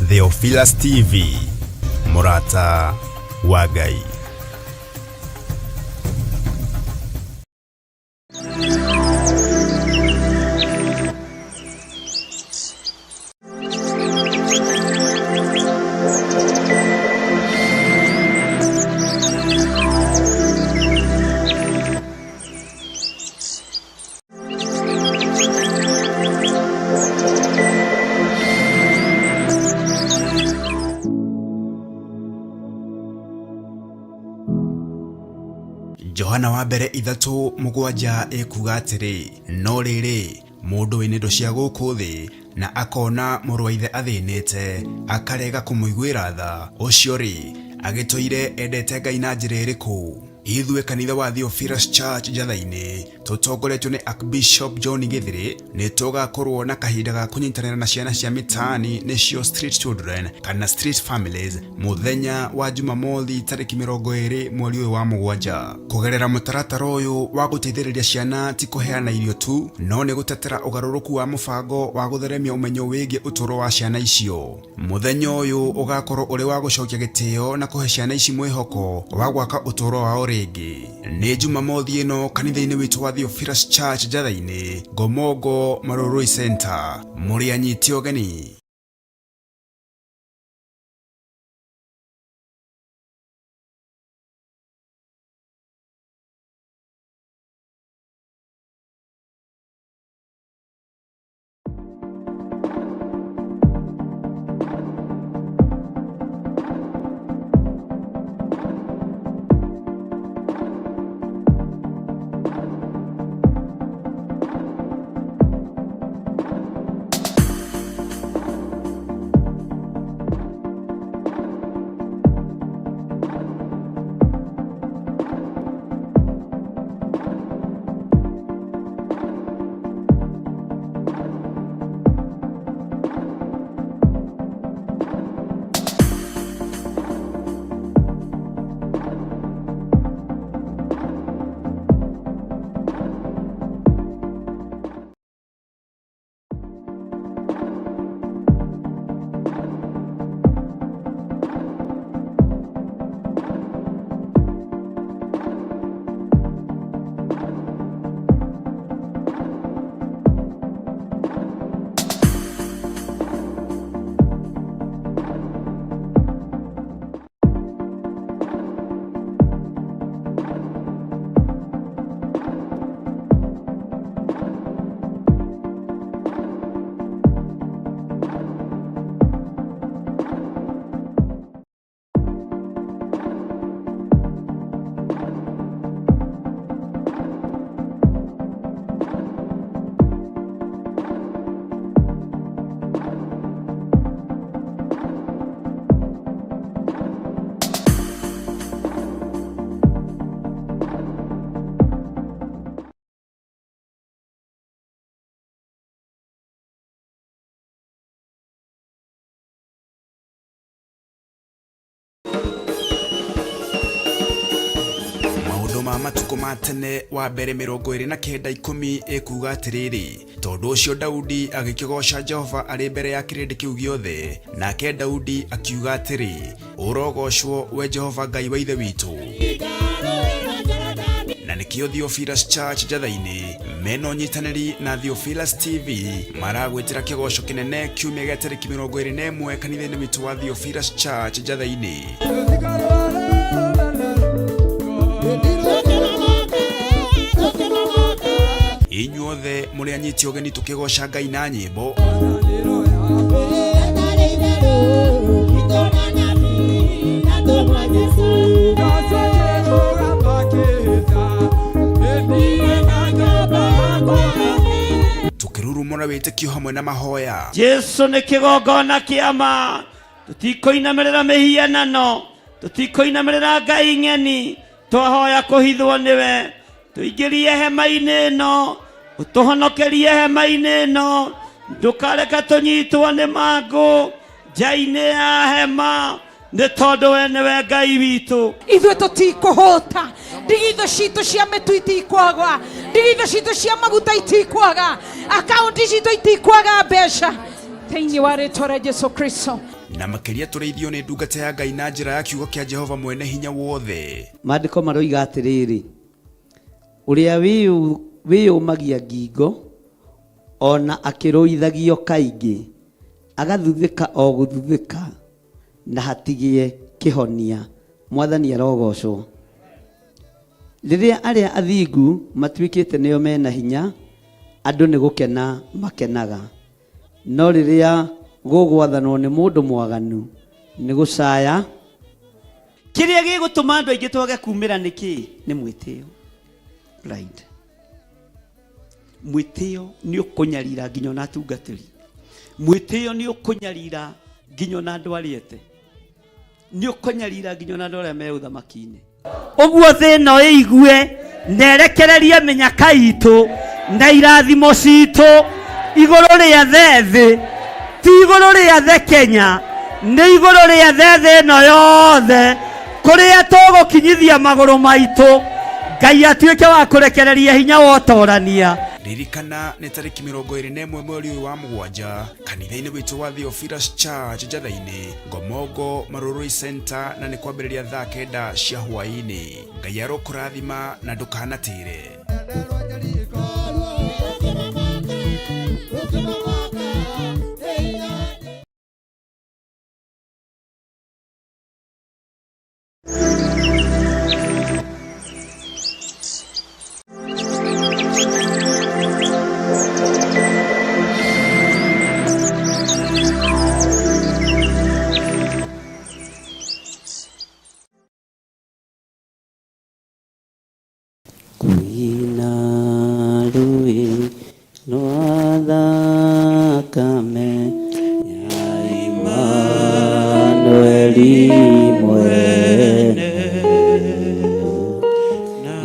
Theophilus TV, mũrata wa Ngai. Johana wa mbere 3:7 ĩkuga atĩrĩ, no rĩrĩ, mũndũ wĩna indo cia gũkũ thĩ na akona mũrũ wa ithe athĩnĩte akarega kũmũiguĩra tha, ũcio rĩ, agĩtũire endete Ngai na njĩra ĩrĩkũ? Ithuĩ kanitha wa Theophilus Church Njatha-inĩ tũtongoretio nĩ Archbishop John Gĩthĩrĩ nĩ tũgakorwo na kahinda ga kũnyitanĩra na ciana cia mĩtaani nĩcio street children kana street families mũthenya wa Jumamothi tarĩki 20 mweri ũyũ wa 7. Kũgerera mũtaratara ũyũ wa gũteithĩrĩria ciana ti kũheana irio tu no nĩ gũtetera ũgarũrũku wa mũbango wa gũtheremia ũmenyo wĩgiĩ ũtũũro wa ciana icio. Mũthenya ũyũ ũgakorwo ũrĩ wa gũcokia gĩtĩo na kũhe ciana ici mwĩhoko wa gwaka ũtũũro wao rĩngĩ. Nĩ Jumamothi ĩno kanitha-inĩ witũ wa Theophilus Church Njatha-inĩ, Ngomongo, Marurui Center. Mũrĩ anyite ũgeni. Maũndũ ma matukũ ma tene wa mbere 29:10 ĩkuga atĩrĩrĩ, tondũ ũcio Daudi agĩkĩgooca Jehova arĩ mbere ya kĩrĩndĩ kĩu gĩothe, nake Daudi akiuga atĩrĩ, ũrogocwo we Jehova Ngai wa ithe witũ. Na nĩkĩo Theophilus Church Njatha-inĩ mena ũnyitanĩri na Theophilus TV maragwĩtĩra kĩgoco kĩnene kiumia gĩa tarĩki 21 kanitha-inĩ witũ wa Theophilus Church Njatha-inĩ. Inyuothe mũrĩ anyiti ũgeni tũkĩgoca Ngai na nyĩmbo. Tũkĩrurumũra wĩtĩkio hamwe na mahoya. Jesu nĩ kĩgongona kĩa ma, tũtikũinamĩrĩra mĩhianano, tũtikũinamĩrĩra ngai ng'eni, twahoya kũhithwo nĩwe, tũingĩrie hema-inĩ ĩno, ũtũhonokerie hema-inĩ ĩno, ndũkareke tũnyitwo nĩ mangũ nja-inĩ ya hema, nĩ tondũ we nĩwe Ngai witũ. Ithuĩ tũtikũhũta, ndigithũ citũ cia mĩtu itikwaga, ndigithũ citũ cia maguta itikwaga, akaunti citũ itikwaga mbeca, thĩinĩ wa rĩtwa rĩa Jesu Kristo. Na makĩria tũrĩithio nĩ ndungata ya Ngai na njĩra ya kiugo kĩa Jehova mwene hinya wothe. Maandĩko maroiga atĩrĩrĩ, ũrĩa wĩyũmagia ngingo ona akĩrũithagio kaingĩ, agathuthĩka o gũthuthĩka na hatigĩe kĩhonia. Mwathani arogocwo. Rĩrĩa arĩa athingu matuĩkĩte nĩo mena hinya, andũ nĩ gũkena makenaga. No rĩrĩa gũgwathanwo nĩ mũndũ mwaganu, nĩ gũcaya. Kĩrĩa gĩgũtũma andũ aingĩ twage kumĩra nĩ kĩĩ? Nĩ mwĩtĩo. Pride. Mwĩtĩo nĩ ũkũnyarira nginya ona atungatĩri. Mwĩtĩo nĩ ũkũnyarira nginya ona andũ arĩa ete. Nĩ ũkũnyarira nginya ona andũ arĩa me ũthamaki-inĩ. Ũguo thĩ ĩno ĩigue na ĩrekererie mĩnyaka itũ na irathimo citũ igũrũ rĩa thĩ, ti igũrũ rĩa the Kenya, nĩ igũrũ rĩa thĩ ĩno yothe, kũrĩa tũgũkinyithia magũrũ maitũ, Ngai atuĩke wa kũrekereria hinya wa ũtorania. Ririkana nĩ tarĩki 21 mweri ũyũ wa mũgwanja kanitha-inĩ witũ wa Theophilus Church Njatha-inĩ, Ngomongo Marurui Center, na nĩ kwambĩrĩria thaa 9 cia hwaĩ-inĩ. Ngai arokũrathima na ndũkanatĩre. Kwĩna rũĩ rwa thakame ya Imanueli mwene, na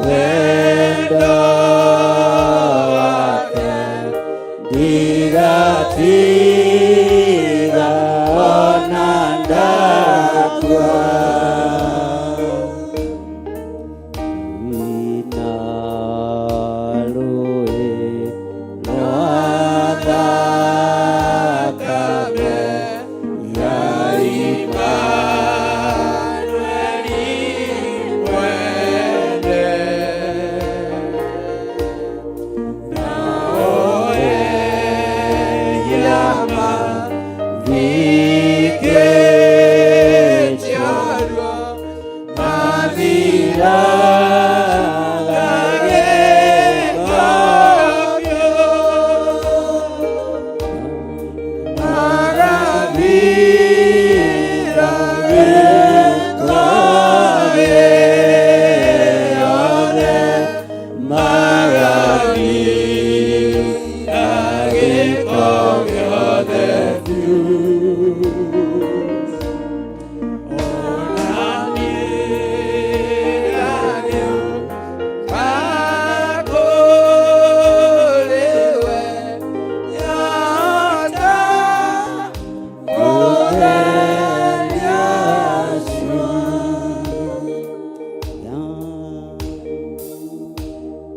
Wendo wake ndigatiga ona ndakua. Wĩna rũĩ rwa thakame ya Imanueli mwene.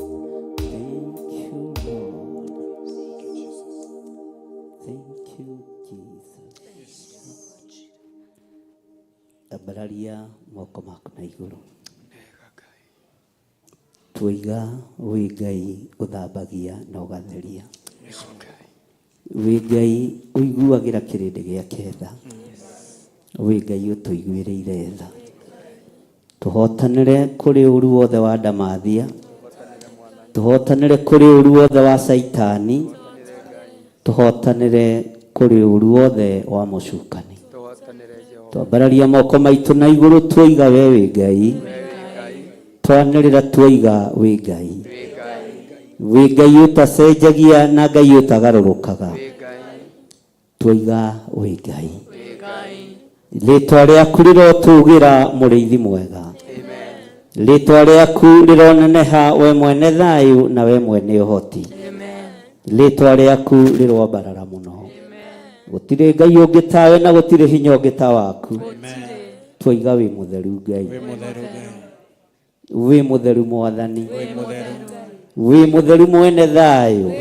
Thank you, Lord. Thank you, Jesus. Ambararia moko maku na igũrũ. Tuiga wĩ Ngai ũthambagia na ũgatheria. Wĩ Ngai ũiguagĩra kĩrĩndĩ gĩake tha. Wĩ Ngai ũtũiguĩrĩire tha. Tũhotanĩre kũrĩ ũru wothe wa ndamathia. Tũhotanĩre kũrĩ ũru wothe wa Caitani. Tũhotanĩre kũrĩ ũru wothe wa mũcukani. Twambararia moko maitũ na igũrũ tuoiga we wĩ Ngai. Twanĩrĩra tuoiga wĩ Ngai. Wĩ Ngai ũtacenjagia na Ngai ũtagarũrũkaga. Tuoiga wĩ Ngai. Rĩtwa rĩaku rĩrotũgĩra mũrĩithi mwega. Rĩtwa rĩaku rĩroneneha we mwene thayũ na we mwene ũhoti. Rĩtwa rĩaku rĩroambarara mũno. Gũtirĩ Ngai ũngĩ tawe na gũtirĩ hinya ũngĩ ta waku. Tuoiga wĩ mũtheru Ngai. Wĩ mũtheru Mwathani. Wĩ mũtheru mwene thayũ.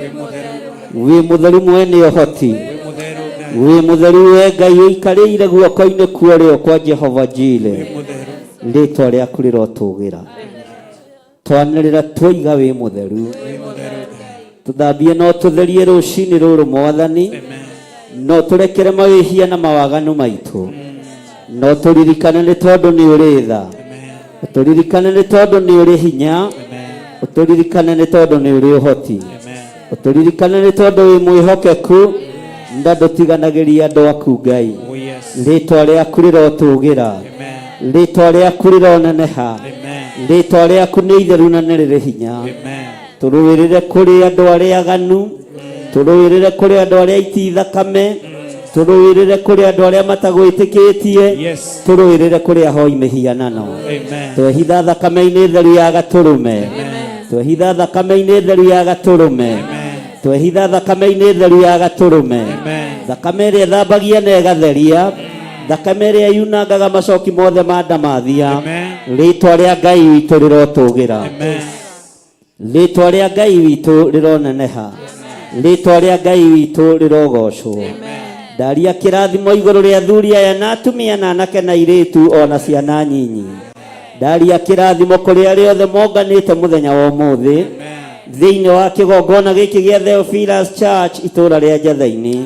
Wĩ mũtheru mwene ũhoti. Wĩ mũtheru we Ngai ũikarĩire guoko-inĩ kwa ũrĩo kwa Jehova Jire. Rĩtwa rĩaku rĩrotũgĩra. Twanĩrĩra tuoiga wĩ mũtheru. Tũthambie no tũtherie rũcinĩ rũrũ Mwathani. No tũrekere mawĩhia na mawaganu maitũ. No tũririkane nĩ tondũ nĩ ũrĩ tha. Ũtũririkane nĩ tondũ nĩ ũrĩ hinya. Ũtũririkane nĩ tondũ nĩ ũrĩ ũhoti. Ũtũririkane nĩ tondũ wĩ mwĩhokeku na ndũtiganagĩria andũ aku Ngai. Rĩtwa rĩaku rĩrotũgĩra. Rĩtwa rĩaku rĩroneneha. Rĩtwa rĩaku nĩ itheru na nĩ rĩrĩ hinya. Tũrũĩrĩre kũrĩ andũ arĩa aganu. Tũrũĩrĩre kũrĩ andũ arĩa aiti thakame. Tũrũĩrĩre kũrĩ andũ arĩa matagwĩtĩkĩtie. Tũrũĩrĩre kũrĩ ahoi mĩhianano. Twehitha thakame-inĩ theru ya gatũrũme. Twehitha thakame-inĩ theru ya gatũrũme. Twehitha thakame-inĩ theru ya gatũrũme. Thakame ĩrĩa ĩthambagia na ĩgatheria. Thakame ĩrĩa yunangaga macoki mothe ma ndamathia. Rĩtwa rĩa Ngai witũ rĩrotũgĩra. Rĩtwa rĩa Ngai witũ rĩroneneha. Rĩtwa rĩa Ngai witũ rĩrogocwo. Ndaria kĩrathimo igũrũ rĩa athuri aya na atumia na anake na airĩtu ona ciana nyinyi. Ndaria kĩrathimo kũrĩ arĩa othe monganĩte mũthenya wa ũmũthĩ thĩinĩ wa kĩgongona gĩkĩ gĩa Theophilus Church itũũra rĩa Njatha-inĩ.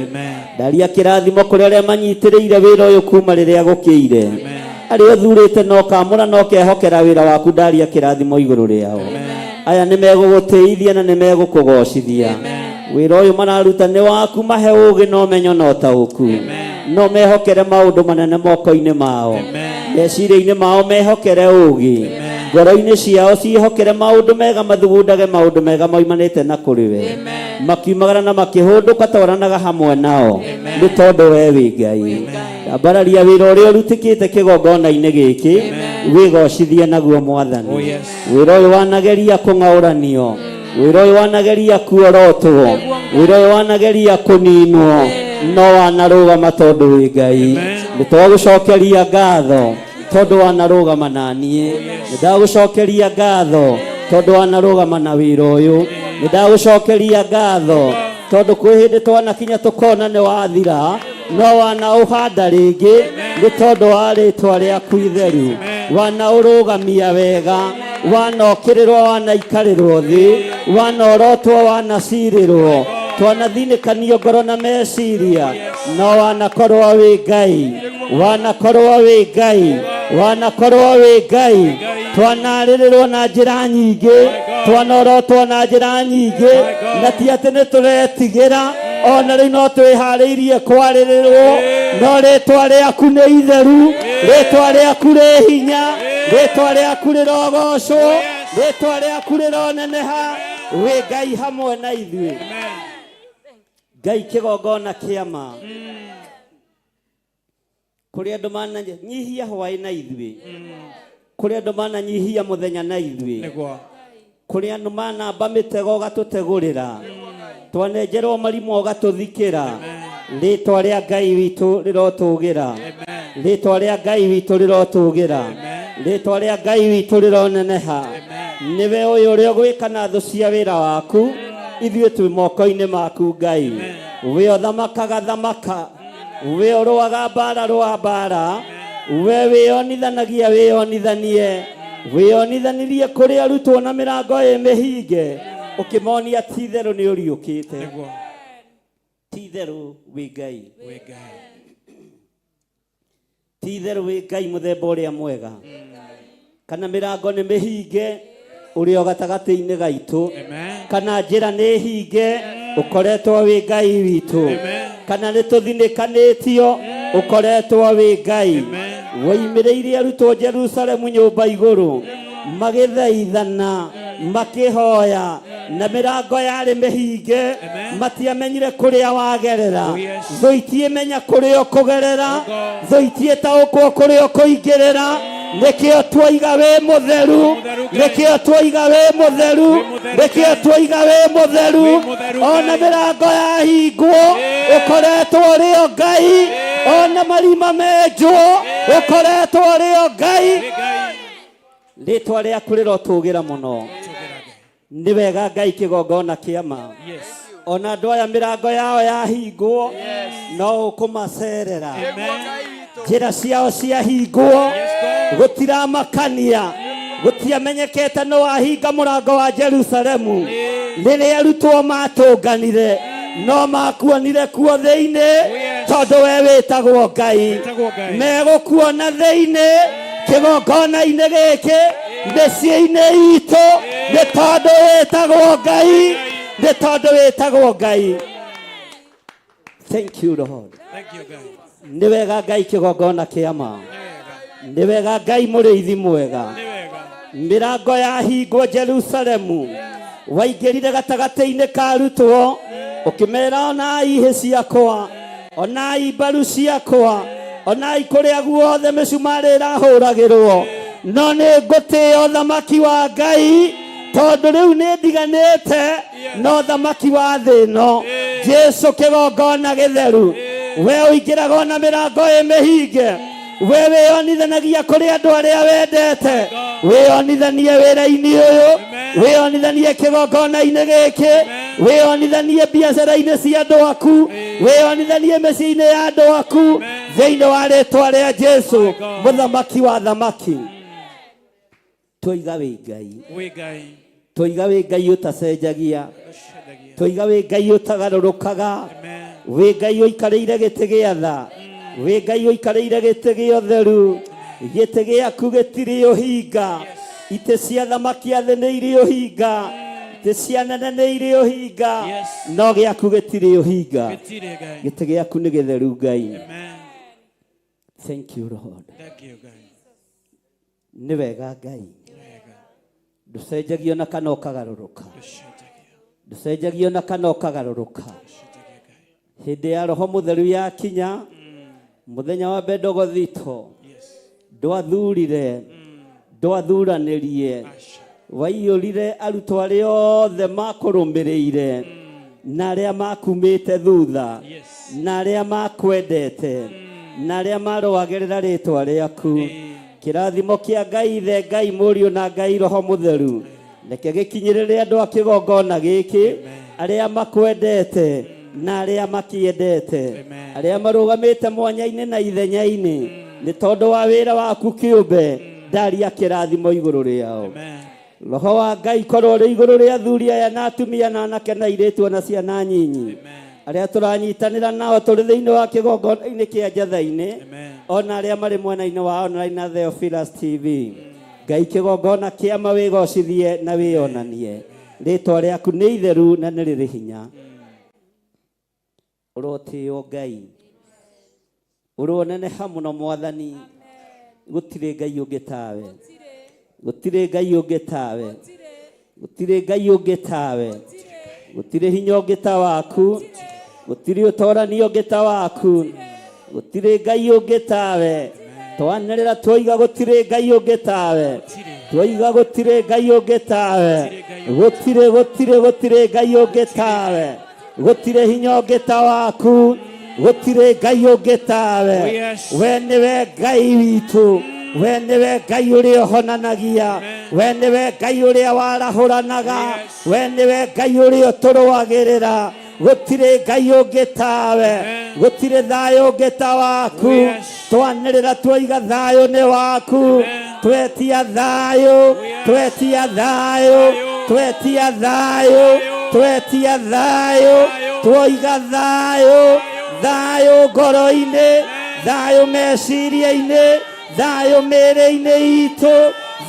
Ndaria kĩrathimo kũrĩ arĩa manyitĩrĩire wĩra ũyũ kuma rĩrĩa gũkĩire. Arĩa ũthurĩte na ũkamũra na ũkehokera wĩra waku ndaria kĩrathimo igũrũ rĩao. Aya nĩ megũgũtĩithia na nĩ megũkũgocithia. Wĩra ũyũ mararuta nĩ waku mahe ũũgĩ na ũmenyo na ũtaũku. No mehokere maũndũ manene moko-inĩ mao. Meciria-inĩ mao mehokere ũũgĩ. Ngoro-inĩ ciao ciĩhokere maũndũ mega mathugundage maũndũ mega moimanĩte na kũrĩ we. Makiumagara na makĩhũndũka twaranaga hamwe nao nĩ tondũ we wĩ Ngai. Ambararia wĩra ũrĩa ũrutĩkĩte kĩgongona-inĩ gĩkĩ, wĩgocithie naguo Mwathani. Oh, yes. Wĩra ũyũ wanageria kũng'aũranio, wĩra ũyũ wanageria kuorotwo, wĩra ũyũ wanageria kũninwo, no wanarũgama tondũ wĩ Ngai. Nĩ twagũcokeria ngatho tondũ wanarũgama na niĩ. Nĩ ndagũcokeria ngatho tondũ wanarũgama na wĩra ũyũ. Nĩ ndagũcokeria ngatho tondũ kwĩ hĩndĩ twanakinya tũkona nĩ wathira, no wanaũhanda rĩngĩ nĩ tondũ wa rĩtwa rĩaku itheru. Wanaũrũgamia wega, wanokĩrĩrwo, wanaikarĩrwo thĩ, wanorotwo, wanacirĩrwo, twanathinĩkanio ngoro na meciria, no wanakorwo wĩ Ngai, wanakorwo wĩ Ngai, wanakorwo wĩ Ngai. Twanarĩrĩrwo na njĩra nyingĩ, twanorotwo na njĩra nyingĩ, na ti atĩ nĩ tũretigĩra, ona rĩu no twĩharĩirie kwarĩrĩrwo, no rĩtwa rĩaku nĩ itheru, rĩtwa rĩaku rĩ hinya, rĩtwa rĩaku rĩrogocwo, rĩtwa rĩaku rĩroneneha. Wĩ Ngai hamwe na ithuĩ. Ngai kĩgongona kĩama kũrĩ andũ mananyihia hwaĩ na ithuĩ, kũrĩ andũ mananyihia mũthenya na ithuĩ, Nĩguo. kũrĩ andũ manamba mĩtego ũgatũtegũrĩra, twanenjerwo marimũ ũgatũthikĩra. Rĩtwa rĩa Ngai witũ rĩrotũgĩra, rĩtwa rĩa Ngai witũ rĩrotũgĩra, rĩtwa rĩa Ngai witũ rĩroneneha. Nĩwe ũyũ ũrĩa ũgwĩka na thũ cia wĩra waku, ithuĩ twĩ moko-inĩ maku Ngai. We ũthamakaga thamaka, we ũrũaga mbara rũa mbara, we wĩonithanagia wĩonithanie, wĩonithanirie kũrĩ arutwo na mĩrango ĩ mĩhinge, ũkĩmonia ti itherũ nĩ ũriũkĩte. Nĩguo. Ti itherũ wĩ Ngai. Wĩ Ngai. Ti itherũ wĩ Ngai mũthemba ũrĩa mwega. Kana mĩrango nĩ mĩhinge ũrĩ o gatagatĩ-inĩ gaitũ, Amen. kana njĩra nĩ hinge ũkoretwo wĩ Ngai witũ, Amen. kana nĩ tũthinĩkanĩtio ũkoretwo wĩ Ngai. Woimĩrĩire arutwo Jerusalemu nyũmba igũrũ magĩthaithana makĩhoya, na mĩrango yarĩ mĩhinge, Amen. matiamenyire kũrĩa wagerera. Oh, yes. Thũ itiĩmenya kũrĩa ũkũgerera, Oh, God. thũ itiĩtaũkwo kũrĩa ũkũingĩrĩra. Nĩkĩo tuoiga wĩ mũtheru, Mũtheru Ngai. nĩkĩo tuoiga wĩ mũtheru, Wĩ mũtheru nĩkĩo Ngai. tuoiga wĩ mũtheru. Wĩ mũtheru Ona Ngai. mĩrango yahingwo ũkoretwo ũrĩ o Ngai, ona marima menjwo ũkoretwo ũrĩ o Ngai. Wĩ Ngai. Rĩtwa rĩaku rĩrotũgĩra mũno. Tũgĩra Ngai. Nĩ wega Ngai kĩgongona kĩama. Yes. Ona andũ aya mĩrango yao yahingwo no ũkũmacerera, njĩra ciao ciahingwo Yes, God. gũtiramakania, gũtiamenyekete no wahinga mũrango wa Jerusalemu. Rĩrĩa arutwo matũnganire no makuonire kuo thĩinĩ, yes. tondũ we wĩtagwo Ngai. Wĩtagwo Ngai. Megũkuona thĩinĩ kĩgongona-inĩ gĩkĩ, mĩciĩ-inĩ itũ, nĩ tondũ wĩtagwo Ngai, nĩ tondũ wĩtagwo Ngai. Thank you Lord. Thank you, Ngai. Nĩ wega Ngai kĩgongona kĩama. Nĩ wega. Nĩ wega Ngai mũrĩithi mwega. Nĩ wega. Mĩrango yahingwo Jerusalemu, waingĩrire gatagatĩ-inĩ ka arutwo ũkĩmera, onai hĩ ciakwa, onai mbaru ciakwa, onai kũrĩa guothe mĩcumarĩ ĩrahũragĩrwo, no nĩ ngũtĩĩa ũthamaki wa Ngai tondũ rĩu nĩ ndiganĩte no thamaki wa thĩ ĩno. Jesu kĩgongona gĩtheru, we ũingĩraga ona mĩrango ĩ mĩhinge, we wĩonithanagia kũrĩ andũ arĩa wendete, wĩonithanie wĩra-inĩ ũyũ, wĩonithanie kĩgongona-inĩ gĩkĩ, wĩonithanie biacara-inĩ cia andũ aku, wĩonithanie mĩciĩ-inĩ ya andũ aku, thĩinĩ wa rĩtwa rĩa Jesu mũthamaki wa thamaki. Twoiga wĩ Ngai. Wĩ Ngai. Twoiga wĩ Ngai ũtacenjagia. Ũcenjagia. Twoiga wĩ Ngai ũtagarũrũkaga. Amen. Wĩ Ngai ũikarĩire gĩtĩ gĩa tha, wĩ Ngai ũikarĩire gĩtĩ gĩa ũtheru. Gĩtĩ gĩaku gĩtirĩ ũhinga. Itĩ cia thamaki a thĩ nĩ irĩ ũhinga, itĩ cia nene nĩ irĩ ũhinga, Yes. no gĩaku gĩtirĩ ũhinga. Gĩtirĩ Ngai. Gĩtĩ gĩaku nĩ gĩtheru Ngai. Amen. Thank you Lord. Thank you, Ngai. Nĩ wega Ngai. Nĩ wega. Ndũcenjagio na kana ũkagarũrũka. Ũcenjagia. Ndũcenjagio na kana ũkagarũrũka. Ũcenjagia Ngai. Hĩndĩ ya Roho Mũtheru yakinya, Mũthenya wa mbere ndogothito Yes. ndwathurire ndwathuranĩrie Aca. Waiyũrire arutwo arĩa othe makũrũmĩrĩire na arĩa makumĩte thutha Yes. na arĩa makwendete na arĩa marũagĩrĩra rĩtwa rĩaku. Kĩrathimo kĩa Ngai Ithe, Ngai Mũriũ na Ngai Roho Mũtheru reke gĩkinyĩrĩre andũ a kĩgongona gĩkĩ arĩa makwendete na arĩa makĩendete Amen. arĩa marũgamĩte mwanya-inĩ na ithenya-inĩ nĩ tondũ wa wĩra waku kĩũmbe ndaria kĩrathimo igũrũ rĩao. Amen. Roho wa Ngai korwo rĩ igũrũ rĩa athuri aya na atumia na anake na airĩtu ona ciana nyinyi Amen. arĩa tũranyitanĩra nao tũrĩ thĩinĩ wa kĩgongona-inĩ kĩa Njatha-inĩ Amen. ona arĩa marĩ mwena-inĩ wa online na Theophilus TV. Ngai kĩgongona kĩama wĩgocithie na wĩonanie rĩtwa rĩaku nĩ itheru na nĩ rĩrĩ hinya. Ũrotĩo Ngai, ũroneneha mũno Mwathani, gũtirĩ Ngai ũngĩ tawe, gũtirĩ Ngai ũngĩ tawe, gũtirĩ Ngai ũngĩ tawe, gũtirĩ hinya ũngĩ ta waku, gũtirĩ ũtorani ũngĩ ta waku, gũtirĩ Ngai ũngĩ tawe. Twanĩrĩra twoiga gũtirĩ Ngai ũngĩ tawe, twoiga gũtirĩ Ngai ũngĩ tawe, gũtirĩ gũtirĩ gũtirĩ Ngai ũngĩ tawe, gũtirĩ hinya ũngĩ ta waku, gũtirĩ Ngai ũngĩ tawe. Oh, yes. We nĩwe Ngai witũ, we nĩwe Ngai ũrĩa ũhonanagia, we nĩwe Ngai ũrĩa warahũranaga, Yes. we nĩwe Ngai ũrĩa ũtũrũagĩrĩra. Gũtirĩ Ngai ũngĩ tawe, Amen. gũtirĩ thayũ ũngĩ ta waku. Oh, yes. Twanĩrĩra twoiga thayũ nĩ waku. Amen. Twetia thayũ, yes. twetia thayũ, Thayũ. twetia thayũ, Thayũ. twetia thayũ, Thayũ. twoiga thayũ, thayũ ngoro-inĩ, thayũ meciria-inĩ, thayũ mĩĩrĩ-inĩ itũ,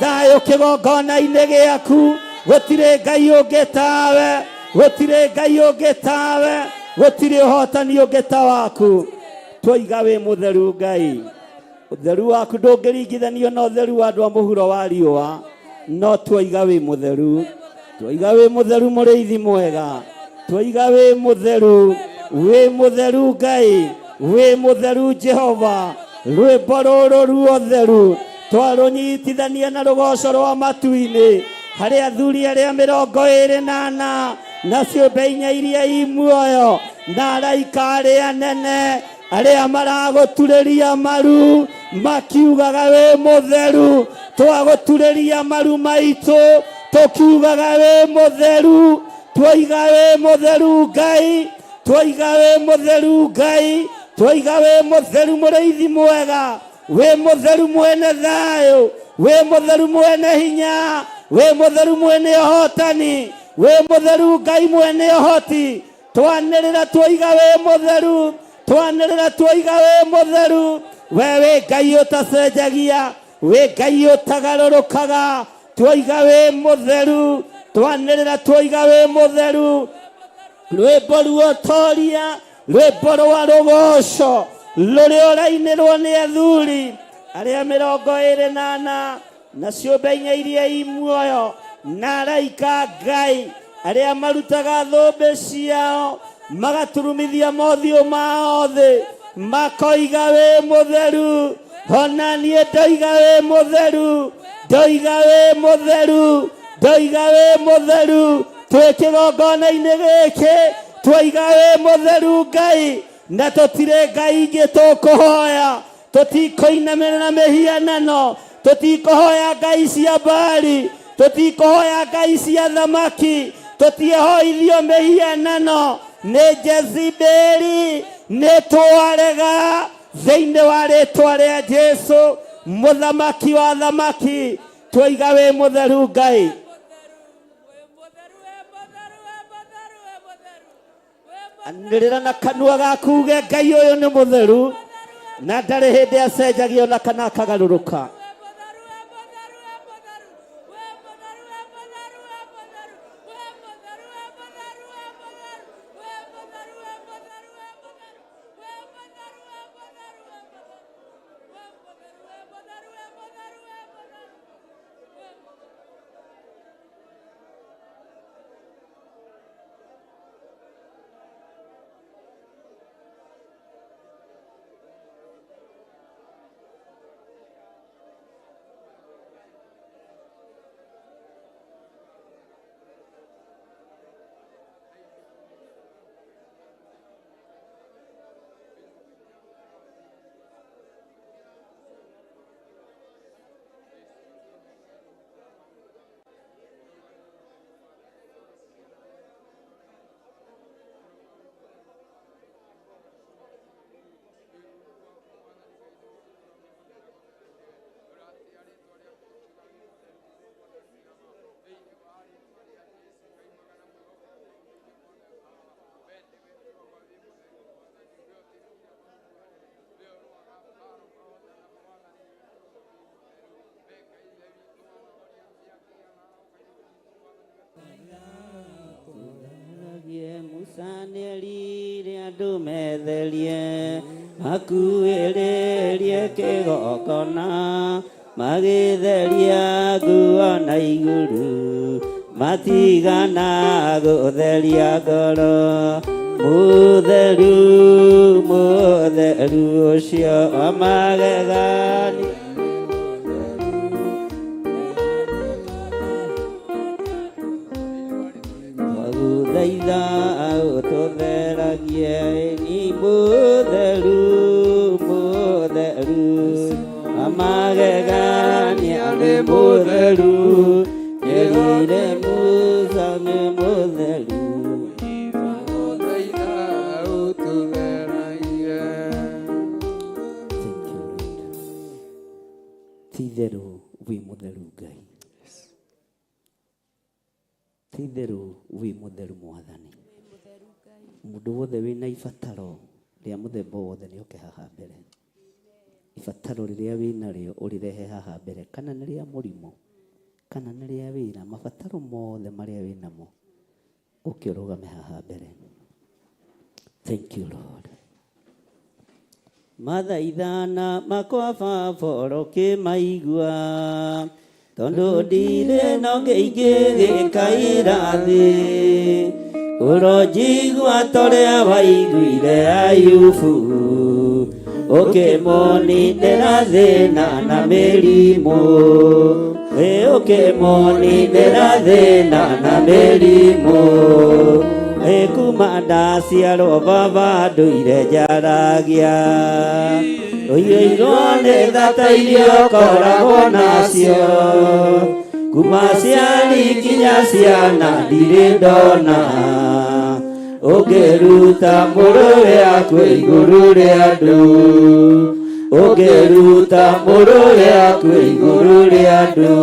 thayũ kĩgongona-inĩ gĩaku. Gũtirĩ Ngai ũngĩ tawe, gũtirĩ Ngai ũngĩ tawe, gũtirĩ ũhotani ũngĩ ta waku. Twoiga wĩ mũtheru Ngai, ũtheru waku ndũngĩringithanio na ũtheru wa andũ a mũhuro wa riũa, no twoiga wĩ mũtheru, twoiga wĩ mũtheru mũrĩithi mwega, twoiga wĩ mũtheru, wĩ mũtheru Ngai, wĩ mũtheru Jehova. Rwĩmbo rũrũ ruotheru twarũnyitithania na rũgoco rwa matu-inĩ harĩ athuri arĩa 24 na ciũmbe inya iria i muoyo na araika arĩa nene arĩa maragũturĩria maru makiugaga wĩ mũtheru. Twagũturĩria maru maitũ tũkiugaga wĩ mũtheru, twoiga wĩ mũtheru Ngai, twoiga wĩ mũtheru Ngai, twoiga wĩ mũtheru mũrĩithi mwega, wĩ mũtheru mwene thayũ, wĩ mũtheru mwene hinya, wĩ mũtheru mwene ũhotani, wĩ mũtheru Ngai mwene ũhoti. Twanĩrĩra twoiga wĩ mũtheru, twanĩrĩra twoiga wĩ mũtheru. We wĩ Ngai ũtacenjagia, wĩ Ngai ũtagarũrũkaga, twoiga wĩ mũtheru, twanĩrĩra twoiga wĩ mũtheru. Rwĩmbo ruotoria, rwĩmbo rwa rũgoco rũrĩa ũrainĩrwo nĩ athuri arĩa 24 na ciũmbe inya iria i muoyo na araika Ngai arĩa marutaga thũmbĩ ciao magaturumithia mothiũ mao thĩ makoiga wĩ mũtheru. Ona niĩ ndoiga wĩ mũtheru, ndoiga wĩ mũtheru, ndoiga wĩ mũtheru. Twĩ kĩgongona-inĩ gĩkĩ twoiga wĩ mũtheru Ngai, na tũtirĩ Ngai ingĩ tũkũhoya, tũtikũinamĩrĩra mĩhianano, tũtikũhoya ngai cia Baali, tũtikũhoya ngai cia thamaki, tũtiehoithio mĩhianano nĩ Jezebeli. Nĩ twarega thĩinĩ wa rĩtwa rĩa Jesu mũthamaki wa thamaki, twoiga wĩ mũtheru Ngai. Anĩrĩra na kanua gaku uge Ngai ũyũ nĩ mũtheru na ndarĩ hĩndĩ acenjagia ona kana akagarũrũka. Musa nĩerire andũ metherie makuĩrĩrie kĩgongona magĩtheria nguo na igũrũ matigana gũtheria ngoro mũtheru mũtheru ũcio wa magegania Twagũthaitha ũtũtheragie ni mũtheru mũtheru amagegania nĩ mũtheru erire Musa nĩ mũtheru. Thank you, Lord. Ti-itherũ wĩ mũtheru Ngai, ti-itherũ wĩ mũtheru Mwathani. Mũndũ wothe wĩna ibataro rĩa mũthemba wothe nĩ oke haha mbere. Ibataro rĩrĩa wĩnarĩo ũrĩrehe haha mbere, kana nĩ rĩa mũrimũ, kana nĩ rĩa wĩra, mabataro mothe marĩa wĩnamo ũke ũrũgame haha mbere. Thank you, Lord. Mathaithana makwa baba ũrokĩmaigua tondũ ndirĩ no ngĩingĩgĩkaira thĩ ũronjigua torĩa waiguire Ayubu ũkĩmũninĩra thĩna na mĩrimũ ĩ ũkĩmũninĩra thĩna na mĩrimũ ĩ kuma ndaciarwo baba ndũire njaragia ũiyũirwo nĩ thata iria ũkoragwo nacio kuma ciari nginya ciana ndirĩ ndona ũngĩruta mũrũwe akue igũrũ rĩa andũ ũngĩruta mũrũwe akue igũrũ rĩa andũ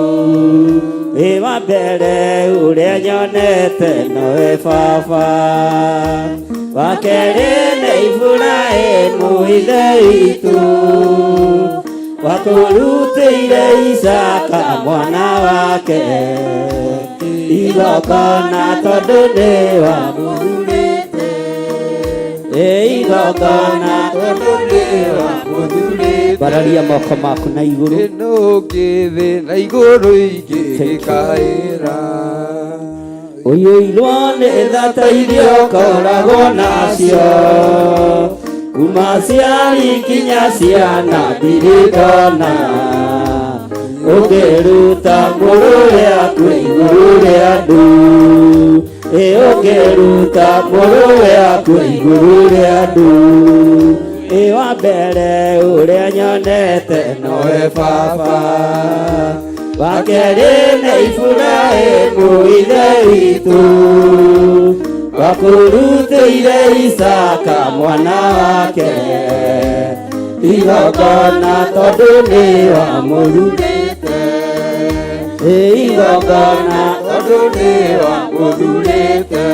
ĩ wa mbere ũrĩa nyonete nowe baba wa kerĩ nĩ Iburahĩmu ithe witũ wakũrutĩire Isaka mwana wake igongona tondũ nĩ wamũthurĩte ĩ igongona tondũ nĩ wamũthurĩte. Bararia moko maku na igũrũ. Ĩno ngĩthĩ na igũrũ ingĩgĩkaĩra ũiyũirwo nĩ thata iria ũkoragwo nacio kuma ciari nginya ciana ndirĩ ndona ũngĩruta mũrũwe akue igũrũ rĩa andũ ĩ ũngĩruta mũrũwe akue igũrũ rĩa andũ ĩ wa mbere ũrĩa nyonete nowe baba wa kerĩ nĩ Iburahĩmu ithe witũ wakũrutĩire Isaka mwana wake igongona tondũ nĩ wamũthurĩte ĩ igongona tondũ nĩ wamũthurĩte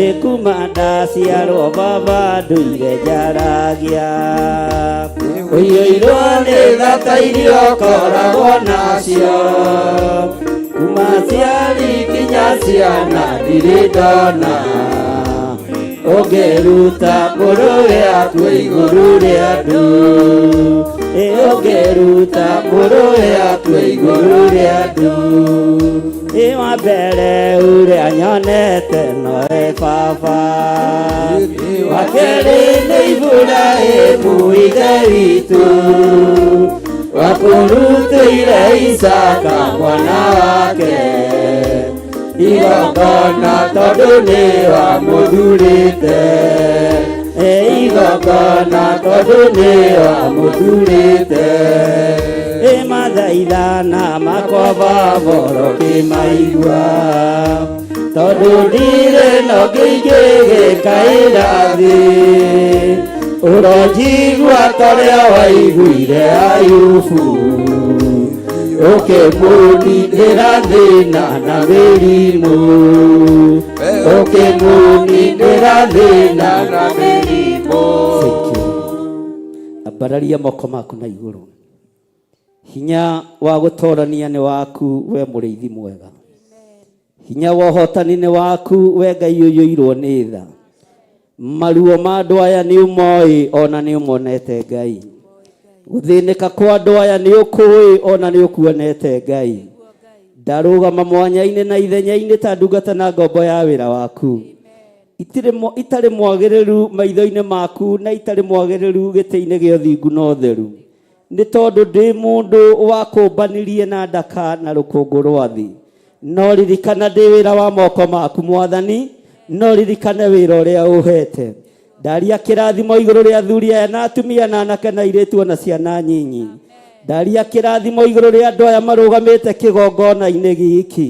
ĩ kuma ndaciarwo baba ndũire njaragia ũiyũirwo nĩ thata iria ũkoragwo nacio kuma ciari nginya ciana ndirĩ ndona ũngĩruta mũrũwe akue igũrũ rĩa andũ ĩ ũngĩruta mũrũwe akue igũrũ rĩa andũ ĩ wa mbere ũrĩa nyonete nowe baba wa kerĩ nĩ Iburahĩmu ithe witũ wakũrutĩire Isaka mwana wake igongona tondũ nĩ wamũthurĩte ĩ igongona tondũ nĩ wamũthurĩte ĩ mathaithana makwa baba ũrokĩmaigua tondũ ndirĩ no ngĩingĩgĩkaĩra thĩ ũronjigua torĩa waiguire Ayubu ũkĩmũninĩra thĩna na mĩrimũ ũkĩmũninĩra thĩna na mĩrimũ. Thank you. Ambararia moko maku na igũrũ. Hinya wa gũtorania nĩ waku we mũrĩithi mwega. Hinya wa ũhotani nĩ waku we Ngai ũiyũirwo nĩ tha. Maruo ma andũ aya nĩ ũmoĩ ona nĩ ũmonete Ngai. Gũthĩnĩka kwa andũ aya nĩ ũkũĩ ona nĩ ũkuonete Ngai. Ndarũgama mwanya-inĩ na ithenya-inĩ ta ndungata na ngombo ya wĩra waku. Itirĩ mwa- Itarĩ mwagĩrĩru maitho-inĩ maku na itarĩ mwagĩrĩru gĩtĩ-inĩ gĩa ũthingu na ũtheru. Nĩ tondũ ndĩ mũndũ wakũmbanirie na ndaka na rũkũngũ rwa thĩ. No ririkana ndĩ wĩra wa moko maku Mwathani, no ririkane wĩra ũrĩa ũhete. Ndaria kĩrathimo igũrũ rĩa athuri aya na atumia na anake na airĩtu ona ciana nyinyi. Ndaria kĩrathimo igũrũ rĩa andũ aya marũgamĩte kĩgongona-inĩ gĩkĩ.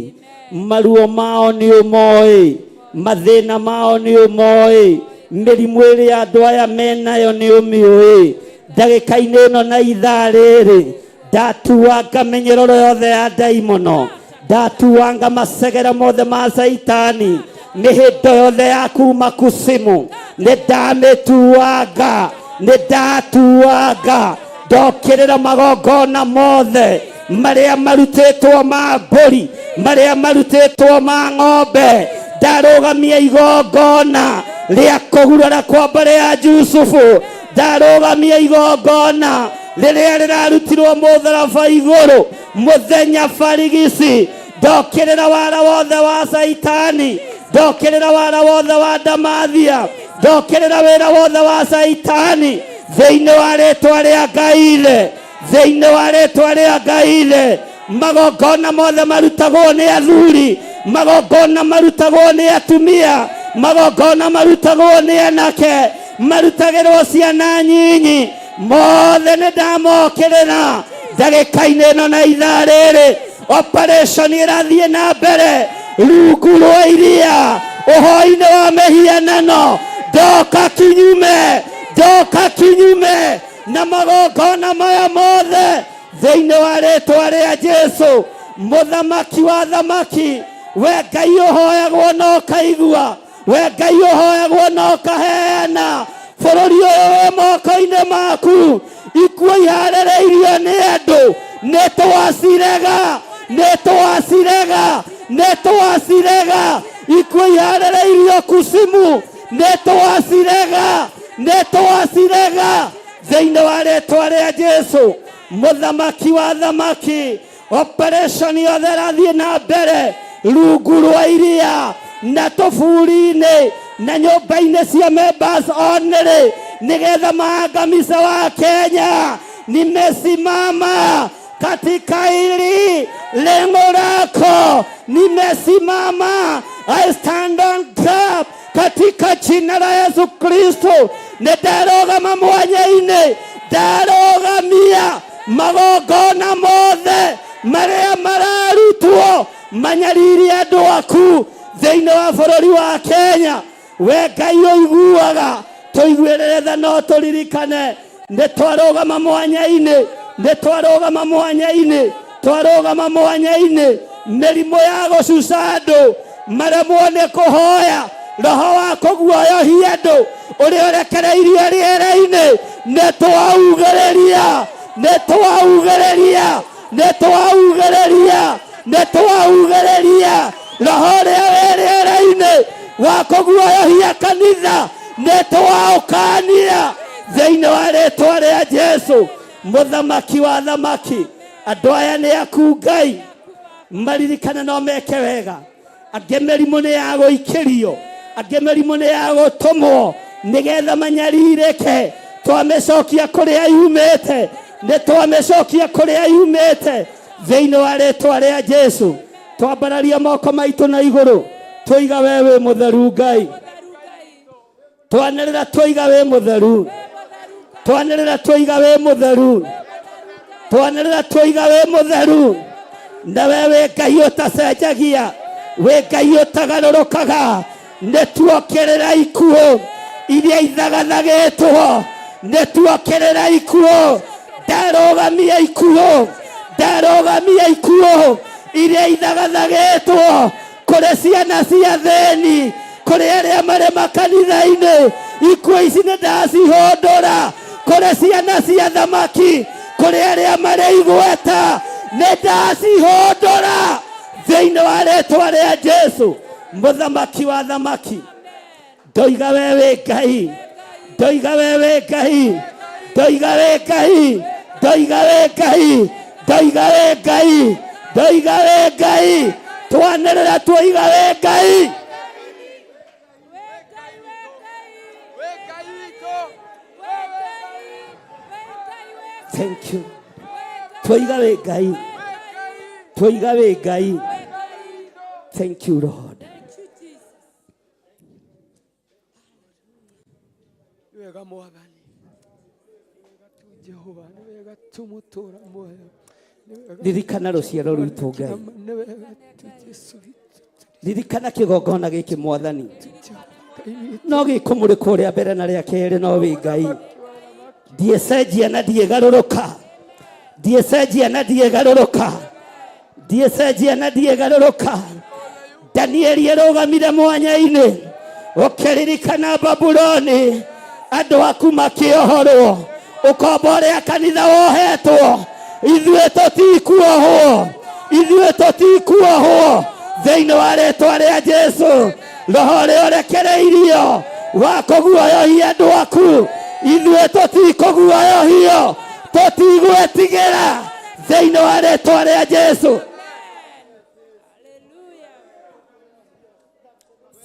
Maruo mao nĩ ũmoĩ, mathĩna mao nĩ ũmoĩ, mĩrimũ ĩrĩa andũ aya menayo nĩ ũmĩũĩ. Ndagĩka-inĩ ĩno na ithaa rĩrĩ ndatuanga mĩnyororo yothe ya ndaimono, ndatuanga macegera mothe ma caitani, mĩhĩndo yothe ya kuma kusimu nĩ ndamĩtuanga, nĩ ndatuanga. Ndokĩrĩra magongona mothe marĩa marutĩtwo ma mbũri, marĩa marutĩtwo ma ng'ombe. Ndarũgamia igongona rĩa kũgurara kwa mbarĩ ya Jusufu, ndarũgamia igongona rĩrĩa rĩrarutirwo mũtharaba igũrũ mũthenya barigici. Ndokĩrĩra wara wothe wa caitani, ndokĩrĩra wara wothe wa ndamathia, ndokĩrĩra wĩra wothe wa caitani thĩinĩ wa rĩtwa rĩa Ngai Ithe, thĩinĩ wa rĩtwa rĩa Ngai Ithe. Magongona mothe marutagwo nĩ athuri, magongona marutagwo nĩ atumia, magongona marutagwo nĩ anake, marutagĩrwo ciana nyinyi, mothe nĩ ndamokĩrĩra ndagĩka-inĩ ĩno na ithaa rĩrĩ. Operation ĩrathiĩ na mbere rungu rwa iria ũhoi-inĩ wa mĩhianano. Ndoka kinyume, ndoka kinyume na magongona maya mothe thĩinĩ wa rĩtwa rĩa Jesu, mũthamaki wa thamaki. We Ngai ũhoyagwo na ũkaigua, we Ngai ũhoyagwo na ũkaheana. Bũrũri ũyũ wĩ moko-inĩ maku, ikuũ iharĩrĩirio nĩ andũ, nĩ twacirega, nĩ twacirega, nĩ twacirega. Ikuũ iharĩrĩirio kusimu, nĩ twacirega, nĩ twacirega thĩinĩ wa rĩtwa rĩa Jesu, mũthamaki wa thamaki. Operation yothe ĩrathiĩ na mbere rungu rwa iria na tũburi-inĩ na nyũmba-inĩ cia members only, nĩgetha maangamize wa Kenya. Nimesimama katika hili lengo lako, nimesimama, I stand on gap katika jina la Yesu Kristo. Nĩ ndarũgama mwanya-inĩ, ndarũgamia magongona mothe marĩa mararutwo manyarire andũ aku thĩinĩ wa bũrũri wa Kenya. We Ngai ũiguaga, tũiguĩrĩre tha no tũririkane nĩ twarũgama mwanya-inĩ, nĩ twarũgama mwanya-inĩ, twarũgama mwanya-inĩ. Mĩrimũ ya gũcuca andũ maremwo nĩ kũhoya, roho wa kũguoyohia andũ ũrĩa ũrekereirio rĩera-inĩ, nĩ twaugĩrĩria, nĩ twaugĩrĩria, nĩ twaugĩrĩria, nĩ twaugĩrĩria roho ũrĩa wĩ rĩera-inĩ wa kũguoyohia kanitha, nĩ twaũkania thĩinĩ wa rĩtwa rĩa Jesu, mũthamaki wa thamaki. Andũ aya nĩ aku Ngai, maririkane no meke wega. Angĩ mĩrimũ nĩ ya gũikĩrio, angĩ mĩrimũ nĩ ya gũtũmwo nĩgetha manyarirĩke. Twamĩcokia kũrĩa yumĩte, nĩ twamĩcokia kũrĩa yumĩte thĩinĩ wa rĩtwa rĩa Jesu. Twambararia moko maitũ na igũrũ, tũiga we wĩ mũtheru Ngai. Twanĩrĩra tũiga wĩ mũtheru, twanĩrĩra tũiga wĩ mũtheru, twanĩrĩra tũiga wĩ mũtheru. Na we wĩ Ngai ũtacenjagia, wĩ Ngai ũtagarũrũkaga. Nĩ tuokĩrĩra ikuũ iria ithagathagĩtwo, nĩ tuokĩrĩra ikuũ. Ndarũgamia ikuũ, ndarũgamia ikuũ iria ithagathagĩtwo kũrĩ ciana cia thĩni, kũrĩ arĩa marĩ makanitha-inĩ. Ikuũ ici nĩ ndacihũndũra kũrĩ ciana cia thamaki, kũrĩ arĩa marĩ igweta, nĩ ndacihũndũra. Thĩinĩ wa rĩtwa rĩa Jesu, mũthamaki wa thamaki, ndoiga we wĩ Ngai, ndoiga we wĩ Ngai, ndoiga wĩ Ngai, ndoiga wĩ Ngai, ndoiga wĩ Ngai, ndoiga wĩ Ngai, twanĩrĩra tuoiga wĩ Ngai. Thank you. Twoiga wĩ Ngai, twoiga wĩ Ngai. Thank you, Lord. Nĩ wega Mwathani, nĩ wega tu Jehova, nĩ wega tu mũtũra muoyo, nĩ wega Ririkana rũciaro rwitũ Ngai. nĩ wega tu Jesu witũ, Ririkana kĩgongona gĩkĩ Mwathani. Jehova Ngai witũ. No gĩkũmũrĩkwo rĩa mbere na rĩa kerĩ no wĩ Ngai. Ndiĩcenjia na ndiĩgarũrũka, ndiĩcenjia na ndiĩgarũrũka, ndiĩcenjia na ndiĩgarũrũka. Danieli arũgamire mwanya-inĩ ũkĩririkana Babuloni, andũ aku makĩohorwo, ũkombo ũrĩa kanitha wohetwo. Ithuĩ tũtikuohwo, ithuĩ tũtikuohwo thĩinĩ wa rĩtwa rĩa Jesu. Roho ũrĩa ũrekereirio wa kũguoyohia andũ aku, ithuĩ tũtikũguoyohio, tũtigwĩtigĩra thĩinĩ wa rĩtwa rĩa Jesu.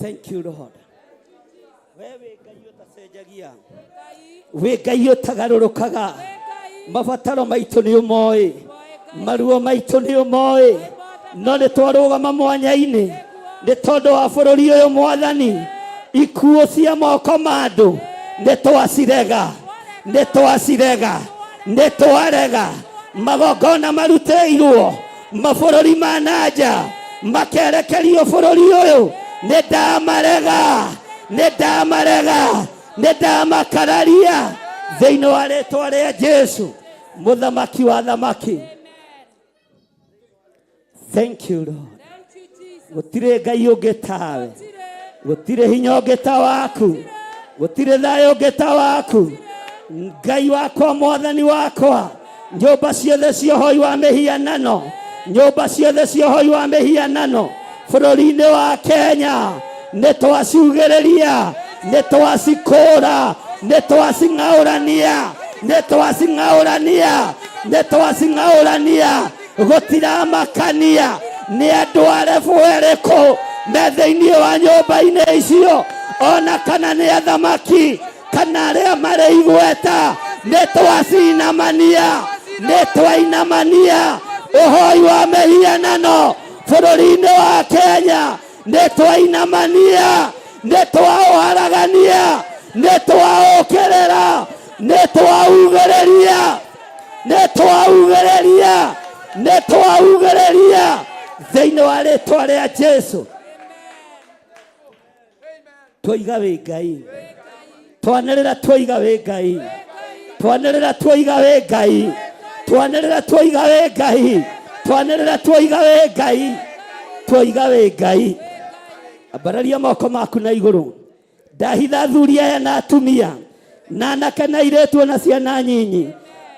Thank you, Lord. We wĩ Ngai ũtacenjagia, wĩ Ngai ũtagarũrũkaga. Mabataro maitũ nĩ ũmoĩ, maruo maitũ nĩ ũmoĩ, no nĩ twarũgama mwanya-inĩ nĩ tondũ wa bũrũri ũyũ Mwathani. Ikuũ cia moko ma andũ nĩ twacirega, nĩ twacirega, nĩ twarega. Magongona marutĩirwo mabũrũri ma nanja makerekerio bũrũri ũyũ, nĩ ndamarega, nĩ ndamarega, nĩ ndamakararia thĩinĩ wa rĩtwa rĩa Jesu, mũthamaki wa thamaki. Thank you, Lord. Gũtirĩ Ngai ũngĩ tawe, gũtirĩ hinya ũngĩ ta waku, gũtirĩ thayũ ũngĩ ta waku. Ngai wakwa, Mwathani wakwa, nyũmba ciothe cia ũhoi wa mĩhianano, nyũmba ciothe cia ũhoi wa mĩhianano bũrũri-inĩ wa Kenya nĩ twaciugĩrĩria, nĩ twacikũra, nĩ twacing'aũrania, nĩ twacing'aũrania, nĩ twacing'aũrania. Gũtiramakania nĩ andũ arebu erĩkũ me thĩinĩ wa nyũmba-inĩ icio, ona kana nĩ athamaki kana arĩa marĩ igweta, nĩ twacinamania, nĩ twainamania ũhoi wa mĩhianano bũrũri-inĩ wa Kenya, nĩ twainamania, nĩ twaũharagania, nĩ twaũkĩrĩra, nĩ twaugĩrĩria, nĩ twaugĩrĩria, nĩ twaugĩrĩria thĩinĩ wa rĩtwa rĩa Jesu. Twoiga wĩ Ngai, twanĩrĩra twoiga wĩ Ngai, twanĩrĩra twoiga wĩ Ngai, twanĩrĩra twoiga wĩ Ngai, twanĩrĩra twoiga wĩ Ngai, twoiga wĩ Ngai. Ambararia moko maku na igũrũ. Ndahitha athuri aya na atumia na anake na airĩtu ona ciana nyinyi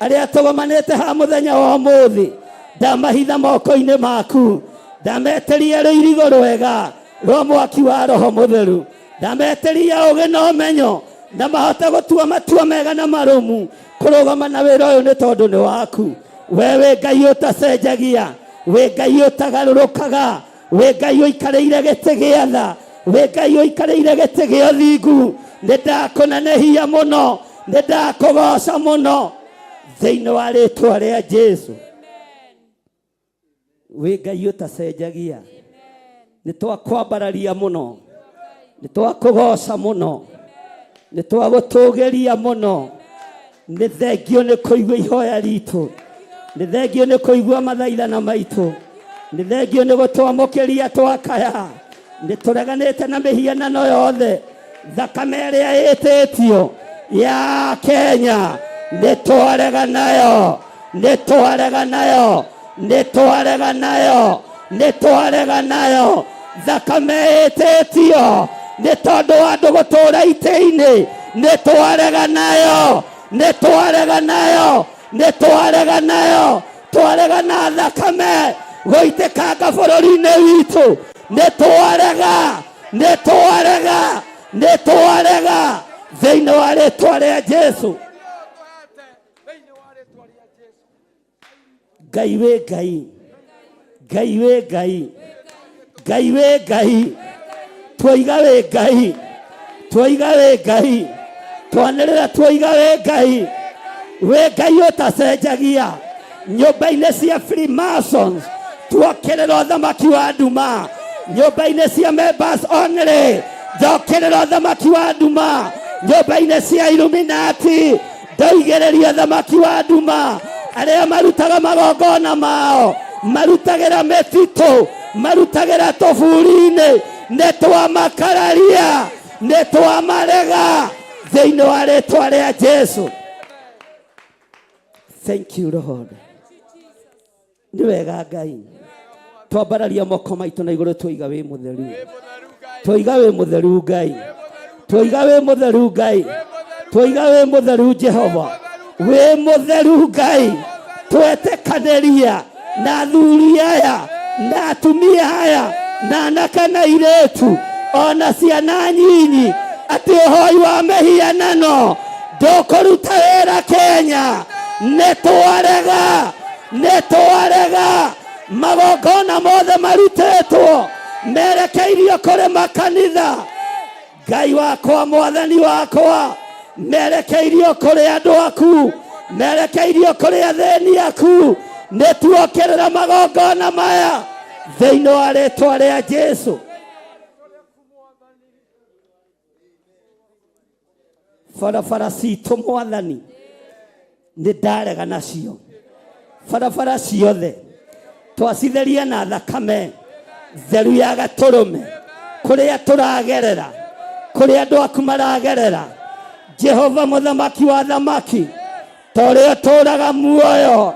arĩa tũgomanĩte ha mũthenya wa ũmũthĩ, ndamahitha moko-inĩ maku, ndametĩria rũirigo rwega rwa mwaki wa Roho Mũtheru, ndametĩria ũgĩ na ũmenyo na mahote gũtua matua mega na marũmu kũrũgama na wĩra ũyũ, nĩ tondũ nĩ waku. We wĩ Ngai ũtacenjagia, wĩ Ngai ũtagarũrũkaga, wĩ Ngai ũikarĩire gĩtĩ gĩa tha, wĩ Ngai ũikarĩire gĩtĩ gĩa ũthingu. Nĩ ndakũnenehia mũno, nĩ ndakũgoca mũno thĩinĩ wa rĩtwa rĩa Jesu. Wĩ Ngai ũtacenjagia, nĩ twakwambararia mũno, nĩ twakũgoca mũno, nĩ twagũtũgĩria mũno. Nĩ thengio nĩ kũigua ihoya ritũ, nĩ thengio nĩ kũigua mathaithana maitũ, nĩ thengio nĩ gũtwamũkĩria twakaya. Nĩ tũreganĩte na mĩhianano yothe, thakame ĩrĩa ĩtĩtio ya Kenya nĩ twarega nayo, nĩ twarega nayo, nĩ twarega nayo, nĩ twarega nayo. Thakame ĩtĩtio nĩ tondũ wa andũ gũtũũra itĩ-inĩ, nĩ twarega nayo, nĩ twarega nayo, nĩ twarega nayo, twarega na thakame. Gũitĩkanga bũrũri-inĩ witũ, nĩ twarega, nĩ twarega, nĩ twarega thĩinĩ wa rĩtwa rĩa Jesu. Ngai wĩ Ngai, Ngai wĩ Ngai, Ngai wĩ Ngai, twoiga wĩ Ngai, twoiga wĩ Ngai, twanĩrĩra twoiga wĩ Ngai, wĩ Ngai ũtacenjagia. Nyũmba-inĩ cia Freemasons tuokĩrĩra ũthamaki wa nduma, nyũmba-inĩ cia members only njokĩrĩra ũthamaki wa nduma, nyũmba-inĩ cia Illuminati ndoigĩrĩria ũthamaki wa nduma. Arĩa marutaga magongona mao marutagĩra mĩtitũ, marutagĩra tũburi-inĩ, nĩ twamakararia, nĩ twamarega thĩinĩ wa rĩtwa rĩa Jesu. Thank you Lord. Nĩ wega Ngai, twambararia moko maitũ na igũrũ, twoiga wĩ mũtheru, twoiga wĩ mũtheru Ngai, twoiga wĩ mũtheru Ngai, twoiga wĩ mũtheru Jehova, wĩ mũtheru Ngai. Twetĩkanĩria na athuri aya na atumia aya na anake na airĩtu ona ciana nyinyi atĩ ũhoi wa mĩhianano ndũkũruta wĩra Kenya. Nĩ twarega, nĩ twarega magongona mothe marutĩtwo merekeirio kũrĩ makanitha. Ngai wakwa, Mwathani wakwa, merekeirio kũrĩ andũ aku, merekeirio kũrĩ athĩni aku. Nĩ tuokĩrĩra magongona maya thĩinĩ wa rĩtwa rĩa Jesu. Barabara citũ Mwathani nĩ ndarega nacio, barabara ciothe twacitheria na thakame theru ya gatũrũme. Kũrĩa tũragerera, kũrĩa andũ aku maragerera, Jehova mũthamaki wa thamaki, ta ũrĩa ũtũũraga muoyo,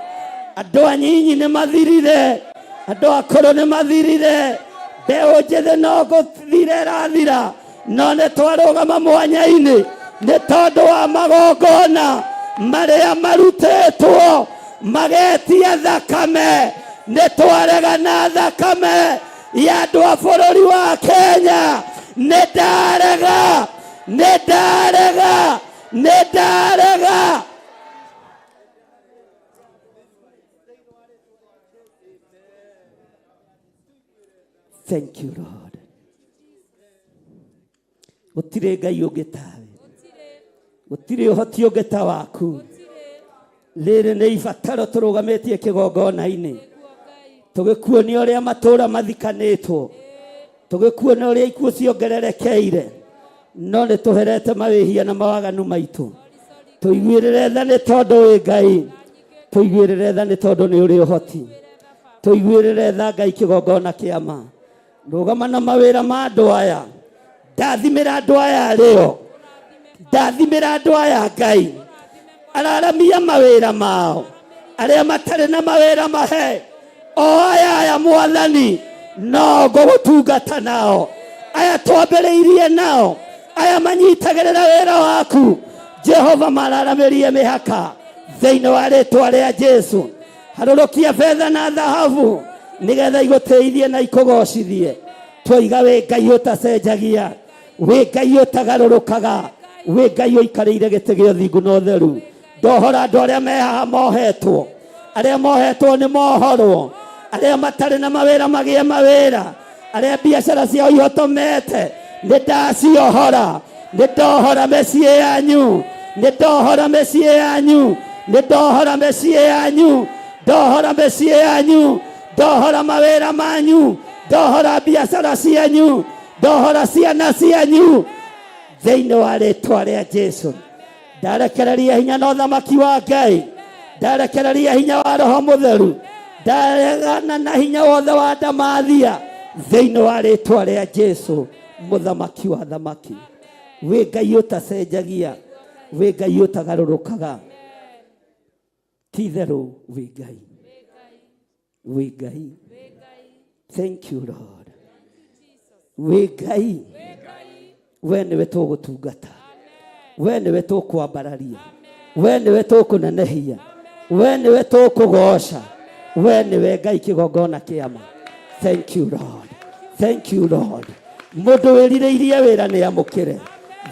andũ anyinyi nĩ mathirire, andũ akũrũ nĩ mathirire, mbeũ njĩthĩ no gũthira ĩrathira, no nĩ twarũgama mwanya-inĩ nĩ tondũ wa magongona marĩa marutĩtwo magetia thakame. Nĩ twaregana thakame ya andũ a bũrũri wa Kenya. Nĩ ndarega, nĩ ndarega, nĩ ndarega. Thank you Lord. Gũtirĩ Ngai ũngĩ tawe, gũtirĩ ũhoti ũngĩ ta waku. Rĩrĩ nĩ ibataro tũrũgamĩtie kĩgongona-inĩ, tũgĩkuonia ũrĩa matũũra mathikanĩtwo, tũgĩkuonia ũrĩa ikuũ ciongererekeire, no nĩ tũherete mawĩhia na mawaganu maitũ. Tũiguĩrĩre tha nĩ tondũ wĩ Ngai, tũiguĩrĩre tha nĩ tondũ nĩ ũrĩ ũhoti, tũiguĩrĩre tha Ngai. Kĩgongona kĩa ma, rũgama na mawĩra ma andũ aya, ndathimĩra andũ aya arĩo, ndathimĩra andũ aya Ngai, araramia mawĩra mao. Arĩa matarĩ na mawĩra mahe o aya aya Mwathani, no ngũgũtungata nao. Aya twambĩrĩirie nao, aya manyitagĩrĩra wĩra waku Jehova, mararamĩrie mĩhaka thĩinĩ wa rĩtwa rĩa Jesu. Harũrũkia betha na thahabu nĩgetha igũtĩithie na ikũgocithie. Twoiga wĩ Ngai ũtacenjagia, wĩ Ngai ũtagarũrũkaga, wĩ Ngai ũikarĩire gĩtĩ gĩa ũthingu na ũtheru. Ndohora andũ arĩa me haha mohetwo, arĩa mohetwo nĩ mohorwo, arĩa matarĩ na mawĩra magĩe mawĩra, arĩa biacara ciao ihotomete nĩ ndaciohora. Nĩ ndohora mĩciĩ yanyu, nĩ ndohora mĩciĩ yanyu, nĩ ndohora mĩciĩ yanyu, ndohora mĩciĩ yanyu, ndohora mawĩra manyu, ndohora biacara cianyu, ndohora ciana cianyu thĩinĩ wa rĩtwa rĩa Jesu. Ndarekereria hinya na ũthamaki wa Ngai, ndarekereria hinya wa Roho Mũtheru, ndaregana na hinya wothe wa ndamathia thĩinĩ wa rĩtwa rĩa Jesu mũthamaki wa thamaki. Wĩ Ngai ũtacenjagia, wĩ Ngai ũtagarũrũkaga, ti itherũ wĩ Ngai, wĩ Ngai. Thank you Lord. Wĩ Ngai, we nĩwe tũgũtungata, we nĩwe tũkwambararia, we nĩwe tũkũnenehia, we nĩwe tũkũgoca. We nĩwe Ngai kĩgongona kĩama. Thank you Lord, thank you Lord. Mũndũ wĩrirĩirie wĩra nĩ amũkĩre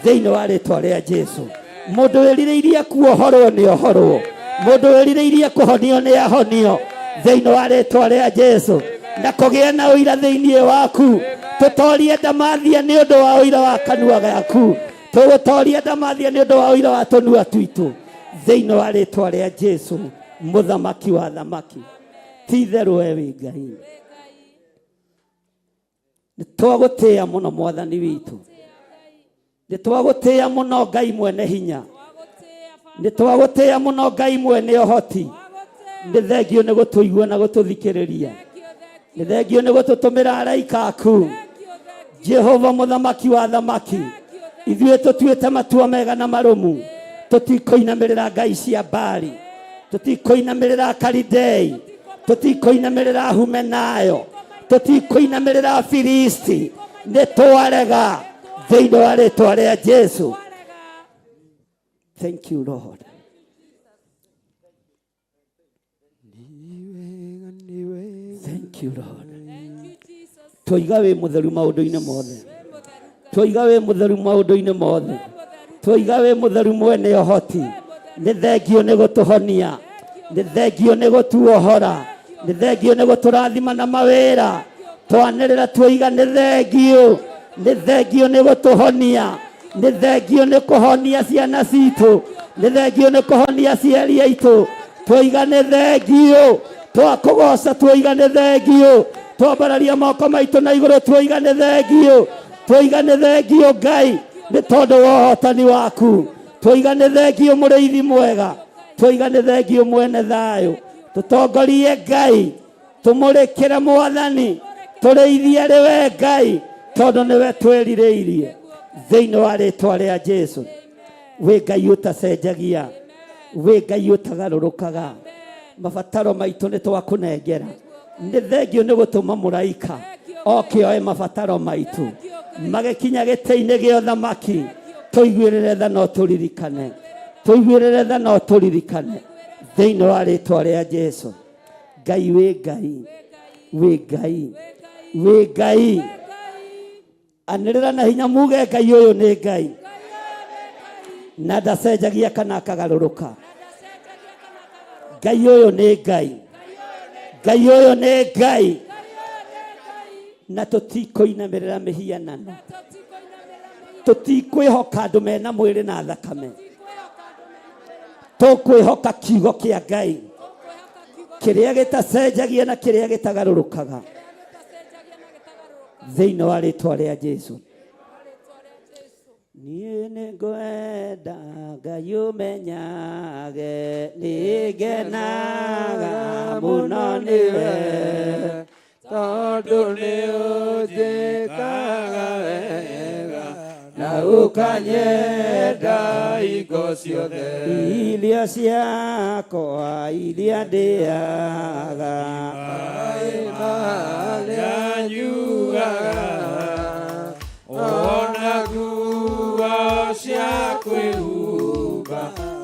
thĩinĩ wa rĩtwa rĩa Jesu. Mũndũ wĩrirĩirie kuohorwo nĩ ohorwo. Mũndũ wĩrirĩirie kũhonio nĩ ahonio thĩinĩ wa rĩtwa rĩa Jesu. Na kũgĩe na ũira thĩinĩ waku. Tũtorie ndamathia nĩ ũndũ wa ũira wa kanua gaku. Tũgũtoria ndamathia nĩ ũndũ wa ũira wa tũnua twitũ thĩinĩ wa rĩtwa rĩa Jesu, mũthamaki wa thamaki. Ti itherũ we wĩ Ngai. Nĩ twagũtĩĩa mũno mwathani witũ. Nĩ twagũtĩĩa mũno Ngai mwene hinya. Nĩ twagũtĩĩa mũno Ngai mwene ũhoti. Nĩ thengio nĩ gũtũigua na gũtũthikĩrĩria. Nĩ thengio nĩ gũtũtũmĩra araika aku. Jehova mũthamaki wa thamaki, ithuĩ tũtuĩte matua mega na marũmu. Tũtikũinamĩrĩra ngai cia Baali, tũtikũinamĩrĩra Kalidei, tũtikũinamĩrĩra Humenayo, tũtikũinamĩrĩra Filisti. Nĩ twarega thĩinĩ wa rĩtwa rĩa Jesu. Thank you Lord. Thank you Lord. Twoiga wĩ mũtheru maũndũ-inĩ mothe. Twoiga wĩ mũtheru maũndũ-inĩ mothe. Twoiga wĩ mũtheru mwene ũhoti. Nĩ thengio nĩ gũtũhonia. Nĩ thengio nĩ gũtuohora. Nĩ thengio nĩ gũtũrathima na mawĩra. Twanĩrĩra twoiga nĩ thengio. Nĩ thengio nĩ gũtũhonia. Nĩ thengio nĩ kũhonia ciana citũ. Nĩ thengio nĩ kũhonia aciari aitũ. Twoiga nĩ thengio. Twakũgoca twoiga nĩ thengio. Twambararia moko maitũ na igũrũ twoiga nĩ thengio. Twoiga nĩ thengio Ngai nĩ tondũ wa ũhotani waku. Twoiga nĩ thengio mũrĩithi mwega. Twoiga nĩ thengio mwene thayũ. Tũtongorie Ngai, tũmũrĩkĩre mwathani, tũrĩithie arĩ we Ngai tondũ nĩwe twĩrirĩirie thĩinĩ wa rĩtwa rĩa Jesu. Wĩ Ngai ũtacenjagia, wĩ Ngai ũtagarũrũkaga. Mabataro maitũ nĩ twakũnengera. Nĩ thengio nĩ gũtũma mũraika oke oe mabataro maitũ magĩkinya gĩtĩ-inĩ gĩa ũthamaki. Tũiguĩrĩre tha no tũririkane, tũiguĩrĩre tha no tũririkane thĩinĩ wa rĩtwa rĩa Jesu. Ngai wĩ Ngai, wĩ Ngai, wĩ Ngai. Anĩrĩra na hinya muge Ngai ũyũ nĩ Ngai na ndacenjagia kana akagarũrũka. Ngai ũyũ nĩ Ngai, Ngai ũyũ nĩ Ngai, na tũtikũinamĩrĩra mĩhianano, tũtikwĩhoka andũ mena mwĩrĩ na thakame, tũkwĩhoka kiugo kĩa Ngai kĩrĩa gĩtacenjagia na kĩrĩa gĩtagarũrũkaga thĩinĩ wa rĩtwa rĩa Jesu. Niĩ nĩ ngwenda Ngai ũmenyage nĩ ngenaga mũno nĩwe, tondũ nĩ ũnjĩkaga wega na ũkanyenda hingo ciothe. Irio ciakwa iria ndĩaga, maĩ marĩa nyuaga, ona nguo cia kwĩhumba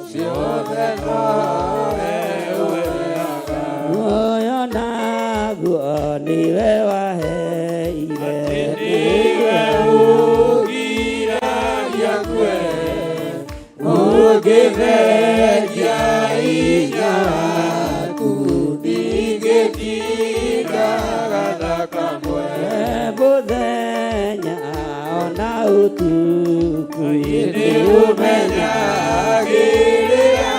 ciothe nowe ũheaga. Muoyo naguo nĩwe waheire, nĩwe ũgiragia ngue, ũngĩthengia hinya waku, ndingĩtinda gathakamwe. Mũthenya ona ũtukũ, nĩ ũmenyagĩrĩra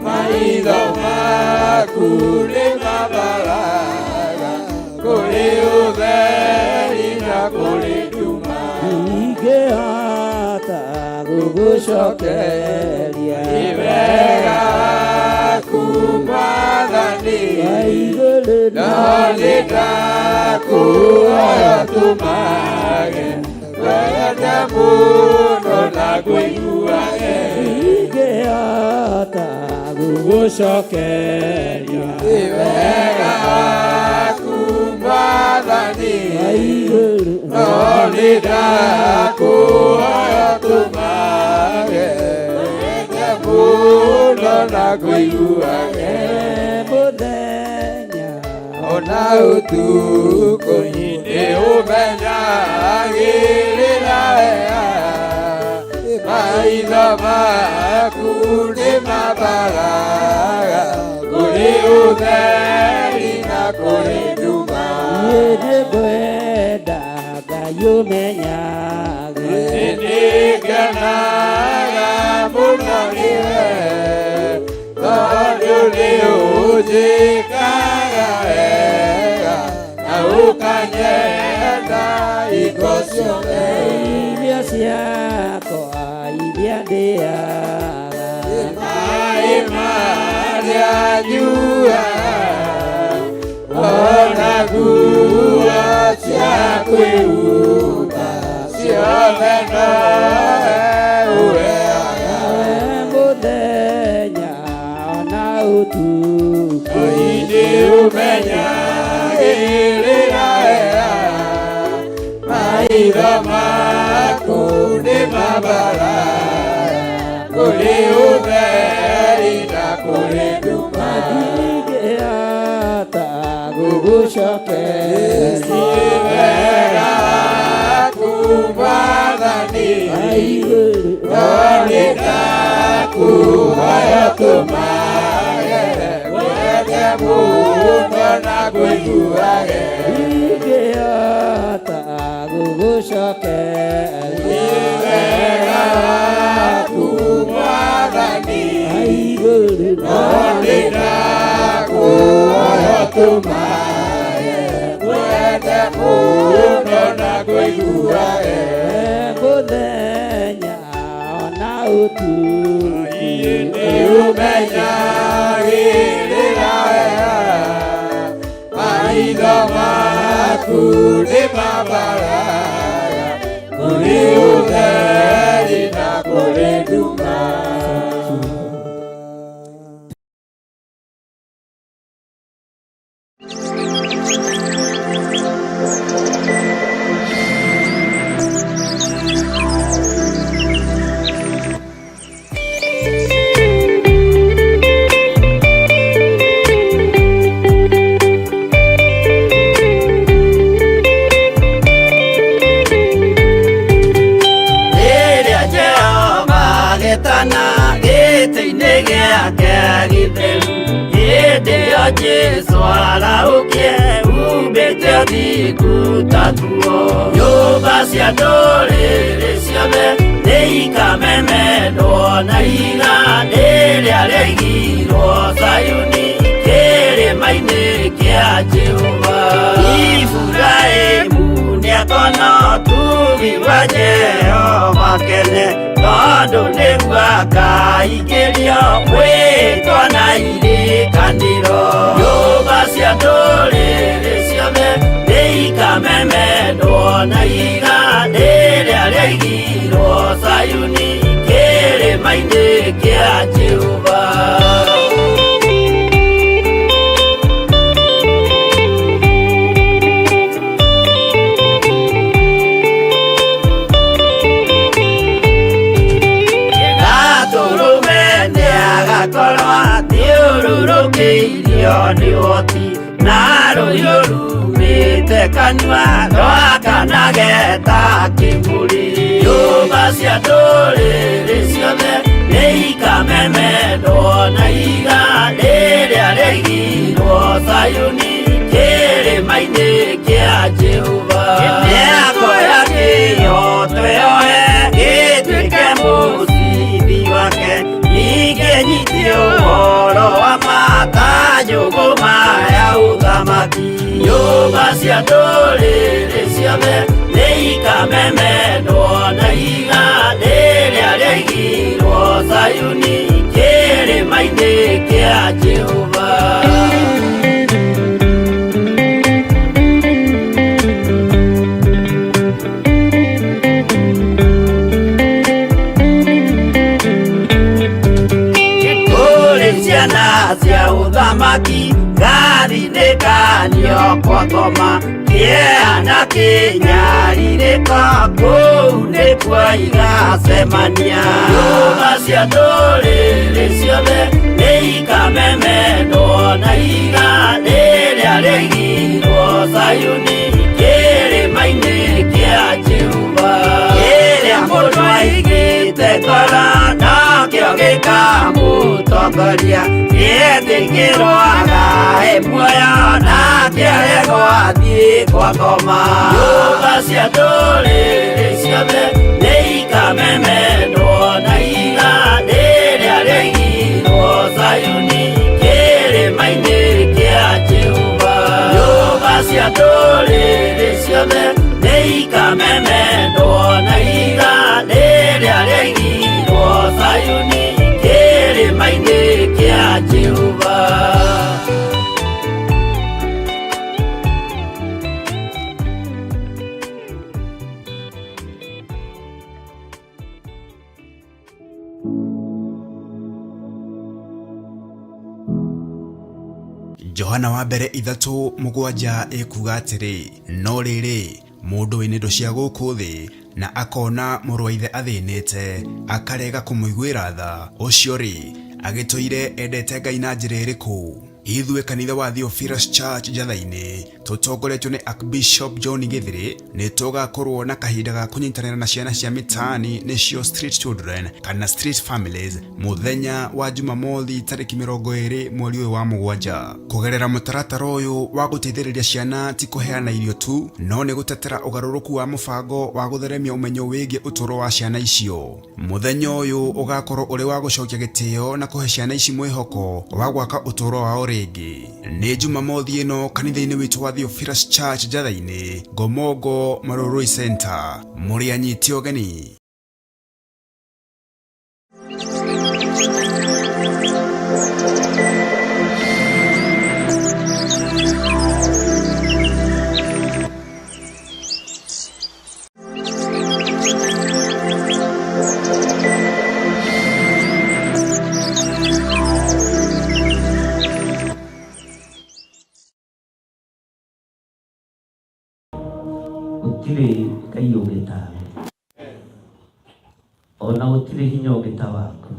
maitho maku nĩ mabaraga kũrĩ ũtheri na kũrĩ nduma. Ingĩhota gũgũcokeria nĩ wega waku Mwathani, igũrũ no nĩ ndakũhoya tũmage wende mũno na ngũiguage. Ingĩhota gũgũcokeria nĩ wega waku Mwathani, igũrũ no nĩ ndakũhoya tũmage wende mũno na ngũiguage. Na ũtukũ nĩ ũmenyagĩrĩra wega maitho maku nĩ mabaraga kũrĩ ũtheri na kũrĩ nduma. Niĩ nĩngwenda Ngai ũmenyage. Nĩngenaga mũno nĩwe tondũ nĩ ũnjĩkaga wega na ũkanyenda hingo ciothe. Irio ciakwa iria ndĩaga. Maĩ marĩa nyuaga ona nguo cia kwĩhumba ciothe nowe ũheaga. Mũthenya ona ũtukũ. Nĩ ũmenyagĩrĩra wega maitho maku nĩ mabara kũrĩ ũtheri na kũrĩ nduma. Ndingĩhota gũgũcokeria. Wega waku Mwathani no nĩ ndakũhoya tũmage wende mũno na kũiguage. Ndingĩhota gũgũcokeria. Wega waku Mwathani Igũrũ no nĩ ndakũhoya tũmage wende mũno na kũiguage. Mũthenya ona ũtukũ. Nĩ ũmenyagĩrĩra wega maitho maku nĩ mabaraga kũrĩ ũtheri na kũrĩ nduma. Rĩrĩa Jehova agetana gĩtĩ-inĩ gĩake gĩtheru, hĩndĩ ĩyo Jesũ arahũkie umbĩte ũthingu ta nguo. Nyũmba cia ndũrĩrĩ ciothe nĩikamemendwo na ihiga rĩrĩa rĩaigirwo Zayuni kĩrĩma-inĩ kĩa Jehova. Iburahĩmu nĩakona ũtugi wa Jehova kene, tondũ nĩguo akaingĩrio mwĩtwa na irĩkanĩro. Nyũmba cia ndũrĩrĩ ciothe nĩikamemendwo na ihiga rĩrĩa rĩaigirwo Zayuni kĩrĩma-inĩ kĩa Jehova. Gatũrũme nĩagakorwo athiũrũrũkĩirio nĩ ũhoti na rũhiũ rumĩte kanua rwakanage ta kĩmũrĩ. Nyũmba cia ndũrĩrĩ ciothe nĩikamemendwo na ihiga rĩrĩa rĩaigirwo Zayuni kĩrĩma-inĩ kĩa Jehova. Mĩako ya kĩhooto yohe gĩtuĩke mũcibi wake, ningĩ nyite ũhoro wa ma ta njũgũma ya ũthamaki. Nyũmba cia ndũrĩrĩ ciothe nĩikamemendwo na ihiga rĩrĩa rĩaigirwo Zayuni kĩrĩma-inĩ kĩa Jehova. Kũrĩ ciana cia ũthamaki ngathinĩkanio kwa ngoma. Kĩeha na kĩnyarirĩko kũu nĩkuo igacemania. Nyũmba cia ndũrĩrĩ ciothe nĩ ikamemendwo na ihiga rĩrĩa rĩigirwo Zayuni kĩrĩma-inĩ kĩa Jehova. Kĩrĩa mũndũ aigĩte ngoro nakĩo gĩkamũtongoria, gĩetĩkĩrwo agae muoyo nake aregwo athiĩ kwa ngoma. Nyũmba cia ndũrĩrĩ ciothe nĩ ikamemendwo na ihiga rĩrĩa rĩigirwo Zayuni kĩrĩma-inĩ kĩa Jehova. Nyũmba cia ndũrĩrĩ ciothe nĩ ikamemendwo na ihiga rĩrĩa rĩigirwo Zayuni kĩrĩma-inĩ kĩa Jehova. Johana wa mbere 3:7 ĩkuga atĩrĩ, no rĩrĩ, mũndũ wĩna indo cia gũkũ thĩ na akona mũrũ wa ithe athĩnĩte akarega kũmũiguĩra tha, ũcio rĩ agĩtũire endete Ngai na njĩra ĩrĩkũ? Ithuĩ kanitha wa Theophilus Church Njatha-inĩ tũtongoretio nĩ Archbishop John Gĩthĩrĩ nĩ tũgakorwo na kahinda ga kũnyitanĩra na ciana cia mĩtaani nĩcio street children kana street families mũthenya wa Jumamothi tarĩki 20 mweri ũyũ wa 7. Kũgerera mũtaratara ũyũ wa gũteithĩrĩria ciana ti kũheana irio tu, no nĩ gũtetera ũgarũrũku wa mũbango wa gũtheremia ũmenyo wĩgiĩ ũtũũro wa ciana icio. Mũthenya ũyũ ũgakorwo ũrĩ wa gũcokia gĩtĩo na kũhe ciana ici mwĩhoko wa gwaka ũtũũro wao rĩngĩ. Nĩ Jumamothi ĩno kanitha-inĩ witũ wa Theophilus Church Njatha-inĩ, Ngomongo Marurui Center. Mũrĩ anyite ũgeni. Gũtirĩ Ngai ũngĩ tawe, ona gũtirĩ hinya ũngĩ ta waku.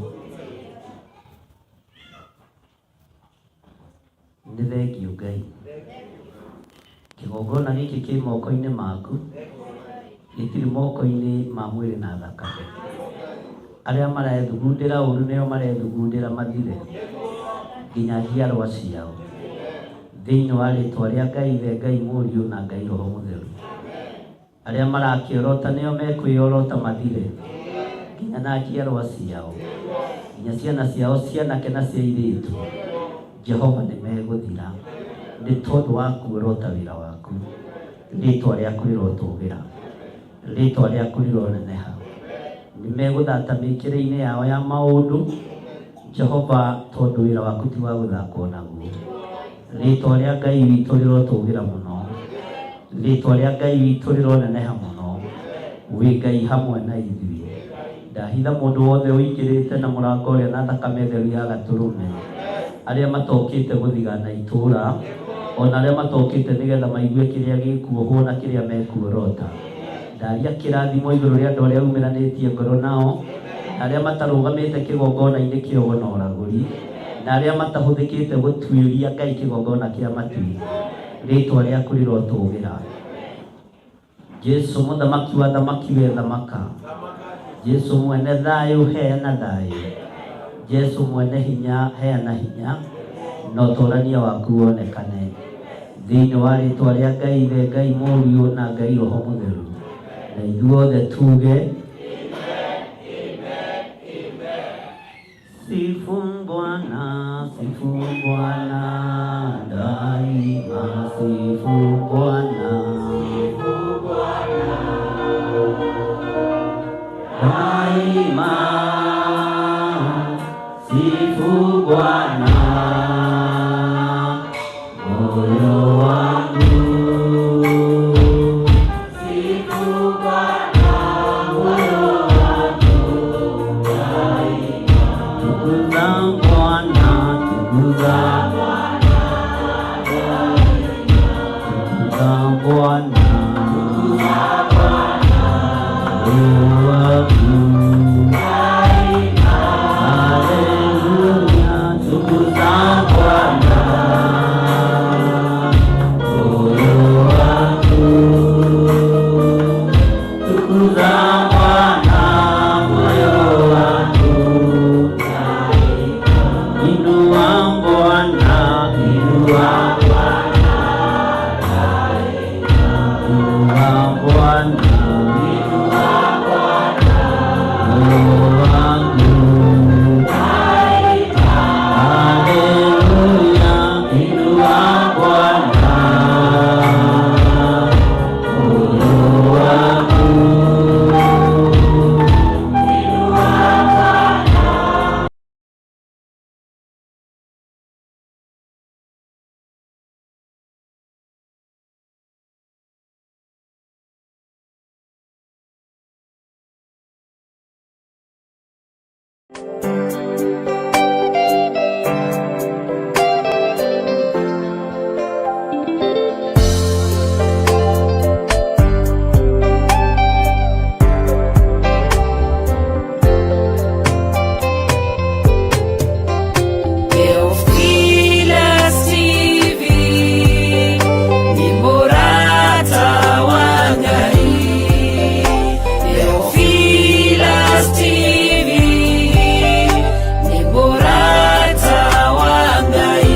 Nĩ thengiũ Ngai, kĩgongona gĩkĩ kĩ moko-inĩ maku, gĩtirĩ moko-inĩ ma mwĩrĩ na thakame. Arĩa marethugundĩra ũru nĩo marethugundĩra mathire nginya njiarwa ciao, thĩinĩ wa rĩtwa rĩa Ngai Ithe, Ngai Mũriũ na Ngai Roho Mũtheru. Arĩa marakĩorota nĩo mekwĩorota mathire nginya na njiarwa ciao, nginya ciana ciao cianake na cia airĩtu. Jehova nĩ megũthira nĩ tondũ wa kuorota wĩra waku. Rĩtwa rĩaku rĩrotũgĩra, rĩtwa rĩaku rĩroneneha. Nĩ megũthata mĩkĩre-inĩ yao ya maũndũ, Jehova, tondũ wĩra waku ti wa gũthakwo naguo. Rĩtwa rĩa Ngai witũ rĩrotũgĩra mũno, rĩtwa rĩa Ngai witũ rĩroneneha mũno. Wĩ Ngai hamwe na ithuĩ. Ndahitha mũndũ wothe ũingĩrĩte na mũrango ũrĩa na thakame theru ya gatũrũme, arĩa matokĩte gũthigana itũũra, ona arĩa matokĩte nĩgetha maigue kĩrĩa gĩkuohwo na kĩrĩa mekuorota. Ndaria kĩrathimo igũrũ rĩa andũ arĩa umĩranĩtie ngoro nao, na arĩa matarũgamĩte kĩgongona-inĩ kĩa ũgo na ũragũri, na arĩa matahũthĩkĩte gũtuĩria Ngai kĩgongona kĩa matu-inĩ. Rĩtwa rĩaku rĩrotũgĩra. Jesu mũthamaki wa thamaki we thamaka, Jesu mwene thayũ heana thayũ, Jesu mwene hinya heana hinya, na ũtũrania waku wonekane thĩinĩ wa rĩtwa rĩa Ngai Ithe, Ngai Mũriũ na Ngai Roho Mũtheru. Na ithuothe tuge Sifu Bwana, sifu Bwana daima, sifu Bwana, daima, sifu Bwana, moyo wangu, sifu Bwana, moyo wangu, daima, tukuza Bwana, tukuza Bwana, tukuza Bwana. Theophilus TV ni murata wa Ngai. Theophilus TV ni murata wa Ngai.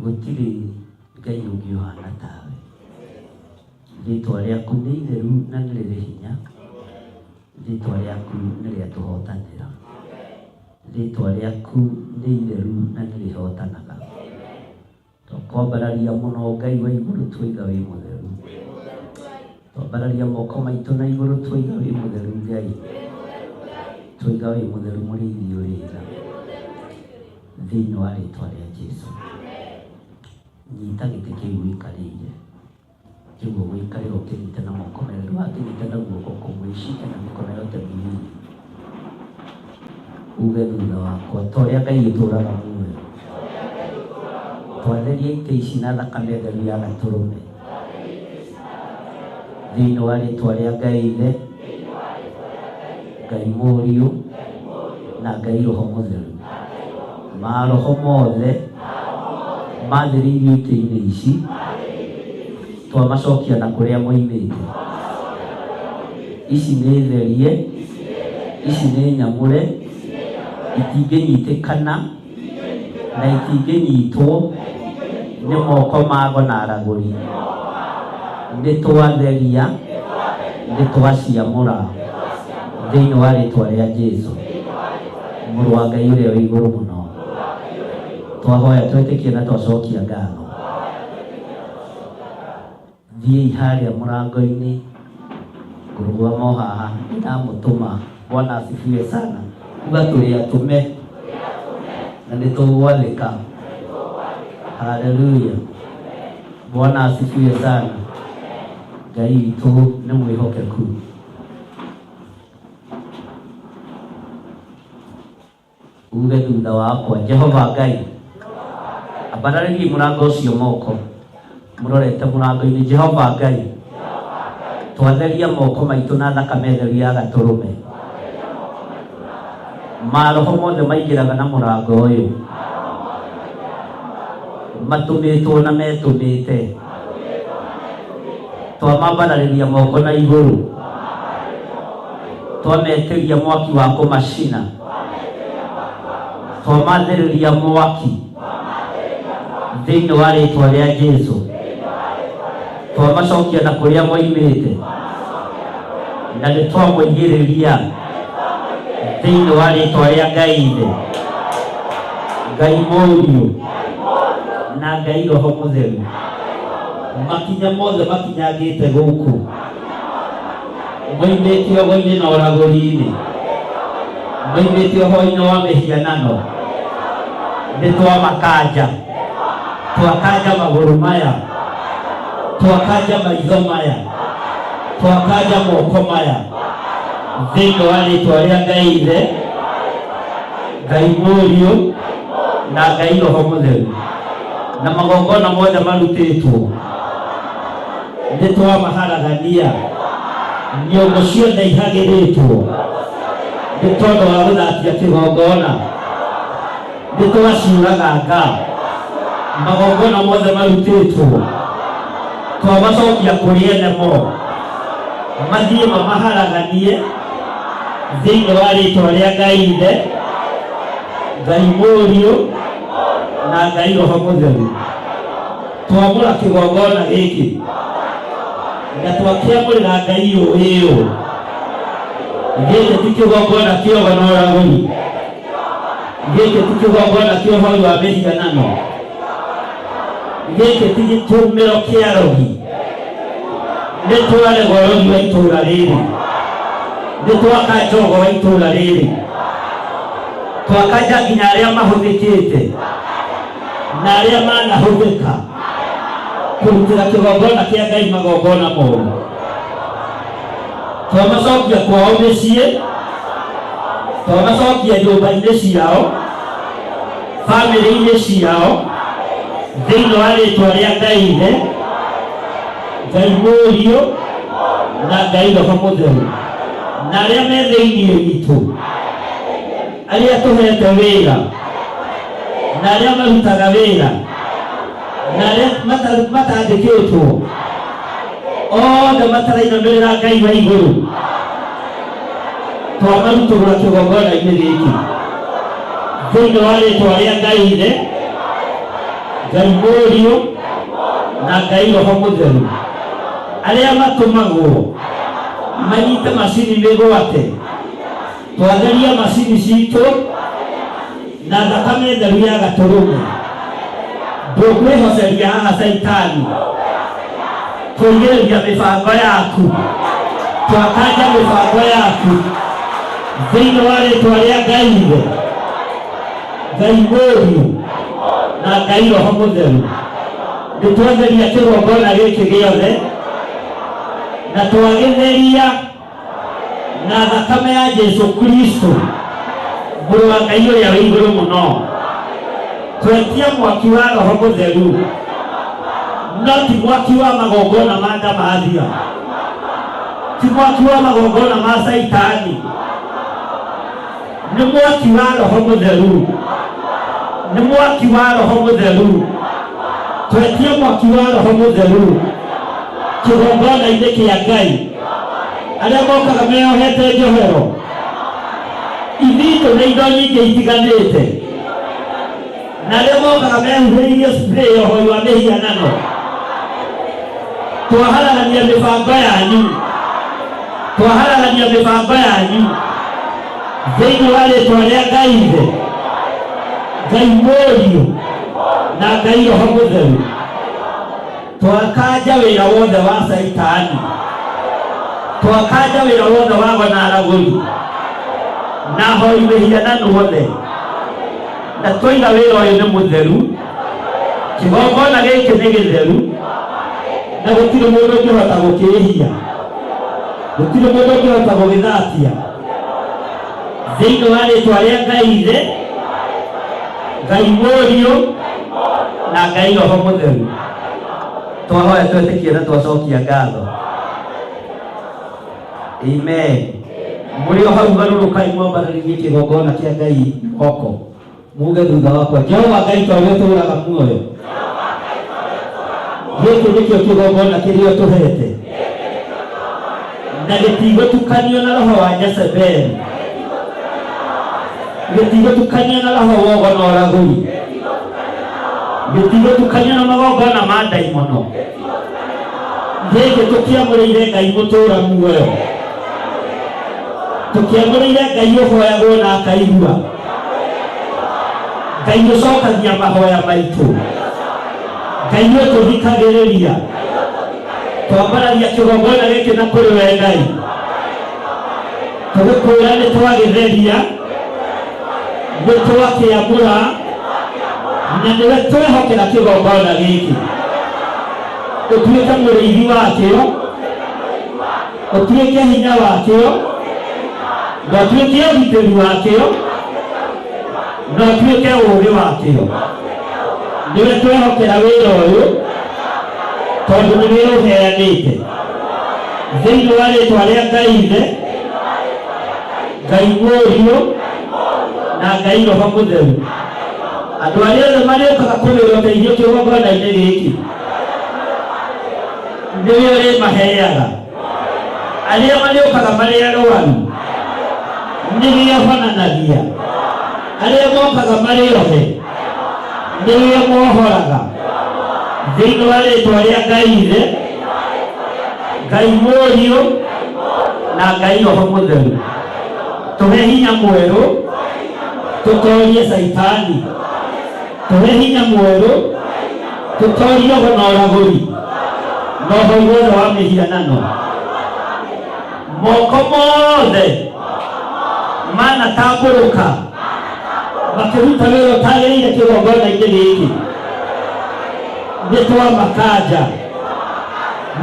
Gũtirĩ Ngai ũngĩ ũhana tawe. Rĩtwa rĩaku nĩ itheru na nĩ rĩrĩ hinya. Rĩtwa rĩaku nĩ rĩatũhotanĩra. Rĩtwa rĩaku nĩ itheru na nĩ rĩhotanaga. Twakwambararia mũno Ngai wa igũrũ twaiga wĩ mũtheru. Twambararia moko maitũ na igũrũ twaiga wĩ mũtheru Ngai. Twaiga wĩ mũtheru mũrĩithi ũrĩ tha. Thĩinĩ wa rĩtwa rĩa Jesũ. Nyita gĩtĩ kĩu ũikarĩire. Kĩu ũgũikarĩra ũkĩnyite na moko merĩ, ndũgakĩnyite na guoko kũmwe, icike na mĩkono yote mĩĩrĩ. Uge thutha wakwa, ta ũrĩa Ngai ũtũũraga muoyo. Twatheria itĩ ici na thakame theru ya gatũrũme. Thĩinĩ wa rĩtwa rĩa Ngai Ithe, Ngai Mũriũ, na Ngai Roho Mũtheru. Maroho mothe mathĩrĩirio itĩ-inĩ ici, twamacokia na kũrĩa moimĩte. Ici nĩ therie, ici nĩ nyamũre, itingĩnyitĩkana na itingĩnyitwo nĩ moko mago na aragũri. Nĩ twatheria, nĩ twaciamũra thĩinĩ wa rĩtwa rĩa Jesũ, mũrũ wa Ngai ũrĩa wĩ igũrũ mũno. Twahoya twetĩkie na twacokia ngatho. Thiĩi harĩa mũrango-inĩ, ngũrũgama o haha, nĩndamũtũma. Bwana asifiwe sana. Uga tũrĩ atũme na nĩ tũgwathĩka. Haleluya. Bwana asifiwe sana. Ngai witũ nĩ mwĩhokeku. Uge thutha wakwa, Jehova Ngai. Ambarariai mũrango ũcio moko mũrorete mũrango-inĩ. Jehova Ngai, twatheria moko maitũ na thakame theru ya gatũrũme. Maroho mothe maingĩraga na mũrango ũyũ matũmĩtwo na metũmĩte, twamambararĩria moko na igũrũ, twametĩria mwaki wa kũmacina, twamathĩrĩria mwaki thĩinĩ wa rĩtwa rĩa Jesu, twamacokia na kũrĩa moimĩte, na nĩ twamoigĩrĩria thĩinĩ wa rĩtwa rĩa Ngai Ithe, Ngai Mũriũ na Ngai Roho Mũtheru. Makinya mothe makinyangĩte gũkũ moimĩte ũgo-inĩ na ũragũri-inĩ, moimĩte ũhoro-inĩ wa mĩhianano, nĩ twamakanja, twakanja magũrũ maya, twakanja maitho maya, twakanja moko maya, thĩinĩ wa rĩtwa rĩa Ngai Ithe, Ngai Mũriũ na Ngai Roho Mũtheru. Na magongona mothe marutĩtwo nĩ twamaharagania, nyũngũ ciothe ihagĩrĩtwo nĩ tondũ wa gũthatia kĩgongona, nĩ twaciũraganga. Magongona mothe marutĩtwo twamacokia kũrĩ ene mo, mathiĩ mamaharaganie thĩinĩ wa rĩtwa rĩa Ngai Ithe, Ngai Mũriũ na Ngai Roho Mũtheru. Twamũra kĩgongona gĩkĩ na twakĩamũrĩra Ngai ũyũ. Gĩkĩ ti kĩgongona kĩa ũgo na ũragũri, gĩkĩ ti kĩgongona kĩa ũhoi wa mĩhianano, gĩkĩ ti gĩtũmĩro kĩa rogi. Nĩ twaregwo rogi wa itũũra rĩrĩ, nĩ twakanja ũgo wa itũũra rĩrĩ, twakanja nginya arĩa mahũthĩkĩte na arĩa manahũthĩka kũrutĩra kĩgongona kĩa Ngai magongona moru. Twamacokia kwao mĩciĩ, twamacokia nyũmba-inĩ ciao, bamĩrĩ-inĩ ciao, thĩinĩ wa rĩtwa rĩa Ngai Ithe, Ngai Mũriũ na Ngai Roho Mũtheru. Na arĩa me thĩinĩ witũ, arĩa tũhete wĩra na arĩa marutaga wĩra na arĩa matandĩkĩtwo, othe matarainamĩrĩra Ngai wa igũrũ, twamarutũrũra kĩgongona-inĩ gĩkĩ thĩinĩ wa rĩtwa rĩa Ngai Ithe, Ngai Mũriũ na Ngai Roho Mũtheru. Arĩa matũmagwo manyite macini mĩgwate, twatheria macini citũ na thakame theru ya gatũrũme. Ndũkwĩhoceria haha Caitani kũigĩrĩria mĩbango yaku, twakanja mĩbango yaku thĩinĩ wa rĩtwa rĩa Ngai Ithe, Ngai Mũriũ na Ngai Roho Mũtheru. Nĩ twatheria kĩgongona gĩkĩ gĩothe na twagĩtheria na thakame ya Jesu Kristo mũrũ wa Ngai ũrĩa wĩ igũrũ mũno. Twetia mwaki wa Roho Mũtheru, no ti mwaki wa magongona ma ndamathia, ti mwaki wa magongona ma Caitani, nĩ mwaki wa Roho Mũtheru, nĩ mwaki wa Roho Mũtheru. Twetia mwaki wa Roho Mũtheru kĩgongona-inĩ kĩa Ngai. Arĩa mokaga meyohete njohero, ithitũ na indo nyingĩ itiganĩte, na arĩa mokaga mehuhĩrĩirie spray ya ũhoi wa mĩhianano, twaharagania mĩbango yanyu, twaharagania mĩbango yanyu thĩinĩ wa rĩtwa rĩa Ngai Ithe, Ngai Mũriũ na Ngai Roho Mũtheru. Twakanja wĩra wothe wa Caitani, twakanja wĩra wothe wa ago na aragũri na ahoi mĩhianano othe, na twoiga wĩra ũyũ nĩ mũtheru, kĩgongona gĩkĩ nĩ gĩtheru, na gũtirĩ mũndũ ũngĩhota gũkĩhia, gũtirĩ mũndũ ũngĩhota gũgĩthatia. Thĩinĩ wa rĩtwa rĩa Ngai Ithe, Ngai Mũriũ Na Ngai Roho Mũtheru. Twahoya twetĩkie na twacokia ngatho. Amen. Mũrĩ o hau garũrũkai mwambarĩrie kĩgongona kĩa Ngai moko. Muge thutha wakwa, Jehova Ngai ta ũrĩa ũtũũraga muoyo. Gĩkĩ nĩkĩo kĩgongona kĩrĩa ũtũhete. Na gĩtigũtukanio na roho wa Jezebeli. Gĩtigũtukanio na roho wa ũgo na ũragũri. Gĩtigũtukanio na magongona ma ndaimono. Gĩkĩ tũkĩamũrĩire Ngai mũtũũra muoyo. Tũkĩamũrĩire Ngai ũhoyagwo na akaigua. Ngai ũcokagia mahoya maitũ. Ngai ũtũthikagĩrĩria. Twambaragia kĩgongona gĩkĩ na kũrĩ we Ngai. Tũgĩkwĩra nĩ twagĩtheria, nĩ twakĩamũra, na nĩwe twehokera kĩgongona gĩkĩ. Ũtuĩke mũrĩithi wakĩo, ũtuĩke hinya wakĩo, na ũtuĩke ũgitĩri wakĩo, na ũtuĩke ũũgĩ wakĩo. Nĩwe twehokera wĩra ũyũ, tondũ nĩwe ũheanĩte. Thĩinĩ wa rĩtwa rĩa Ngai Ithe, Ngai Mũriũ, na Ngai Roho Mũtheru. Andũ arĩa othe marĩũkaga kũgĩra ũteithio kĩgongona-inĩ gĩkĩ, nĩwe ũrĩmaheaga. Arĩa marĩũkaga marĩ arwaru, nĩwe ũhonanagia. Arĩa mokaga marĩ ohe, nĩwe ũmohoraga. Thĩinĩ wa rĩtwa rĩa Ngai Ithe, Ngai Mũriũ, na Ngai Roho Mũtheru. Tũhe hinya mwerũ, tũtorie Caitani. Tũhe hinya mwerũ, tũtorie ũgo na ũragũri, na ũhoi wothe wa mĩhianano. Moko mothe manatambũrũka makĩruta wĩra ũtagĩrĩire kĩgongona-inĩ gĩkĩ, nĩ twamakanja.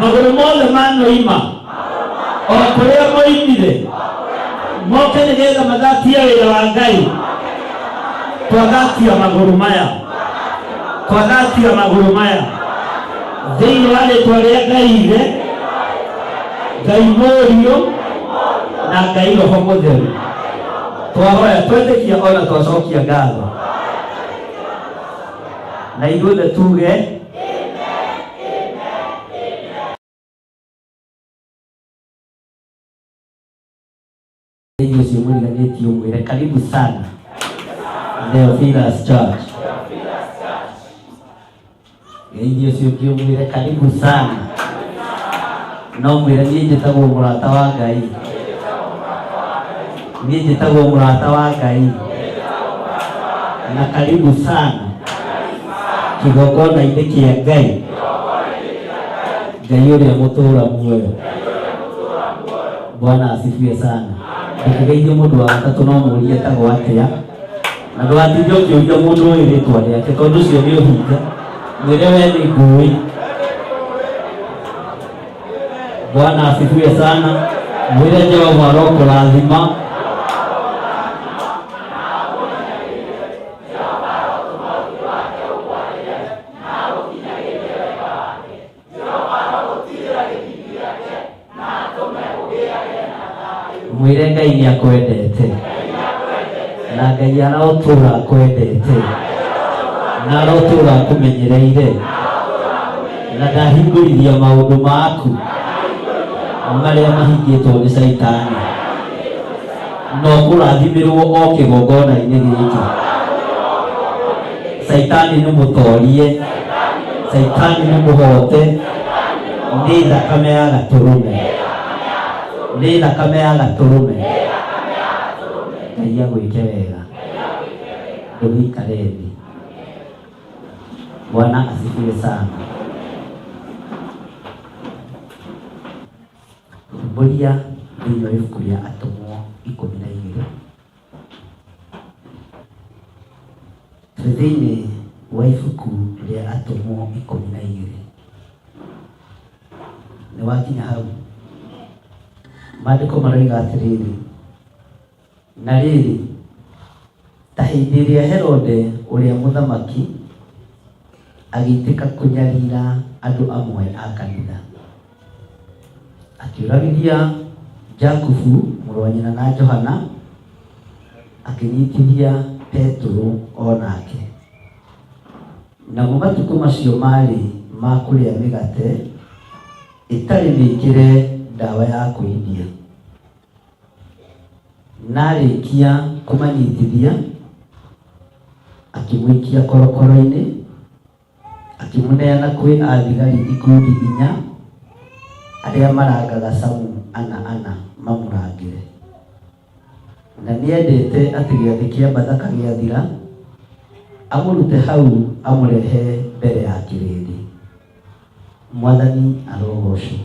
Magũrũ mothe manoima o kũrĩa moimire moke nĩgetha mathatie wĩra wa Ngai. Twathatia magũrũ maya, twathatia magũrũ maya thĩinĩ wa rĩtwa rĩa Ngai Ithe, Ngai Mũriũ, na Ngai Roho Mũtheru. Twahoya twetĩkia ona twacokia ngatho. Na ithuothe tuge Hiyo ũcio mũriganĩtie ũmwĩre karibu sana Theophilus Church. Geithio ũcio ũngĩ ũmwĩre karibu sana. No mwĩre niĩ njĩtagwo mũrata wa Ngai. Niĩ njĩtagwo mũrata wa Ngai. Na karibu sana kĩgongona-inĩ kĩa Ngai. Ngai ũrĩa mũtũũra muoyo. Bwana asifiwe sana. Ndũkĩgeithie mũndũ wa gatatũ no mũrie etagwo atĩa. Na ndũgatinde ũkĩũria mũndũ ũyũ rĩtwa rĩake tondũ ũcio nĩ ũhinga. Mwĩre we nĩ ngũĩ. Bwana asifiwe sana. Mwĩre Jehova arokũrathima. Mwĩre Ngai nĩ akwendete. Na Ngai arotũra akwendete. Na arotũra akũmenyereire. Na ndahingũrithia maũndũ maku marĩa mahingĩtwo nĩ Caitani. Na ũkũrathimĩrwo o kĩgongona-inĩ gĩkĩ. Caitani nĩ mũtorie. Caitani nĩ mũhote. Nĩ thakame ya gatũrũme. Nĩ thakame ya gatũrũme. Ngai agwĩke wega. Ndũgĩikare thĩ. Bwana asifiwe sana. Humbũria thĩinĩ wa ibuku rĩa Atũmwo 12. Twĩ thĩinĩ wa ibuku rĩa Atũmwo 12. Nĩ wakinya hau? Maandĩko maroiga atĩrĩrĩ, na rĩrĩ, ta hĩndĩ ĩrĩa Herode ũrĩa mũthamaki Agĩitĩka kũnyarira andũ amwe a kanitha. Akĩũragithia Jakubu mũrũ wa nyina na Johana, akĩnyitithia Petero o nake. Namo matukũ macio maarĩ ma kũrĩa mĩgate ĩtarĩ mĩĩkĩre ndawa ya kũimbia. Na arĩkia kũmanyitithia, akĩmũikia korokoro-inĩ, akĩmũneana kwĩ athigari ikundi inya arĩa marangaga camu ana ana mamũrangĩre. Na nĩendete atĩ gĩathĩ kĩa Bathaka gĩathira, amũrute hau amũrehe mbere ya kĩrĩndĩ. Mwathani arogocwo.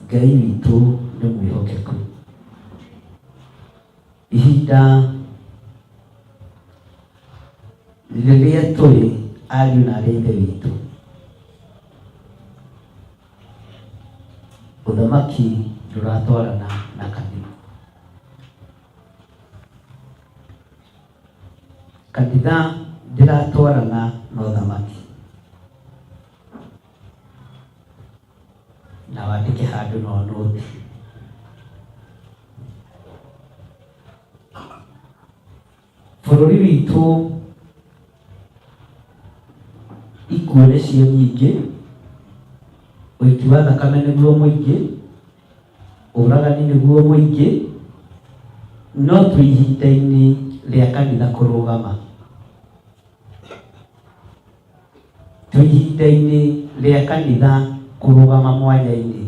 Ngai witũ nĩ mwĩhokeku. Ihinda rĩrĩa tũrĩ ariũ na arĩ a Ithe witũ, ũthamaki ndũratwarana na kanitha. Kanitha ndĩratwarana na ũthamaki. Na wandĩke handũ no nũti. Bũrũri witũ ikuũ nĩcio nyingĩ, ũiti wa thakame nĩguo mũingĩ, ũragani nĩguo mũingĩ, no twĩ ihinda-inĩ rĩa kanitha kũrũgama. Twĩ ihinda-inĩ rĩa kanitha kũrũgama mwanya-inĩ.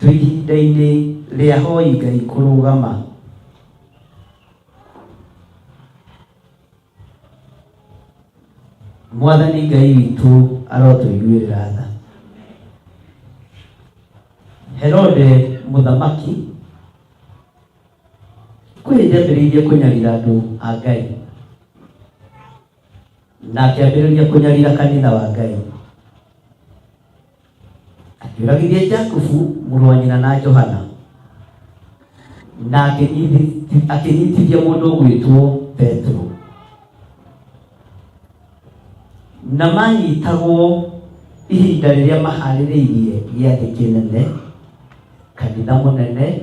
Twĩ ihinda-inĩ rĩa hoi Ngai kũrũgama. Mwathani Ngai witũ arotũiguĩrĩra tha. Herode mũthamaki kwĩ hĩndĩ ambĩrĩirie kũnyarira andũ a Ngai na akĩambĩrĩria kũnyarira kanitha wa Ngai. Akĩũragithia Jakubu mũrũ wa nyina na Johana na akĩnyitithia mũndũ ũgwĩtwo Petero. Na manyitagwo ihinda rĩrĩa maharĩrĩirie gĩathĩ kĩnene, kanitha mũnene,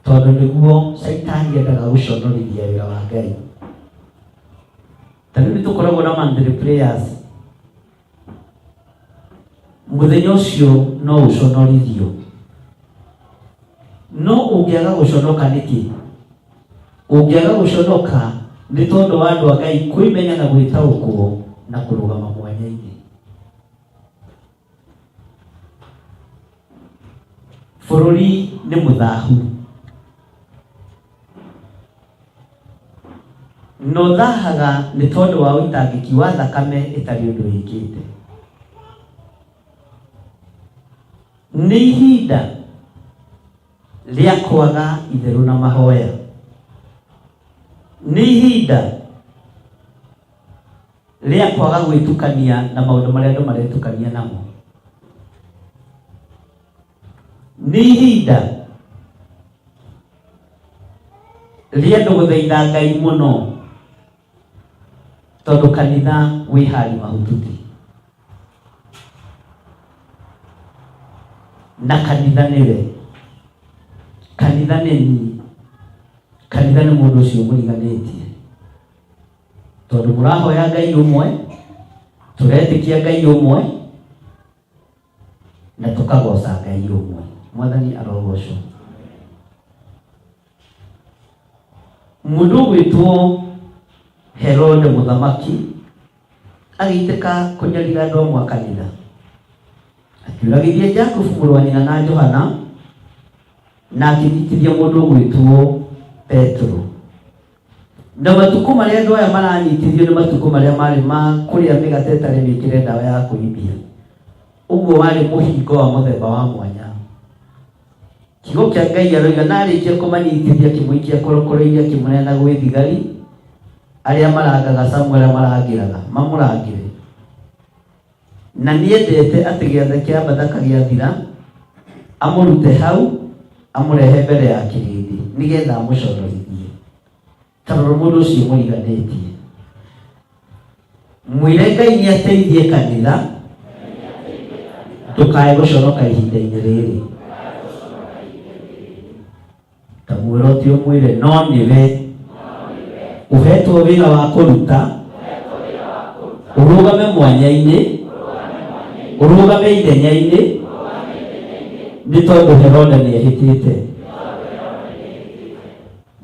tondũ nĩguo Caitani endaga gũconorithia wĩra wa Ngai. Ta rĩu nĩ tũkoragwo na monthly prayers. Mũthenya ũcio no ũconorithio. No ũngĩaga gũconoka nĩkĩ? Ũngĩaga gũconoka nĩ tondũ wa andũ a Ngai kwĩmenya na gwĩtaũkwo na kũrũgama mwanya-inĩ. Bũrũri nĩ mũthahu. Na ũthahaga nĩ tondũ wa ũitangĩki wa thakame ĩtarĩ ũndũ ĩkĩte. Nĩ ihinda rĩa kwaga itherũ na mahoya. Nĩ ihinda rĩa kwaga gwĩtukania na maũndũ marĩa andũ maretukania namo. Nĩ ihinda rĩa andũ gũthaitha Ngai mũno tondũ kanitha wĩ hali mahututi. Na kanitha nĩwe, kanitha nĩ niĩ, kanitha nĩ mũndũ ũcio mũriganĩtie. Tondũ mũrahoya Ngai ũmwe, tũretĩkia Ngai ũmwe, na tũkagoca Ngai ũmwe. Mwathani arogocwo. Mũndũ ũgwĩtwo Herode mũthamaki agĩitĩka kũnyarira andũ amwe a kanitha. Akiũragithia Jakubu mũrũ wa nyina na Johana na akĩnyitithia mũndũ ũgwĩtwo Petero. Na matukũ marĩa andũ aya maranyitithio nĩ matukũ marĩa marĩ ma kũrĩa mĩgate ĩtarĩ mĩkĩre ndawa ya kũimbia. Ũguo warĩ mũhingo wa mũthemba wa mwanya. Kiugo kĩa Ngai aroiga na arĩkia kũmanyitithia akĩmũikia korokoro-inĩ akĩmũneana gwĩ thigari arĩa marangaga camu arĩa marangĩraga mamũrangĩre. Na nĩendete atĩ gĩathĩ kĩa Bathaka gĩathira amũrute hau. Amũrehe mbere ya kĩrĩndĩ nĩgetha amũconorithie. Ta rora mũndũ ũcio mũriganĩtie. Mwĩre Ngai nĩ ateithie kanitha ndũkae gũconoka ihinda-inĩ rĩrĩ. Ta mwĩre ũtĩ ũmwĩre no nĩwe ũhetwo wĩra wa kũruta ũrũgame mwanya-inĩ ũrũgame ithenya-inĩ nĩ tondũ Herode nĩ ehĩtĩte.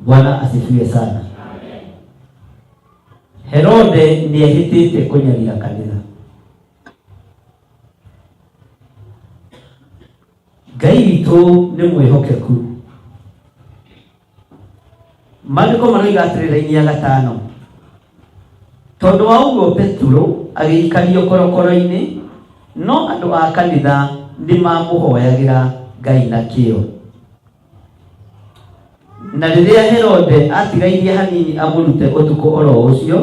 Bwana asifiwe sana. Herode nĩ ehĩtĩte kũnyarira kanitha. Ngai witũ nĩ mwĩhokeku. Maandĩko maroiga atĩrĩ raini ya gatano, tondũ wa ũguo Petero agĩikario korokoro-inĩ, no andũ a kanitha nĩ mamũhoyagĩra Ngai na kĩyo. Na rĩrĩa Herode aatigairie hanini amũrute ũtukũ o ro ũcio,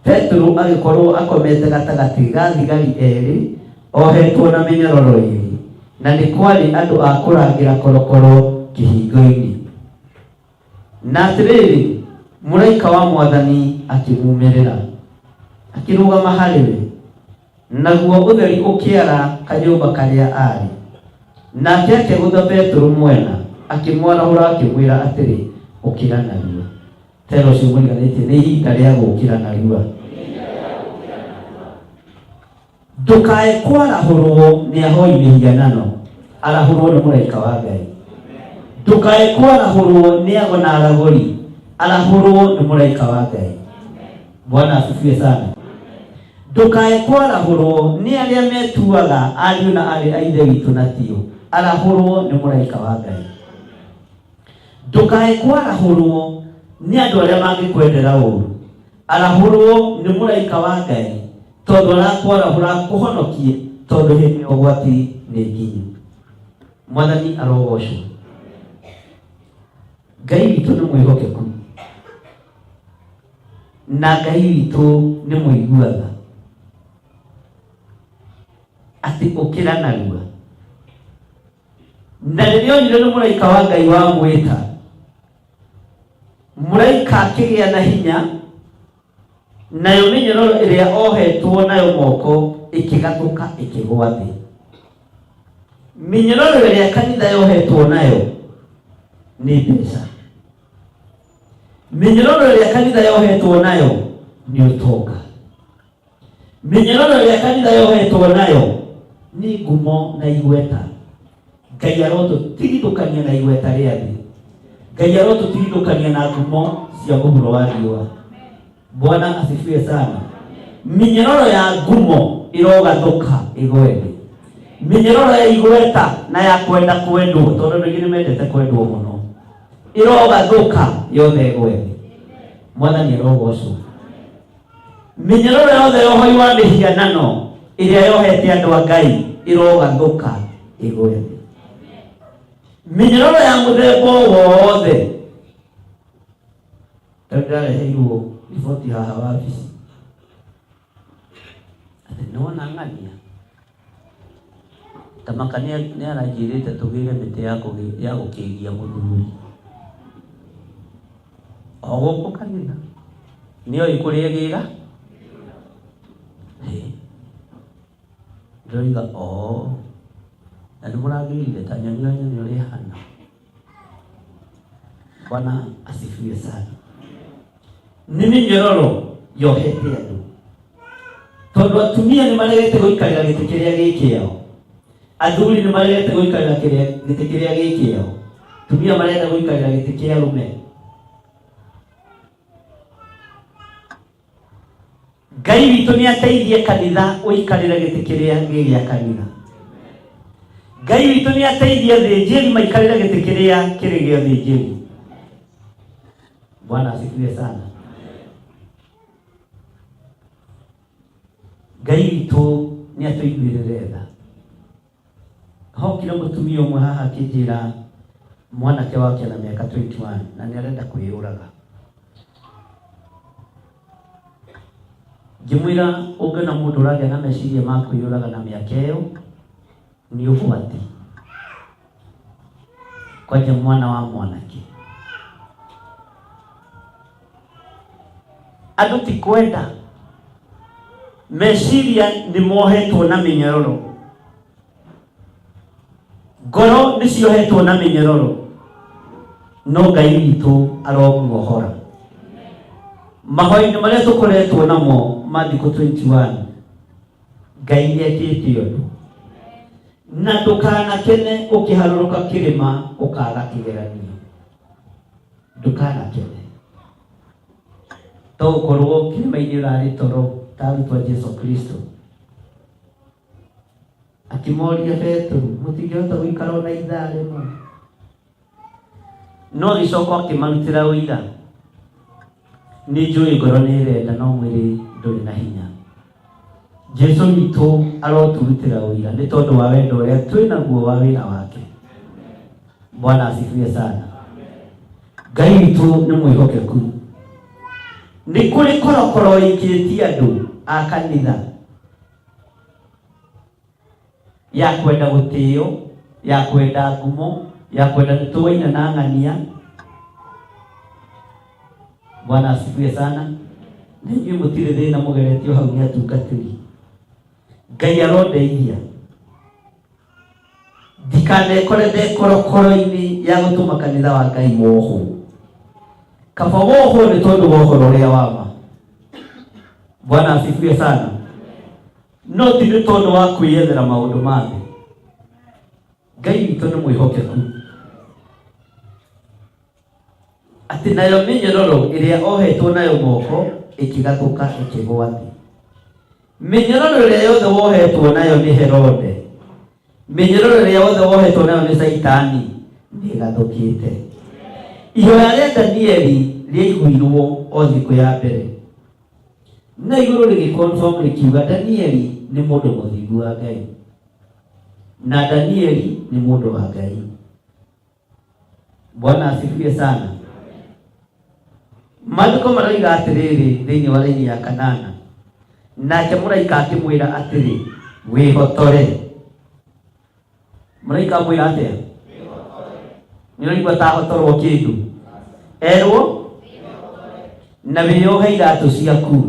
Petero agĩkorũo akomete gatagatĩ ga thigari erĩ, ohetwo na mĩnyororo ĩĩrĩ, na nĩ kwarĩ andũ a kũrangĩra korokoro kĩhingo-inĩ. Na atĩrĩrĩ, mũraika wa Mwathani akĩmuumĩrĩra, akĩrũgama harĩ we, Naguo ũtheri ũkĩara kanyũmba karĩa aarĩ. Nake akĩgũtha Petero mwena, akĩmwarahũra akĩmwĩra atĩrĩ, Ũkĩra narua. Tera ũcio mũriganĩtie, nĩ ihinda rĩa gũũkĩra narua. Ndũkae kwarahũrwo nĩ ahoi mĩhianano, arahũrwo nĩ mũraika wa Ngai. Ndũkae kwarahũrwo nĩ ago na aragũri, arahũrwo nĩ mũraika wa Ngai. Bwana asifiwe sana. Ndũkae kwarahũrwo nĩ arĩa metuaga ariũ na aarĩ a Ithe witũ na tio, arahũrwo nĩ mũraika wa Ngai. Ndũkae kwarahũrwo nĩ andũ arĩa mangĩkwendera ũũru, arahũrwo nĩ mũraika wa Ngai, tondũ arakwarahũra akũhonokie, tondũ hĩndĩ ya ũgwati nĩ nginyu. Mwathani arogocwo. Ngai witũ nĩ mwĩhokeku. Na Ngai witũ nĩ mũigua tha. Atĩ ũkĩra narua. Na rĩrĩa onire nĩ mũraika wa Ngai wamwĩta, mũraika akĩgĩa na hinya, nayo mĩnyororo ĩrĩa ohetwo nayo moko ĩkĩgathũka ĩkĩgwa thĩ. Mĩnyororo ĩrĩa kanitha yohetwo nayo nĩ mbeca. Mĩnyororo ĩrĩa kanitha yohetwo nayo nĩ ũtonga. Mĩnyororo ĩrĩa kanitha yohetwo nayo nĩ ngumo na igweta. Ngai arotũtigithũkania na igweta rĩa thĩ. Ngai arotũtigithũkania na ngumo cia mũhuro wa riũa. Bwana asifiwe sana. Mĩnyororo ya ngumo ĩrogathũka ĩgwe thĩ. Mĩnyororo ya igweta na ya kwenda kwendwo, tondũ andũ aingĩ nĩ mendete kwendwo mũno, ĩrogathũka yothe ĩgwe thĩ. Mwathani arogocwo. Mĩnyororo yothe ya ũhoi wa mĩhianano ĩrĩa yohete andũ a Ngai ĩrogathũka ĩgwe thĩ. Mĩnyororo ya mũthemba o wothe. Rĩu ndĩrareheirwo riboti haha wabici atĩ nĩwona ng'ania Tamaka nĩ aranjĩrĩte tũgĩre mĩtĩ ya gũkĩgia mũthuri o gũkũ kanitha nĩoĩ kũrĩa ĩgĩra. Ndĩroiga oo na nĩ mũragĩrire ta nyonia nyone ũrĩa ĩhana. Bwana asifiwe sana. Nĩ mĩnyororo yohete andũ tondũ atumia nĩ maregete gũikarĩra gĩtĩ kĩrĩa gĩ kĩao, athuri nĩ maregete gũikarĩra gĩtĩ kĩrĩa gĩ kĩao, atumia marenda gũikarĩra gĩtĩ kĩa arũme. Ngai witũ nĩ ateithie kanitha ũikarĩre gĩtĩ kĩrĩa gĩ gĩa kanitha. Ngai witũ nĩ ateithie athĩnjĩri maikarĩre gĩtĩ kĩrĩa kĩrĩ gĩa ũthĩnjĩri. Bwana asifiwe sana. Ngai witũ nĩ atũiguĩrĩre tha. Hokire mũtumia ũmwe haha akĩnjĩra mwanake wake na mĩaka 21 na nĩ arenda kwĩyũraga. Ngĩmwĩra ũngĩona mũndũ ũragĩa na meciria ma kwĩyũraga na mĩaka ĩyo nĩ ũgwati. Kwanja mwana wa mwanake. Andũ ti kwenda. Meciria nĩ mohetwo na mĩnyororo. Ngoro nĩ ciohetwo na mĩnyororo. No Ngai witũ aromuohora. Mahoya-inĩ marĩa tũkoretwo namo ma thikũ 21, Ngai nĩ ekĩte ũndũ. Na ndũkanakene ũkĩharũrũka kĩrĩma ũkaga kĩgeranio. Ndũkanakene. To gũkorwo kĩrĩma-inĩ ũrarĩ toro ta arutwo a Jesu Kristo. Akĩmoria Petero, mũtingĩhota gũikara ona ithaa rĩmwe? No agĩcoka akĩmarutĩra ũira. Nĩ njũĩ ngoro nĩ ĩrenda no mwĩrĩ ndũrĩ na hinya. Jesu witũ aroturutĩra ũira nĩ tondũ wa wendo ũrĩa twĩ naguo wa wĩra wake. Bwana asifiwe sana. Ngai witũ nĩ mwĩhokeku. Nĩ kũrĩ korokoro ĩikĩtie andũ a kanitha ya kwenda gũtĩo, ya kwenda ngumo, ya kwenda nĩ tũwaina na ng'ania. Bwana asifiwe sana. Na inyuĩ mũtirĩ thĩna mũgeretio hau nĩ atungatĩri. Ngai arondeithia ndikanekore ndĩ korokoro-inĩ ya gũtũma kanitha wa Ngai wohwo. Kaba wohwo nĩ tondũ wa ũhoro ũrĩa wa ma. Bwana asifiwe sana. No ti nĩ tondũ wa kwĩyethera maũndũ ma thĩ. Ngai witũ nĩ mwĩhokeku. Atĩ nayo mĩnyororo ĩrĩa ohetwo nayo moko ĩkĩgathũka ĩkĩgwa thĩ. Mĩnyororo ĩrĩa yothe wohetwo nayo nĩ Herode, mĩnyororo ĩrĩa yothe wohetwo nayo nĩ Caitani nĩ ĩgathũkĩte. Ihoya rĩa Danieli rĩaiguirwo o thikũ ya mbere. Na igũrũ rĩgĩconfirm rĩkiuga Danieli nĩ mũndũ mũthingu wa Ngai. Na Danieli nĩ mũndũ wa Ngai. Bwana asifiwe sana. Maandĩko maroiga atĩrĩrĩ thĩinĩ wa raini ya kanana, nake mũraika akĩmwĩra atĩrĩ, wĩhotore. Mũraika amwĩra atĩa? Nĩ ũraigua ta ahotorwo kĩndũ? Erwo na wĩyohe iratũ ciaku.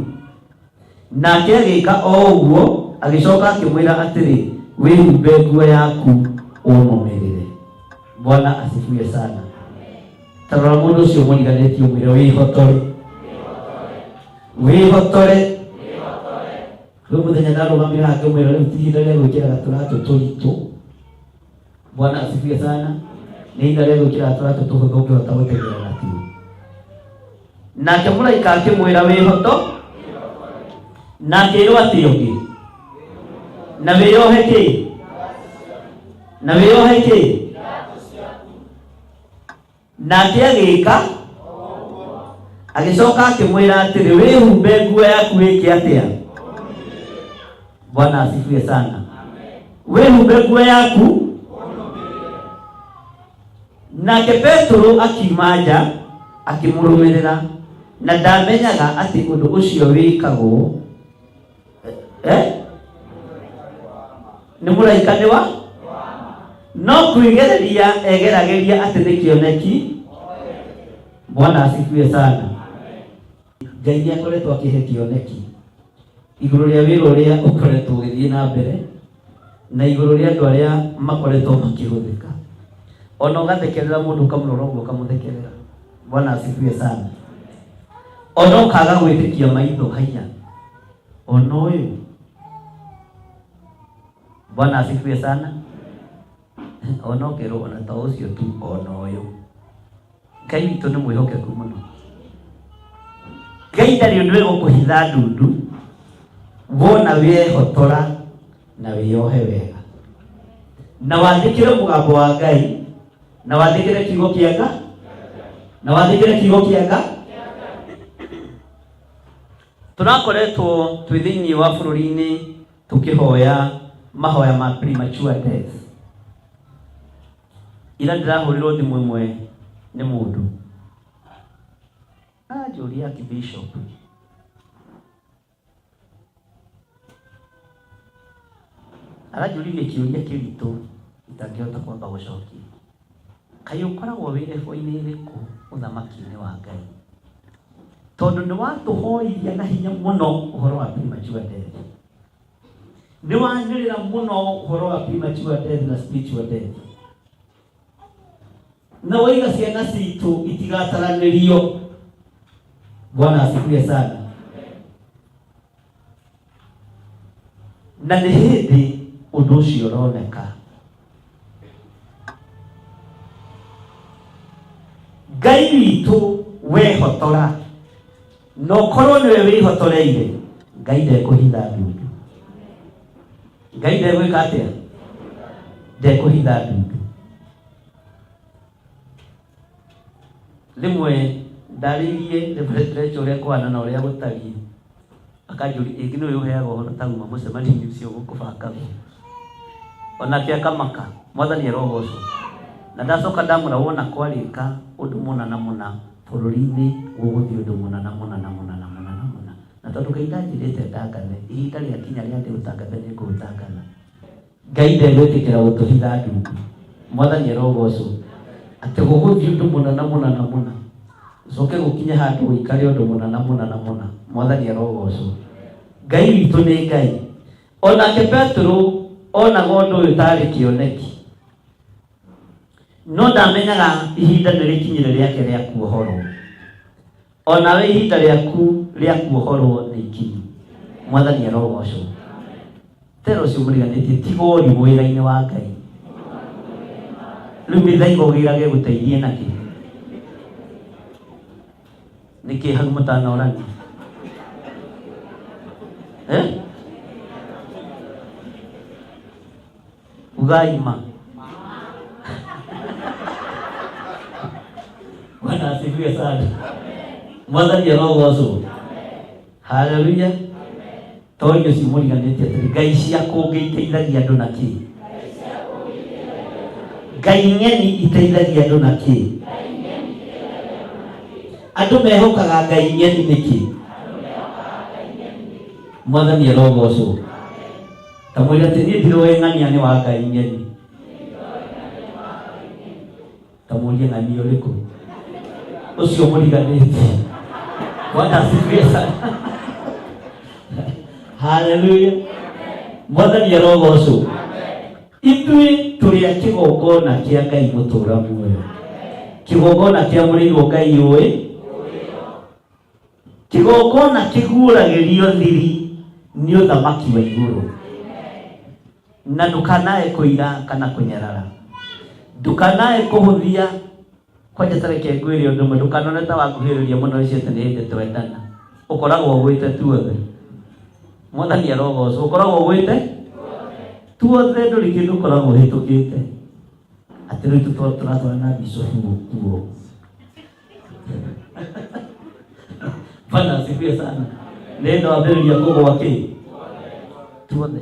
Nake agĩka o ũguo, agĩcoka akĩmwĩra atĩrĩ, wĩhumbe nguo yaku ũnũmĩrĩre. Bwana asifiwe sana. Ta rora mũndũ ũcio mũriganĩtie ũmwĩre wĩhotore. Wĩhotore. Kwĩ mũthenya ndarũgamire haha ngĩmwĩra rĩu ti ihinda rĩa gwĩkĩraga tũratũ tũritũ. Bwana asifiwe sana. Nĩ ihinda rĩa gwĩkĩraga tũratũ tũhũthũ ũngĩhota gũteng'era natuo. Nake mũraika akĩmwĩra wĩhoto na akĩrwo atĩ ũngĩ na wĩyohe kĩ na wĩyohe kĩ. Nake agĩka agĩcoka akĩmwĩra atĩrĩ, wĩhumbe nguo yaku wĩke atĩa? Bwana asifiwe sana. Wĩhumbe nguo yaku. Nake Petero akiuma nja akĩmũrũmĩrĩra, na ndamenyaga atĩ ũndũ ũcio wĩkagwo nĩ mũraika nĩ wa no kwĩgereria egeragĩria atĩ nĩ kĩoneki. Bwana asifiwe sana. Ngai nĩ akoretwo akĩhe kĩoneki igũrũ rĩa wĩra ũrĩa ũkoretwo ũgĩthiĩ na mbere na igũrũ rĩa andũ arĩa makoretwo makĩhũthĩka. Ona ũgathekerera mũndũ ũkamũrora ũguo ũkamũthekerera. Bwana asifiwe sana. Ona ũkaga gwĩtĩkia maitho haiya ona ũyũ. Bwana asifiwe sana. Ona ũkerwo ona ta ũcio tu ona ũyũ. Ngai witũ nĩ mwĩhokeku mũno. Ngai ndarĩ ũndũ egũkũhitha ndundu wona wĩhotora na wĩyohe wega na wathĩkĩre mũgambo wa Ngai na wathĩkĩre kiugo kĩa Ngai na wathĩkĩre kiugo kĩa Ngai. Tũrakoretwo twĩ thĩinĩ wa bũrũri-inĩ tũkĩhoya mahoya ma premature death. Ira ndĩrahũrĩrwo thimũ ĩmwe nĩ mũndũ anjũria Archbishop, aranjũririe kĩũria kĩritũ itangĩhota kwamba gũcokia. Kaĩ ũkoragwo wĩ level-inĩ ĩrĩkũ ũthamaki-inĩ wa Ngai? Tondũ nĩ watũhoithia na hinya mũno ũhoro wa premature death. Nĩ wanĩrĩra mũno ũhoro wa premature death na spiritual death. Na waiga ciana citũ itigataranĩrio. Bwana asifiwe sana. Na nĩ hĩndĩ ũndũ ũcio ũroneka. Ngai witũ wehotora na ũkorwo nĩwe wĩhotoreire, Ngai ndekũhitha ndundu. Ngai ndegwĩka atĩa? Ndekũhitha ndundu. Rĩmwe ndarĩirie Reverend Rachel ũrĩa kũhana na ũrĩa gũtariĩ, akanjũria ĩngĩ nĩwe ũheaga ũhoro ta uma mũcemanio-inĩ ũcio gũkũbangagwo. Onake akamaka, Mwathani arogocwo. Na ndacoka ndamwĩra wona kwarĩka ũndũ mũna na mũna bũrũri-inĩ gũgũthiĩ ũndũ mũna na mũna na mũna na mũna na mũna. Na tondũ Ngai ndanjĩrĩte ndangathe, ihinda rĩakinya rĩa ndĩũtangathe nĩngũũtangatha. Ngai ndegwĩtĩkĩra gũtũhitha ndundu. Mwathani arogocwo. Atĩ gũgũthiĩ ũndũ mũna na mũna na mũna. Gũcoke gũkinye handũ gũikare ũndũ mũna na mũna na mũna. Mwathani arogocwo. Ngai witũ nĩ Ngai. Onake Petero onaga ũndũ ũyũ tarĩ kĩoneki. No ndamenyaga ihinda nĩ rĩkinyire rĩake rĩa kuohorwo. O nawe ihinda rĩaku rĩa kuohorwo nĩ ikinyu. Mwathani arogocwo. Tera ũcio mũriganĩtie tiga ũrimũ wĩra-inĩ wa Ngai. Rĩu mĩthaiga ũgĩrage gũteithie na kĩ? Nĩkĩ hau mũtanorania? Eh? Ugai ma. Bwana asifiwe sana. Mwathani arogocwo. Haleluya. Tori ũcio mũriganĩtie atĩrĩ, ngai cia kũngĩ iteithagia andũ na kĩ? Ngai ng'eni iteithagia andũ na kĩ? Andũ mehokaga ngai ng'eni nĩkĩ? Mwathani arogocwo. Ta mwĩre atĩ niĩ ndiroĩ ng'ania nĩ wa ngai ng'eni. Ta mũrie ng'ania ũrĩkũ? Ũcio mũriganĩtie. Bwana asifiwe sana. Haleluya. Mwathani arogocwo. Ithuĩ tũrĩ a kĩgongona kĩa Ngai mũtũra muoyo. Kĩgongona kĩamũrĩirwo Ngai ũĩ Kĩgongona kĩguũragĩrio thiri nĩ ũthamaki wa igũrũ. Na ndũkanae kũira kana kũnyarara. Ndũkanae kũhũthia kwanja ta reke ngwĩre ũndũ ũmwe ndũkanone ta wanguhĩrĩria mũno ũcio atĩ nĩ hĩndĩ twendana. Ũkoragwo ũgwĩte tuothe. Mwathani arogocwo. Ũkoragwo ũgwĩte tuothe ndũrĩ kĩndũ ũkoragwo ũhĩtũkĩte. Atĩ rĩu tũratwarana bicobu kuo. Bwana asifiwe sana. Nĩ ndwambĩrĩria kũgwa kĩ tuothe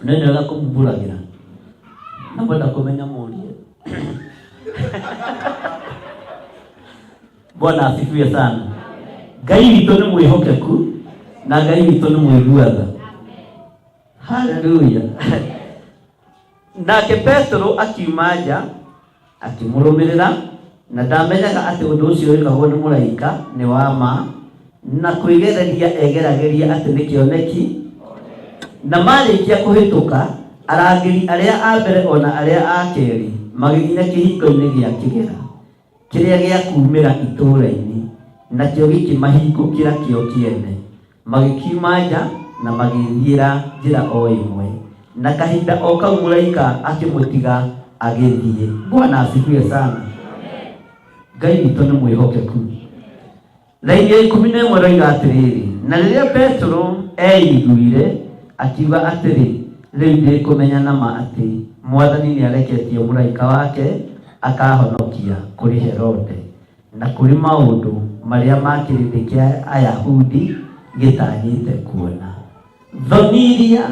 nĩ nĩ wega kũmumbũragĩra na mwenda kũmenya mũrie. Bwana asifiwe sana. Ngai witũ nĩ mwĩhokeku na Ngai witũ nĩ mũigua tha. Haleluya. Nake Petero akiuma nja akĩmũrũmĩrĩra, na ndaamenyaga atĩ ũndũ ũcio wĩkagwo nĩ mũraika nĩ wa ma, na kwĩgereria egeragĩria atĩ nĩ kĩoneki. Na maarĩkia kũhĩtũka, arangĩri arĩa a mbere o na arĩa a kerĩ magĩkinya kĩhingo-inĩ gĩa kĩgera kĩrĩa gĩa kuumĩra itũũra-inĩ, nakĩo gĩkĩmahingũkĩra kĩo kĩene. Magĩkiuma nja na magĩĩthiĩra njĩra o ĩmwe, na kahinda o kau mũraika akĩmũtiga agĩthiĩ. Bwana asifiwe sana. Ngai witũ nĩ mwĩhokeku. Raini ya 11 roiga atĩrĩrĩ, na rĩrĩa Petero eiguire, akiuga atĩrĩ, rĩu ndĩkũmenya na ma atĩ Mwathani nĩareketie mũraika wake akahonokia kũrĩ Herode na kũrĩ maũndũ marĩa ma kĩrĩndĩ kĩa Ayahudi gĩtanyĩte kuona. Thoni iria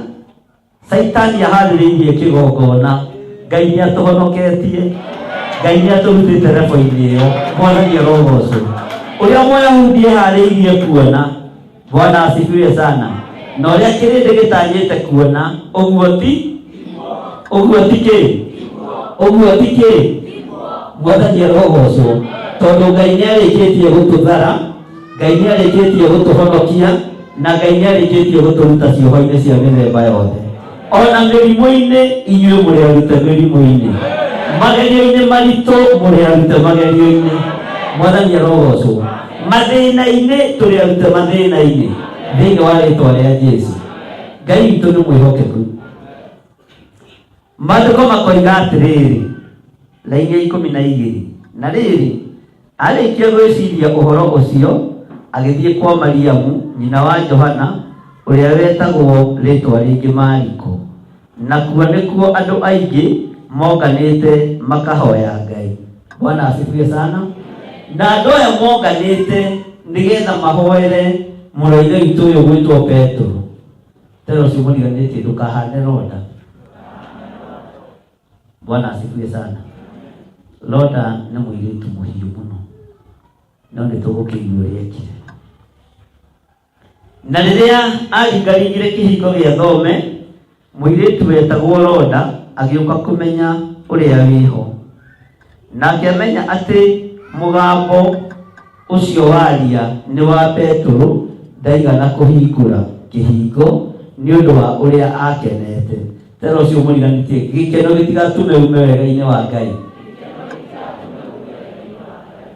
Caitani aharĩrĩirie kĩgongona, Ngai nĩ atũhonoketie, Ngai nĩ atũrutĩte rebo-inĩ ĩyo. Mwathani arogocwo. Ũrĩa Mũyahudi eharĩirie kuona, Bwana asifiwe sana, na ũrĩa kĩrĩndĩ gĩtanyĩte kuona, ũguo ti ũguo ti kĩ ũguo ti kĩ. Mwathani arogocwo, tondũ Ngai nĩ arĩkĩtie gũtũthara, Ngai nĩ arĩkĩtie gũtũhonokia, na Ngai nĩ arĩkĩtie gũtũruta cioho-inĩ cia mĩthemba yothe. Ona mĩrimũ-inĩ, inyuĩ mũrĩ arute mĩrimũ-inĩ, magerio-inĩ maritũ mũrĩ arute magerio-inĩ. Mwathani arogocwo. Mathĩna-inĩ tũrĩ arute mathĩna-inĩ, thĩinĩ wa rĩtwa rĩa Jesu. Ngai witũ nĩ mwĩhokeku. Maandĩko makoiga atĩrĩrĩ, raini ya 12, na rĩrĩ, arĩkia gwĩciria ũhoro ũcio, agĩthiĩ kwa Mariamu nyina wa Johana ũrĩa wetagwo rĩĩtwa rĩngĩ Mariko, nakuo nĩkuo andũ aingĩ monganĩte makahoya Ngai. Bwana asifiwe sana. Na andũ aya monganĩte nĩgetha mahoere mũrũ wa Ithe witũ ũyũ gwĩtwo Petero. Tena ũcio mũriganĩtie ndũkahane Roda. Bwana asifiwe sana. Roda nĩ mũirĩtu mũhiũ mũno, no nĩ tũgũkĩigua ũrĩa ekire. Na rĩrĩa aringaringire kĩhingo gĩa thome, mũirĩtu wetagwo Roda agĩũka kũmenya ũrĩa wĩho. Nake amenya atĩ mũgambo ũcio waria nĩ wa Petero, ndaigana kũhingũra kĩhingo nĩ ũndũ wa ũrĩa aakenete. Tena ũcio mũriganĩtie, gĩkeno gĩtigatũme ume wega-inĩ wa Ngai.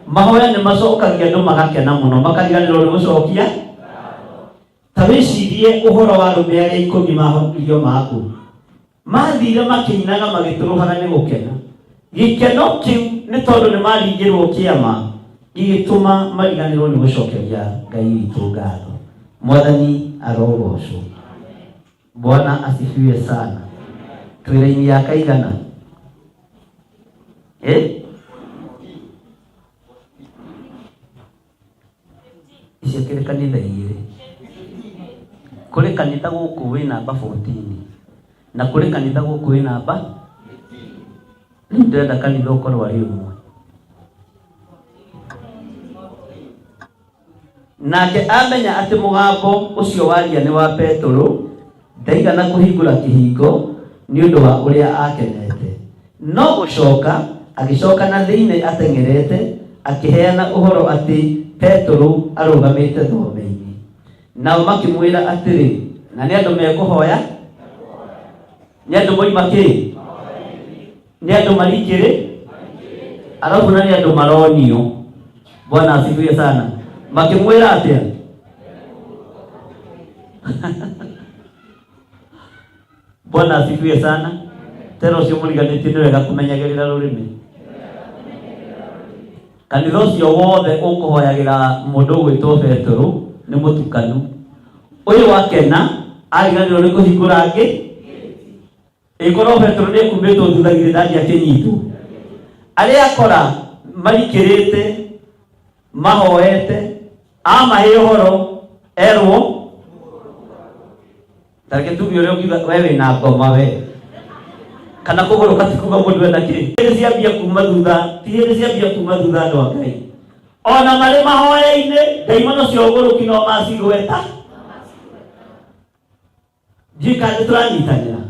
Mahoya nĩ macokagia andũ magakena mũno, makariganĩrwo nĩ gũcokia. Ta wĩcirie ũhoro wa arũme arĩa 10 mahonirio mangũ. Mathire makĩinaga magĩtũrũhaga nĩ gũkena. Gĩkeno kĩu nĩ tondũ nĩ maringĩrwo kĩama gĩgĩtũma mariganĩrwo nĩ gũcokeria Ngai witũ ngatho. Mwathani arogocwo. Bwana asifiwe sana. Twĩ raini ya kaigana? Eh? Icio kĩrĩ kanitha igĩrĩ. Kũrĩ kanitha gũkũ wĩ namba 14 na kũrĩ kanitha gũkũ wĩ namba. Rĩu ndĩrenda kanitha ũkorwo arĩ ũmwe. Nake amenya atĩ mũgambo ũcio waria nĩ wa Petero, ndaigana kũhingũra kĩhingo nĩ ũndũ wa ũrĩa aakenete. No gũcoka agĩcoka na thĩinĩ ateng'erete, akĩheana ũhoro atĩ Petero arũgamĩte thome-inĩ. Nao makĩmwĩra atĩrĩ, na nĩ andũ mekũhoya? Nĩ andũ moima kĩ? Nĩ andũ marikĩrĩ? Arabu na nĩ andũ maronio. Bwana asifiwe sana. Makĩmwĩra atĩa? Bwana asifiwe sana. Tena ũcio mũriganĩtie nĩ wega kũmenyagĩrĩra rũrĩmĩ. Kanitha ũcio wothe ũkũhoyagĩra mũndũ ũgwĩtwo Petero nĩ mũtukanu. Ũyũ wakena ariganĩrwo nĩ kũhingũra angĩ. Ĩkorwo Petero nĩ ekumbĩtwo thutha githĩ ndangĩakĩnyitwo. Arĩa akora marikĩrĩte mahoete amahe ũhoro erwo tareke tuge ũrĩa ũngiuga we wĩna ngoma we kana kũgũrũka ti kuga mũndũ ena kĩ. Hĩndĩ ciambia kuma thutha, ti hĩndĩ ciambia kuma thutha andũ a Ngai. Ona marĩ mahoya-inĩ ndaimono cia ũgũrũki no macigweta. Ndiũĩ kana nĩ tũranyitanĩra.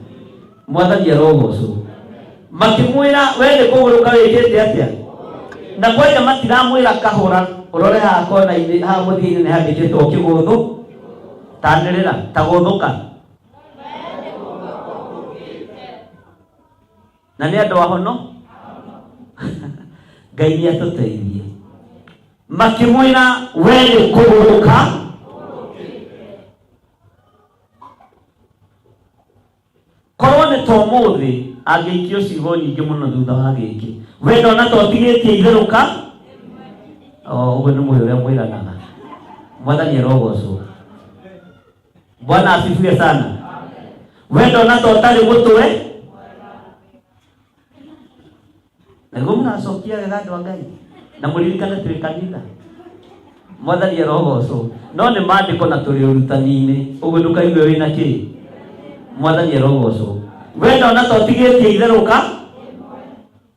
Mwathani arogocwo. Makĩmwĩra we nĩ kũgũrũka wĩkĩte atĩa? Na kwanja matiramwĩra kahũra, ũrore haha kona-inĩ, haha mũthia-inĩ nĩ handĩkĩtwo kĩgũthũ. Tanĩrĩra, ta gũthũka. Na nĩ andũ ahono. Ngai nĩ atũteithie. Makĩmwĩra we nĩ kũgũrũka. Korwo nĩ ta ũmũthĩ angĩikio ciugo nyingĩ mũno thutha wa gĩkĩ. We ndona ta ũtigĩtie itherũka. O ũguo nĩ mũĩ ũrĩa mwĩranaga. Mwathani arogocwo. Bwana asifiwe sana. We ndona ta ũtarĩ mũtwe. Nĩguo mũracokia wega andũ a Ngai. Na mũririkane twĩ kanitha. Mwathani arogocwo. No nĩ maandĩko na tũrĩ ũrutani-inĩ. Ũguo ndũkaigue wĩna kĩ. Mwathani arogocwo. We ndona ta ũtigĩtie itherũka.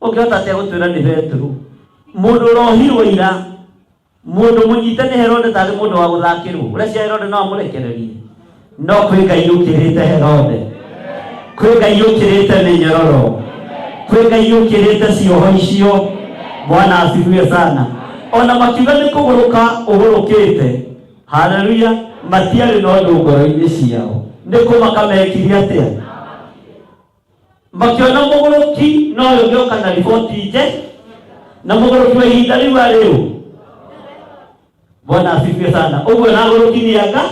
Ũngĩhota atĩa gũtwĩra nĩ Petero? Mũndũ ũrohirwo ira. Mũndũ mũnyite nĩ Herode tarĩ mũndũ wa gũthakĩrwo. Ũrecia Herode no amũrekererie. No kwĩ Ngai ũkĩrĩte Herode. Kwĩ Ngai ũkĩrĩte mĩnyororo. Kwĩ Ngai ũkĩrĩte cioho icio. Bwana asifiwe sana. Ona makiuga nĩ kũgũrũka ũgũrũkĩte, haleluya, matiarĩ na ũndũ ngoro-inĩ ciao. Nĩ kũmaka mekire atĩa? Makiona mũgũrũki no ũyũ ũngĩoka na riboti nje, na mũgũrũki wa ihinda rĩu arĩ ũ? Bwana asifiwe sana. Ũguo na agũrũki nĩ anga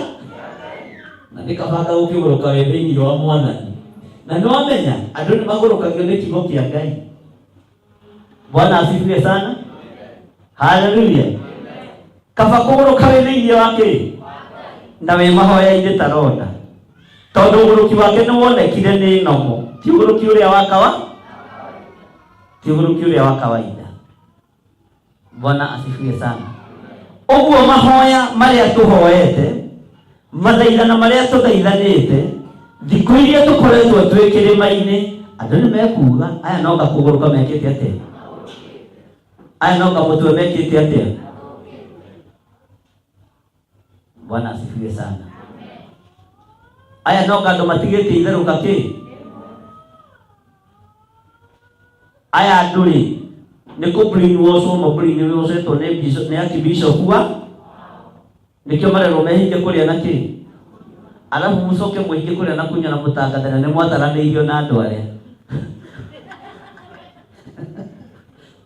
na nĩ kabanga gũkĩgũrũka wĩ thĩinĩ wa Mwathani. Na nĩ wamenya andũ nĩ magũrũkagio nĩ kiugo kĩa Ngai. Bwana asifiwe sana. Haleluya. Kaba kũgũrũka wĩ thĩinĩ wa kĩ na wĩ mahoya-inĩ ta Roda, tondũ ũgũrũki wake nĩ wonekire nĩ nomo, ti ũgũrũki ũrĩa wa kawa, ti ũgũrũki ũrĩa wa kawaida. Bwana asifiwe sana. Ũguo mahoya marĩa tũhoete, mathaithana marĩa tũthaithanĩte, thikũ iria tũkoretwo twĩ kĩrĩma-inĩ, andũ nĩ mekuga aya no gakũgũrũka mekĩte atĩa, aya no kamũtwe mekĩte atĩa. Bwana asifiwe sana. Aya no kandũ matigĩte itherũka kĩ, aya andũ rĩ nĩ kũ brainwash ma brainwashetwo nĩ bishop, nĩ archbishop wa nĩkĩo marerwo mehinge kũrĩa na kĩ, alafu mũcoke mũhinge kũrĩa na kũnyua na mũtangathana nĩ mwataranĩirio na andũ arĩa.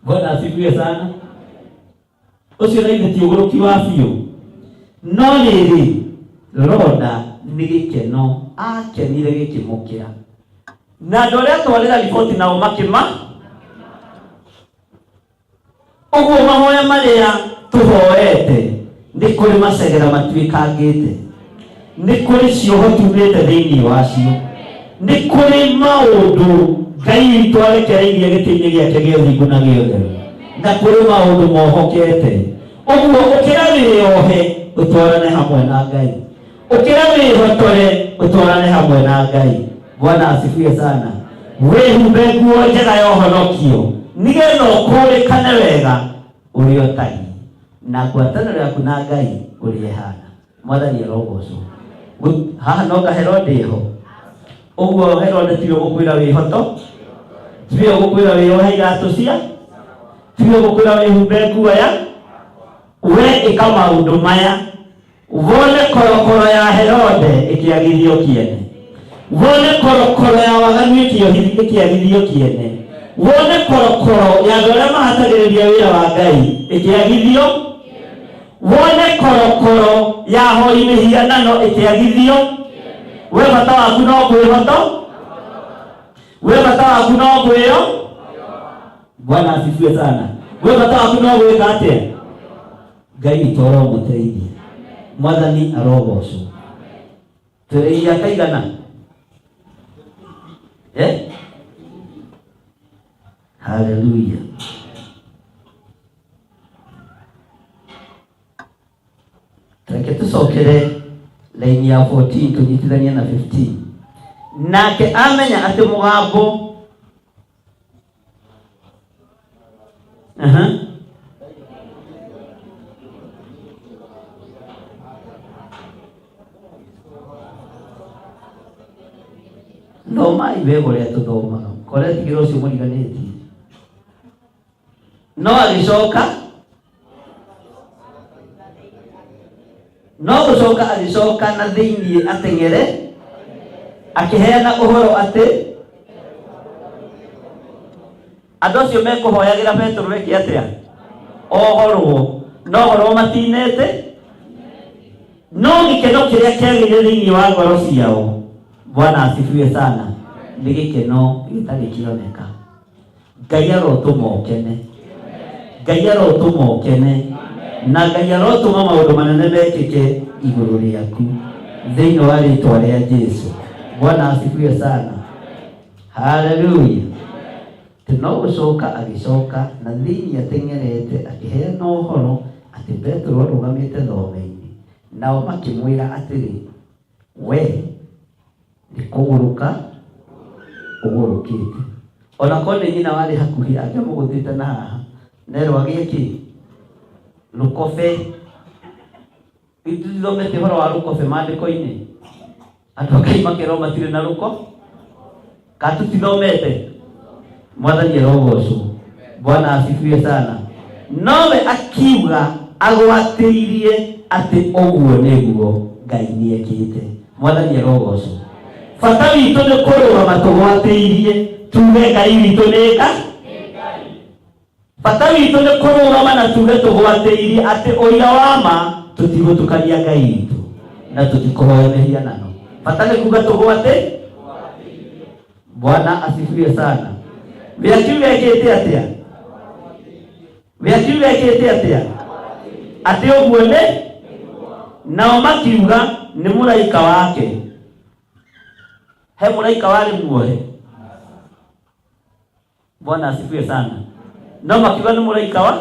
Bwana asifiwe sana. Ũcio na ithe ti ũgũrũki wa biũ, no rĩrĩ Roda nĩ gĩkeno akenire gĩkĩmũkĩra, na andũ arĩa atwarĩra riboti nao makĩma. Ũguo mahoya marĩa tũhoete nĩ kũrĩ macegera matuĩkangĩte, nĩ kũrĩ cioho tumĩte thĩinĩ wacio, nĩ kũrĩ maũndũ Ngai witũ arekereirie gĩtĩ-inĩ gĩake gĩa ũthingu na gĩa ũtheru, na kũrĩ maũndũ mohokete. Ũguo ũkĩra wĩyohe ũtwarane hamwe na Ngai, ũkĩra wĩhotore ũtwarane hamwe na Ngai. Bwana asifiwe sana. Wĩhumbe nguo njega ya ũhonokio nĩgetha ũkũrĩkane wega ũrĩa ũtariĩ na ngwatanĩro yaku na Ngai ũrĩa ĩhana. Mwathani arogocwo. Haha no ka Herode ho. Ũguo Herode tiwe ũgũkwĩra wĩhoto, tiwe ũgũkwĩra wĩyohe iratũ cia, tiwe ũgũkwĩra wĩhumbe nguo ya, we ĩka maũndũ maya wone korokoro ya Herode ĩkĩagithio kĩene, wone korokoro ya waganu ĩkĩagithio kĩene, wone korokoro ya andũ arĩa mahatagĩrĩria wĩra wa Ngai ĩkĩagithio, wone korokoro ya hoi mĩhianano ĩkĩagithio. We bata waku no kwĩhoto, we bata waku no kwĩyo. Bwana asifiwe sana. We bata waku no gwĩka atĩa? Ngai witũ aromũteithia, Mwathani arogocwo. Tũrĩ kaigana? Eh? Haleluya. Reke tũcokere line ya 14 tũnyitithanie na 15. Nake amenya atĩ mũgambo Aha. Thomai wega ũrĩa tũthomaga, koretigĩra ũcio mũriganĩtie. No agĩcoka, no gũcoka agĩcoka na thĩinĩ ateng'ere, akĩheana ũhoro atĩ andũ acio mekũhoyagĩra Petero eke atĩa? Ohorwo. No horwo matinete, no gĩkeno kĩrĩa kĩagĩire thĩinĩ wa ngoro ciao. Bwana asifiwe sana. Nĩ gĩkeno gĩtarĩ kĩoneka. Ngai arotũma ũkene, Ngai arotũma ũkene, na Ngai arotũma maũndũ manene mekĩke igũrũ rĩaku thĩinĩ wa rĩtwa rĩa Jesu. Bwana asifiwe sana. Haleluya. No gũcoka agĩcoka na thĩinĩ ateng'erete akĩheana ũhoro atĩ Petero arũgamĩte thome-inĩ. Nao makĩmwĩra atĩrĩ, we nĩ kũgũrũka ũgũrũkĩte. Ona korwo nĩ nyina warĩ hakuhĩ angĩamũgũthĩte na haha nerwo agĩe kĩ rũkobe. Ithuĩ ũhoro wa rũkobe maandĩko-inĩ, andũ a Ngai makerwo matirĩ na rũko, ka tũtithomete? Mwathani arogocwo. Bwana asifiwe sana. Nowe akiuga agwatĩirie atĩ ũguo nĩguo Ngai nĩekĩte. Mwathani arogocwo. Bata witũ nĩ kũrũgama tũgwatĩirie tuge Ngai witũ nĩ Ngai. Bata witũ nĩ kũrũgama na tuge tũgwatĩirie atĩ ũira wa ma tũtigũtukania Ngai witũ na tũtikũhoya mĩhianano. Bata nĩ kuga tũgwatĩ. Bwana asifiwe sana. We akiuga ekĩte atĩa? We akiuga ekĩte atĩa? Atĩ ũguo nĩ nao makiuga nĩ mũraika wake. He mũraika warĩ muohe. Bwana asifiwe sana. No makiuga nĩ mũraika wa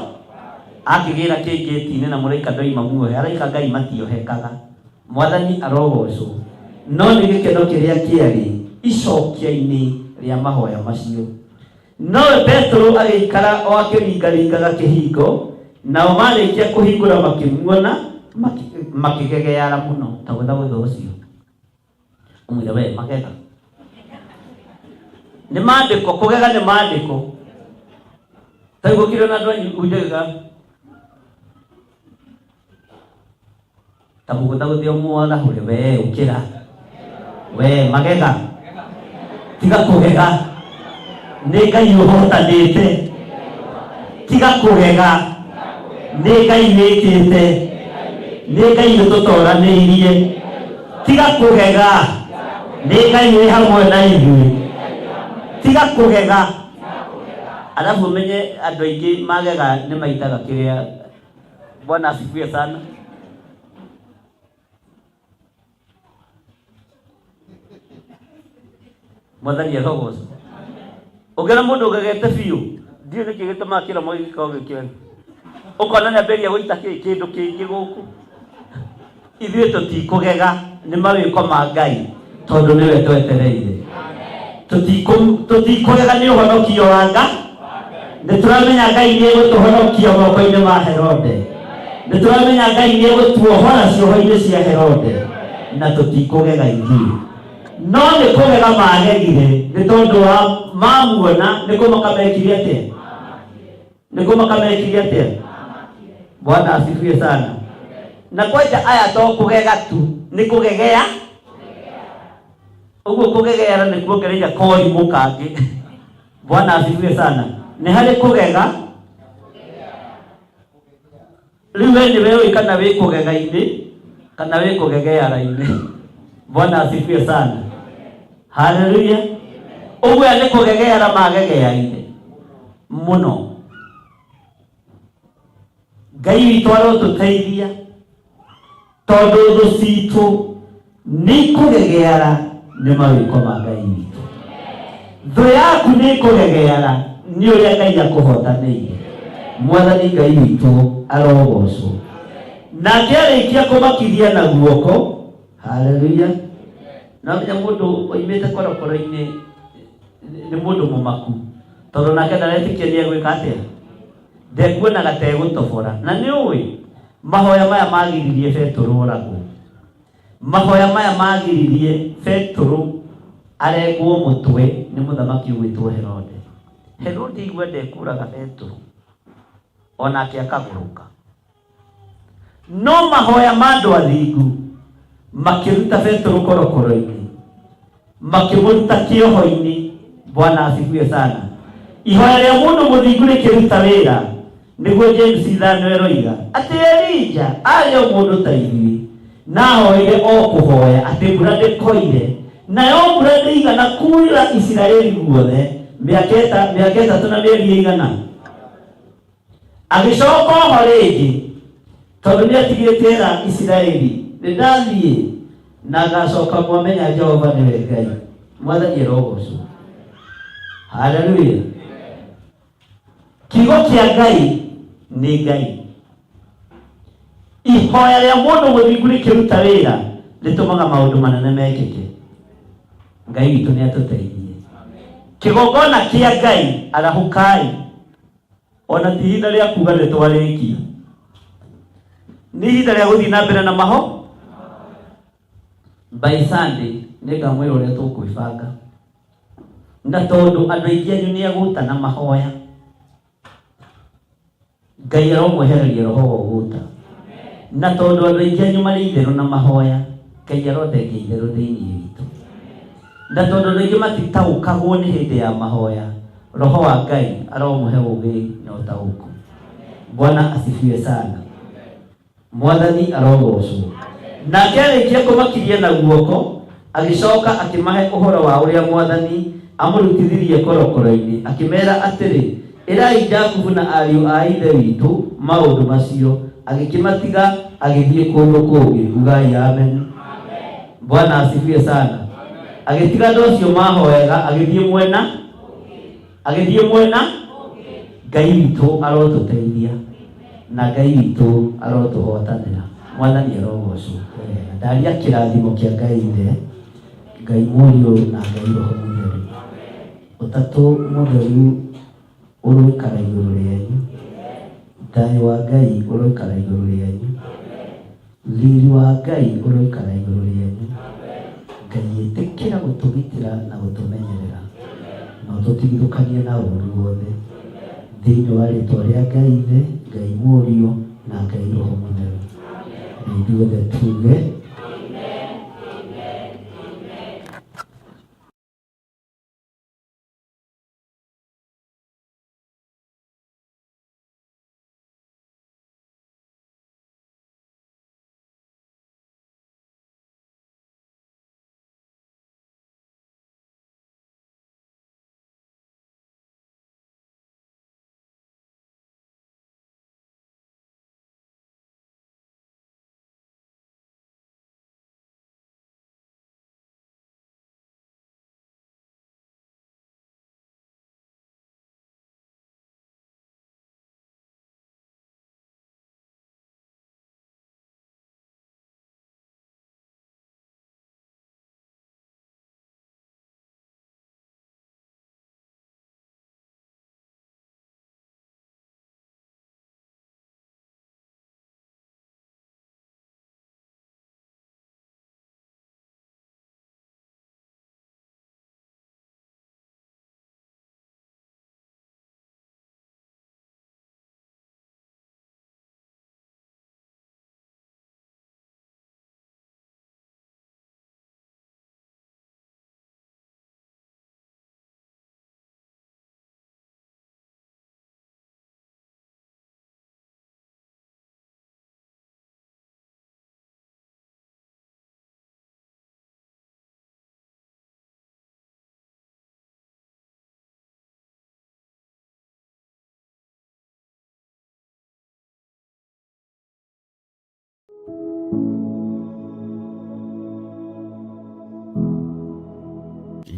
akĩgĩra kĩngĩti-inĩ na mũraika ndoima muohe. Araika Ngai matiohekaga. Mwathani arogocwo. No nĩ gĩkeno kĩrĩa kĩarĩ icokia-inĩ rĩa mahoya macio. Nowe Petero agĩikara o akĩringaringaga kĩhingo, nao marĩkia kũhingũra makĩmuona, makĩgegeara mũno. Ta gwetha gwetha ũcio. Ũmwĩre we magega. Nĩ maandĩko, kũgega nĩ maandĩko. Ta gũkĩrĩ na andũ anyu unjagĩga ta mũgũthagũthia ũmwarahũre we ũkĩra we magega tiga kũgega nĩ Ngai ũhotanĩte tiga kũgega nĩ Ngai wĩkĩte nĩ Ngai ũtũtoranĩirie tiga kũgega nĩ Ngai wĩ hamwe na ithuĩ tiga kũgega. Alafu ũmenye andũ aingĩ magega nĩ maitaga kĩrĩa. Bwana asifiwe sana. Mwathani arogocwo. Ũngĩona mũndũ ũgegete biũ, ndiũĩ nĩkĩ gĩtũmaga kĩromo gĩkorwo gĩkĩoe. Ũkona nĩ ambĩrĩria gũita kĩndũ kĩngĩ gũkũ. Ithuĩ tũtikũgega nĩ mawĩko ma Ngai tondũ nĩwe twetereire. Tũtikũgega nĩ ũhonokio wa Ngai. Nĩ tũramenya Ngai nĩ egũtũhonokia moko-inĩ ma Herode. Nĩ tũramenya Ngai nĩ egũtuohora cioho-inĩ cia Herode na tũtikũgega ithuĩ. No nĩ kũgega magegire nĩ tondũ wa mamuona nĩ kũmaka mekire atĩa? Nĩ kũmaka mekire atĩa? Bwana asifiwe sana. Na kwanja aya to kũgega tu, nĩ kũgegea. Ũguo kũgegeara nĩ kuongereire korimũ kangĩ. Bwana asifiwe sana. Nĩ harĩ kũgega. Rĩu we nĩwe ũĩ kana wĩ kũgega-inĩ kana wĩ kũgegeara-inĩ. Bwana asifiwe sana. Haleluya. Ũguo aya nĩ kũgegeara magegeaire mũno. Ngai witũ arotũteithia tondũ thũ citũ nĩ ikũgegeara nĩ mawĩko ma Ngai witũ. Thũ yaku nĩ ĩkũgegeara nĩ ũrĩa Ngai akũhotanĩire. Mwathani Ngai witũ arogocwo. Nake arĩkia kũmakithia na guoko, haleluya. Na menya mũndũ oimĩte korokoro-inĩ nĩ mũndũ mũmaku, tondũ nake ndaretĩkia nĩ egwĩka atĩa, ndekuonaga ta egũtobora. Na nĩ ũĩ mahoya maya magiririe Petũrũ oragwo. Mahoya maya magiririe Petũrũ arengwo mũtwe nĩ mũthamaki ũgwĩtwo Herode. Herode aigua ndekũraga Petũrũ, onake akagũrũka. No mahoya ma andũ athingu makĩruta Petũrũ korokoro-inĩ, makĩmũruta kĩoho-inĩ. Bwana asifiwe sana. Ihoya rĩa mũndũ mũthingu rĩkĩruta wĩra, nĩguo James ithano ĩroiga atĩ Elija arĩ o mũndũ ta ithuĩ, na ahoire o kũhoya atĩ mbura ndĩkoire, nayo mbura ndĩigana kuura Isiraeli guothe mĩaka ĩtatũ na mĩeri ĩigana. Agĩcoka oho rĩngĩ tondũ nĩ atigĩte era Isiraeli, nĩ ndathiĩ na ngacoka mwamenya Jehova nĩwe Ngai. Mwathani arogocwo. Haleluya. Kiugo kĩa Ngai nĩ Ngai. Ihoya rĩa mũndũ mũthingu rĩkĩruta wĩra rĩtũmaga maũndũ manene mekĩke. Ngai witũ nĩ atũteithie. Kĩgongona kĩa Ngai, arahũkai. Ona ti ihinda rĩa kuga nĩ twarĩkia, nĩ ihinda rĩa gũthiĩ na mbere na maho. By Sunday nĩ ngamwĩra ũrĩa tũkwĩbanga, na tondũ andũ aingĩ anyu nĩ agũta na mahoya. Ngai aromwehereria roho wa ũgũta. Na tondũ andũ aingĩ anyu marĩ itherũ na mahoya, Ngai arothengia itherũ thĩinĩ witũ. Na tondũ andũ aingĩ matitaũkagwo nĩ hĩndĩ ya mahoya, roho wa Ngai aromũhe ũũgĩ na ũtaũku. Bwana asifiwe sana. Mwathani arogocwo. Nake arĩkia kũmakiria na guoko, agĩcoka akĩmahe ũhoro wa ũrĩa Mwathani amũrutithirie korokoro-inĩ, akĩmera atĩrĩ, ĩrai Jakubu na ariũ a ithe witũ maũndũ macio. Agĩkĩmatiga agĩthiĩ kũndũ kũngĩ. Ugai amen. Bwana asifiwe sana. Agĩtiga andũ acio mahoyaga, agĩthiĩ mwena, agĩthiĩ mwena. Ngai witũ arotũteithia na Ngai witũ arotũhotanĩra. Mwathani arogocwo. Ndaria kĩrathimo kĩa Ngai Ithe, Ngai Mũriũ na Ngai Roho Mũtheru. Ũtatũ Mũtheru ũroikara igũrũ rĩanyu. Thayũ wa Ngai ũroikara igũrũ rĩanyu. Riri wa Ngai ũroikara igũrũ rĩanyu. Ngai ĩtĩkĩra gũtũgitĩra na gũtũmenyerera na ũtũtigithũkanie na ũũru wothe. Thĩinĩ wa rĩtwa rĩa Ngai Ithe, Ngai Mũriũ na Ngai Roho Mũtheru. Na ithuothe tuge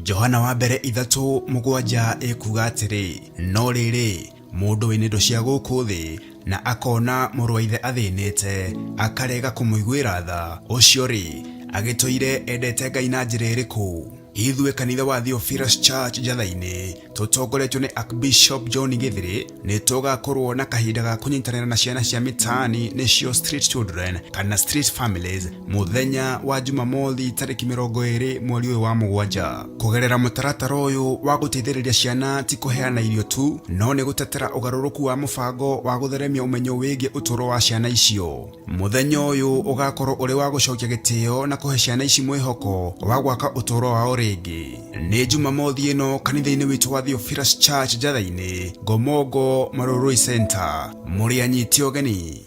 Johana wa mbere 3:7 ĩkuga atĩrĩ, no rĩrĩ, mũndũ wĩna indo cia gũkũ thĩ na akona mũrũ wa ithe athĩnĩte, akarega kũmũiguĩra tha, ũcio rĩ, agĩtũire endete Ngai na njĩra ĩrĩkũ? Ithuĩ kanitha wa Theophilus Church Njatha-inĩ tũtongoretio nĩ Archbishop John Githiri nĩ tũgakorwo na kahinda ga kũnyitanĩra na ciana cia mitaani nĩcio street children kana street families mũthenya wa Jumamothi tarĩki 20 mweri ũyũ wa 7. Kũgerera mũtaratara ũyũ wa gũteithĩrĩria ciana ti kũheana irio tu, no nĩ gũtetera ũgarũrũku wa mũbango wa gũtheremia ũmenyo wĩgiĩ ũtũũro wa ciana icio. Mũthenya ũyũ ũgakorwo ũrĩ wa gũcokia gĩtĩo na kũhe ciana ici mwĩhoko wa gwaka ũtũũro wao rĩngĩ. Nĩ Jumamothi ĩno kanitha-inĩ witũ wa Theophilus Church Njatha-inĩ, Ngomongo, Marurui Center. Mũrĩ anyite ũgeni.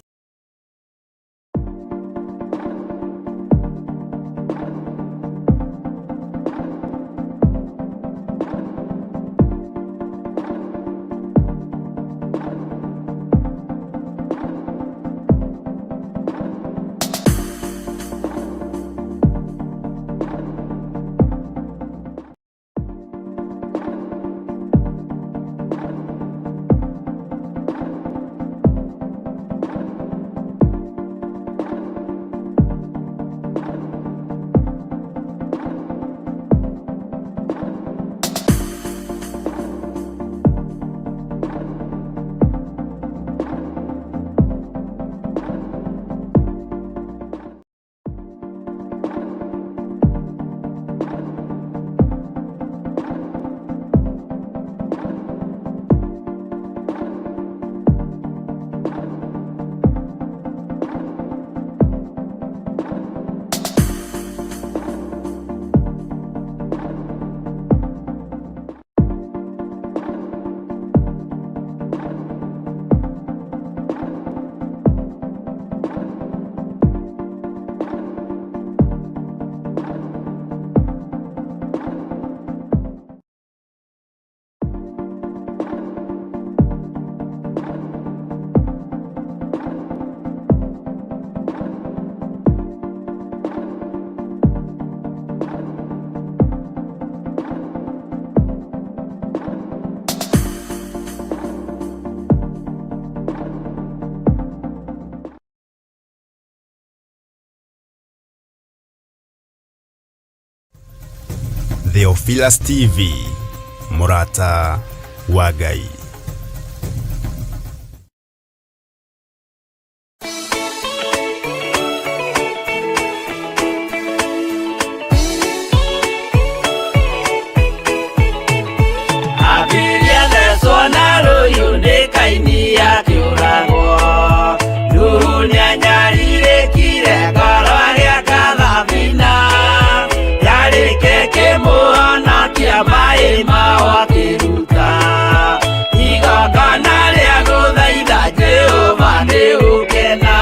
Theophilus TV, mũrata wa Ngai. Abiria thecwo na rũhiũ nĩ Kaini akĩũragwo. Nuhu nĩanyarirĩkire ngoro agĩaka thabina. Yarĩke kĩmũhonokia maĩ mao akĩruta. Igongona rĩa gũthaitha Jehova nĩ gũkena.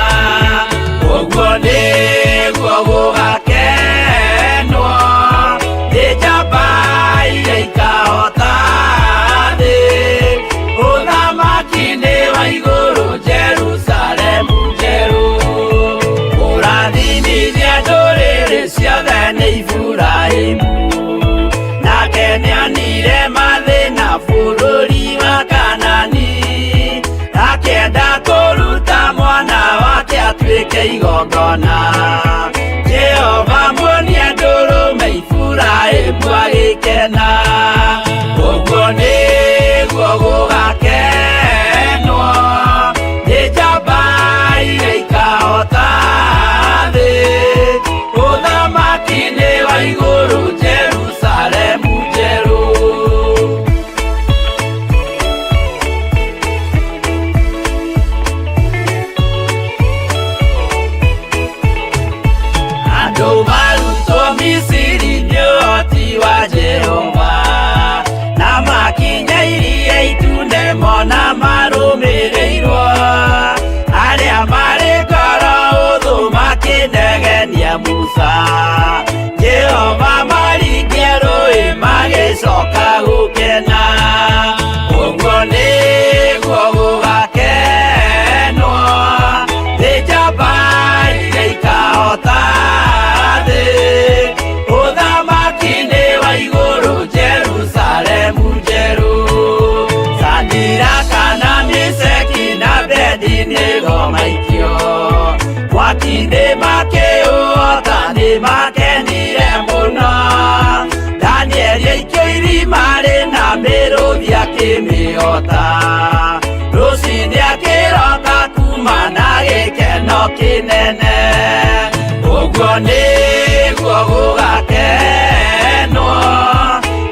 Ũguo nĩguo gũgakenwo nĩ njamba iria ikahota thĩ. Ũthamaki nĩ wa igũrũ Jerusalemu njerũ. Kũrathimithia ndũrĩrĩ ciothe nĩ Iburahĩmu. Nake nĩonire mathĩna bũrũri wa Kanani. Akĩenda kũruta mwana wake atuĩke igongona. Jehova muonia ndũrũme Iburahĩmu agĩkena. Ũguo nĩguo gũgakenwo nĩ njamba iria ikahota thĩ. Ũthamaki nĩ wa igũrũ Jerusalemu njerũ. Andũ marutwo Misiri nĩ ũhoti wa Jehova, na makinya iria itune mona marũmĩrĩirwo. Arĩa marĩ ngoro hũthũ makĩnegenia Musa, Jehova maringia rũĩ magĩcoka gũkena. Ũguo nĩguo gũgakenwo nĩ njamba iria ikahota thĩ. Ũthamaki nĩ wa igũrũ Jerusalemu njerũ. Sadiraka na Meshaki na Abednego maikio mwaki-inĩ makĩũhota nĩ makenire mũno. Danieli aikio irima rĩna mĩrũthi akĩmĩhota. Rũcinĩ akĩroka kuma na gĩkeno kĩnene. Ũguo nĩguo gũgakenwo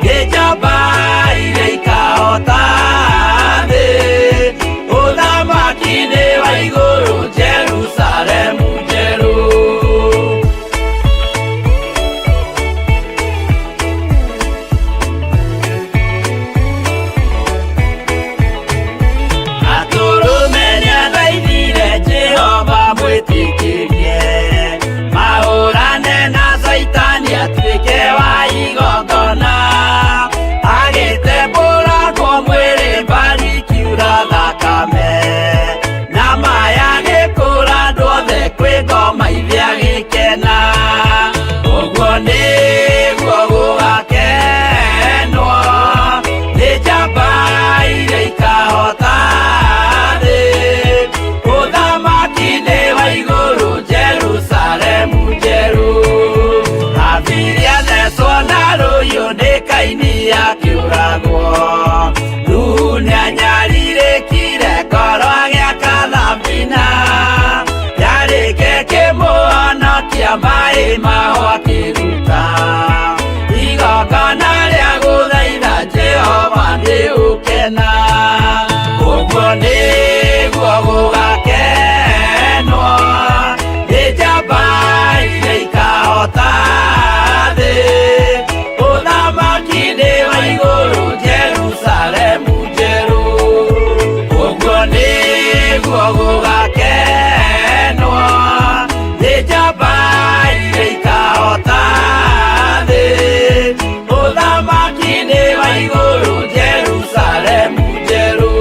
nĩ njamba iria ikahota thĩ. Ũthamaki nĩ wa igũrũ Jerusalemu njerũ. Atũrũme nĩathaithire Jehova mwĩtĩkĩrie mahũrane na Caitani atuĩke wa igongona. Agĩtembũrangwo mwĩrĩ mbari ikiura thakame, na maya agĩkũra andũ othe kwĩ ngoma ithe agĩkena. Ũguo nĩguo gũgakenwo nĩ njamba iria ikahota thĩ. Ũthamaki nĩ wa igũrũ Jerusalemu njerũ. Abiria thecwo na rũhiũ nĩ Kaini akĩũragwo. Nuhu nĩanyarirĩkire ngoro agĩaka thabina. Yarĩke kĩmũhonokia maĩ mao akĩruta. Igongona rĩa gũthaitha Jehova nĩ gũkena. Ũguo nĩguo gũgakenwo nĩ njamba iria ikahota thĩ. Ũthamaki nĩ wa igũrũ Jerusalemu njerũ. Ũguo nĩguo gũgakenwo nĩ njamba iria ikahota thĩ. Ũthamaki nĩ wa igũrũ Jerusalemu njerũ.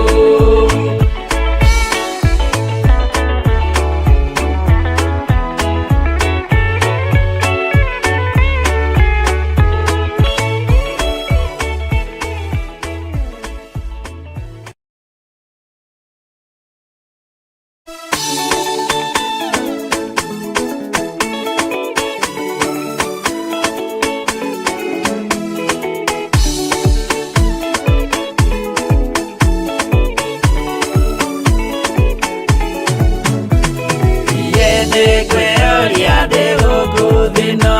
Nĩngwĩyũria ndĩ gũkũ thĩ ĩno,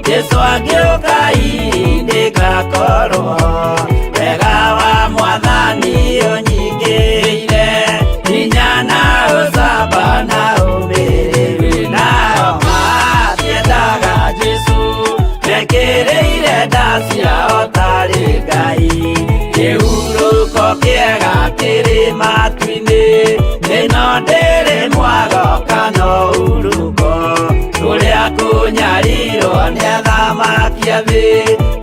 Jesũ angĩũka hihi nĩngakorwo. Wega wa Mwathani ũnyingĩrĩire, hinya na ũcamba na ũmĩrĩru. Nao matiendaga Jesũ, mekĩrĩire nda ciao tarĩ Ngai. Kĩhurũko kĩega kĩrĩ matu-inĩ, ĩno ndĩrĩ mwago kana ũhurũko. Kũrĩa kũnyarirwo nĩ athamaki a thĩ,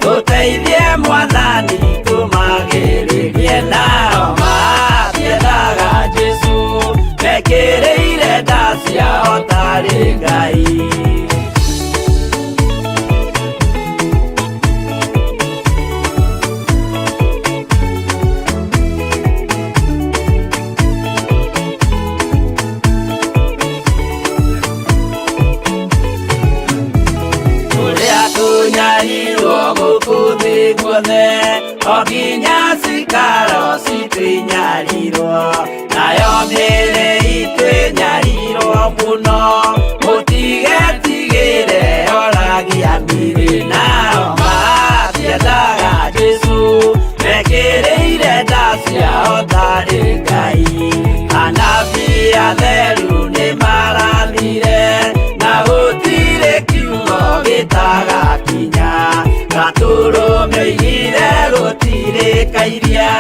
tũteithie Mwathani tũmagĩrĩrie. Nao matiendaga Jesũ, mekĩrĩire nda ciao tarĩ Ngai. Kũrĩa kũnyarirwo gũkũ thĩ guothe, o nginya cikaro citũ inyarirwo, nayo mĩĩrĩ itũ ĩnyarirwo mũno, mũtigetigĩre oragia mĩĩrĩ. Nao matiendaga Jesũ, mekĩrĩire nda ciao tarĩ Ngai. Anabii atheru nĩmarathire, na gũtirĩ kiugo gĩtagakinya. Gatũrũme oigire gũtirĩ kairia,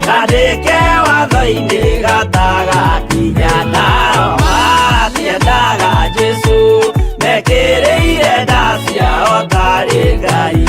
kandĩke watho-inĩ gatagakinya. Nao matiendaga Jesũ, mekĩrĩire nda ciao tarĩ Ngai.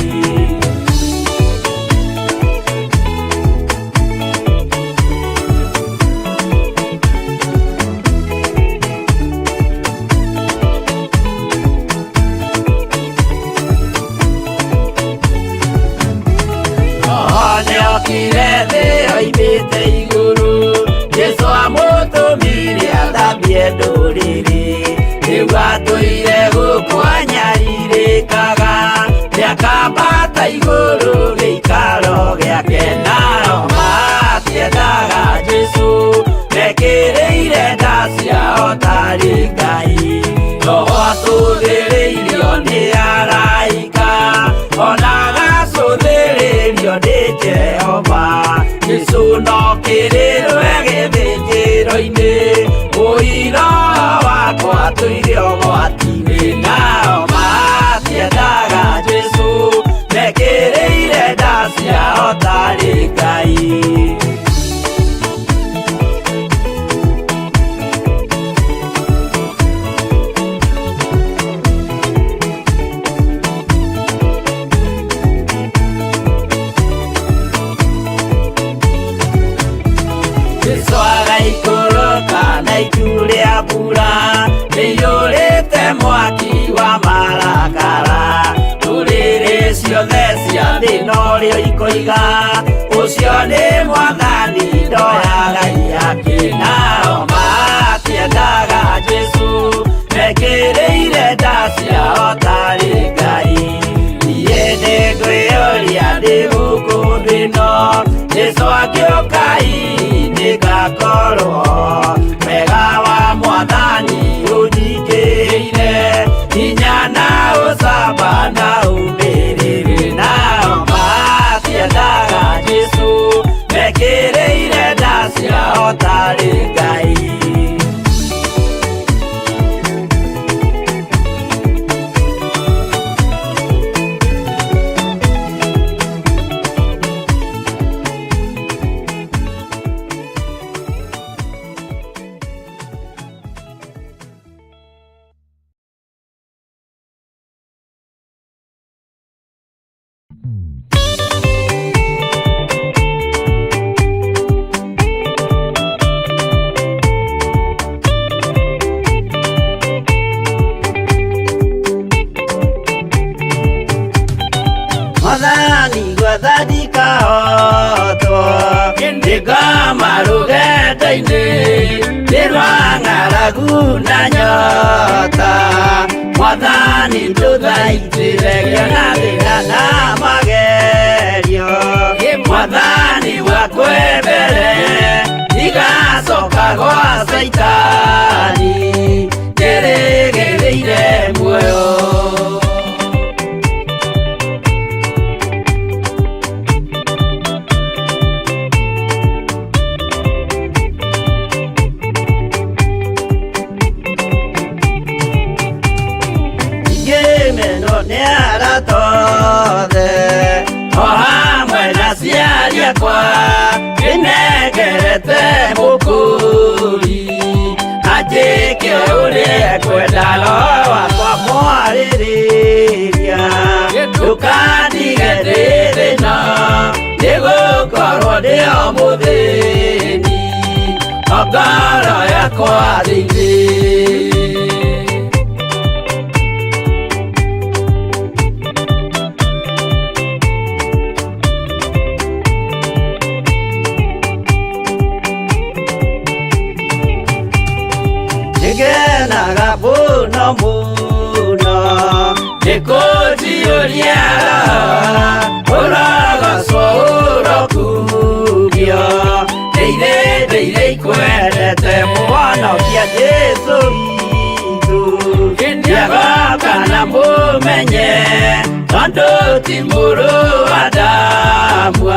Roho nĩokire thĩ oimĩte igũrũ, Jesũ amũtũmire athambie ndũrĩrĩ. Rĩu atũire gũkũ anyarirĩkaga, nĩakambata igũrũ gĩikaro gĩake. Nao matiendaga Jesũ, mekĩrĩire nda ciao tarĩ Ngai. Roho atũthĩrĩirio nĩ araika, ona agacũthĩrĩrio nĩ Jehova. Jesũ no kĩrĩrwe gĩthĩnjĩro-inĩ, ũira wakwa tũire ũgwati-inĩ. Nao matiendaga Jesũ, mekĩrĩire nda ciao tarĩ Ngai. Jesũ agaikũrũka na itu rĩa mbura rĩiyũrĩte mwaki wa marakara. Ndũrĩrĩ ciothe cia thĩ norĩo ikoiga, ũcio nĩ Mwathani ndoyaga ihaki. Nao matiendaga Jesũ, mekĩrĩire nda ciao tarĩ Ngai. Niĩ nĩngwĩyũria ndĩ gũkũ thĩ ĩno, Jesũ angĩũka hihi nĩngakorwo. Wega wa Mwathani ũnyingĩrĩire, hinya na ũcamba na ũmĩrĩru. Nao matiendaga Jesũ, mekĩrĩire nda ciao tarĩ Ngai. Mwathani gwathani kahotwo, ndĩngoma rũgendo-inĩ, nĩ rwa ng'aragu na nyota. Mwathani ndũthaitĩre ngĩona thĩna na magerio. Mwathani wakwe mbere, ndigacoka gwa Caitani. Kĩrĩgĩrĩro Njĩke ũrĩa ekwenda roho wakwa mwarĩrĩria ndũkandige ndĩ thĩna nĩgũkorwo ndĩ o mũthĩni o ngoro yakwa thĩinĩ. Nĩngenaga mũno mũno nĩkũnjiyũria ũrogocwo ũrokugio ndeire ndeire ikwendete mũhonokia Jesũ witũ nĩagoka na mũmenye tondũ ti mũrũ wa Adamu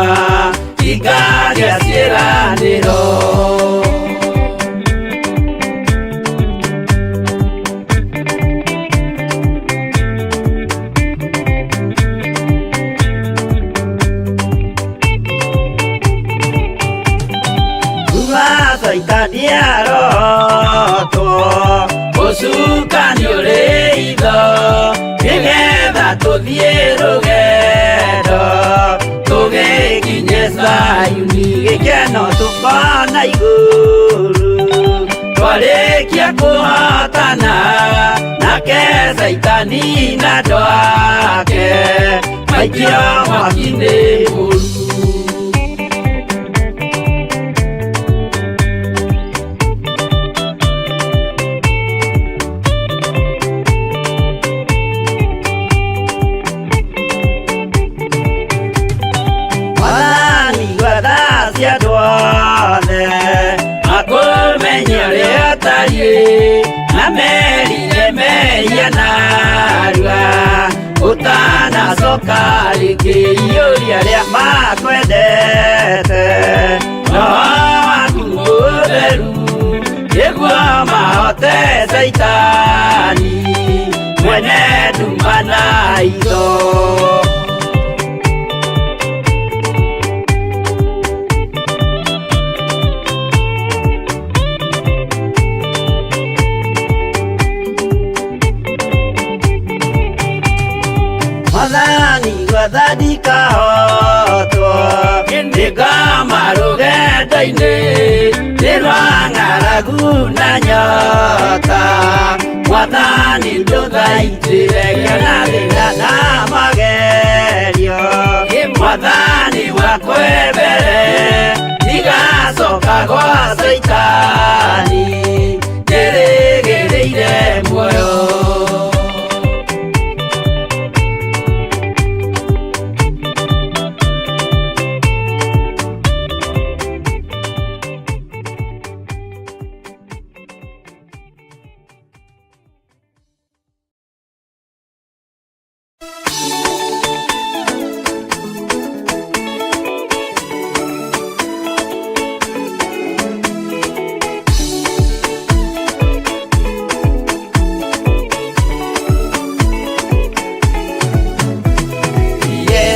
hingagia ciĩranĩro. Kuma Caitani arotwo ũcukani ũrĩ itho nĩgetha tũthiĩ rũgendo tũgĩkinye Zayuni gĩkeno tũkona igũrũ twarĩkia kũhotana nake Caitani na andũ ake maikio mwaki-inĩ mũru. Mwathani gwetha cia andũ othe makũmenye ũrĩa ũtariĩ na merire mehia narua ũtanacoka rĩngĩ iyũria arĩa makwendete roho waku mũtheru nĩguo mahote Caitani mwene nduma na itho. Mwathani gwetha ndikahotwo nĩngoma rũgendo-inĩ nĩ rwa ng'aragu na nyota Mwathani ndũthaitĩre ngĩona thĩna na magerio Mwathani wakwa mbere ndigacoka gwa Caitani ndĩrĩgĩrĩire muoyo.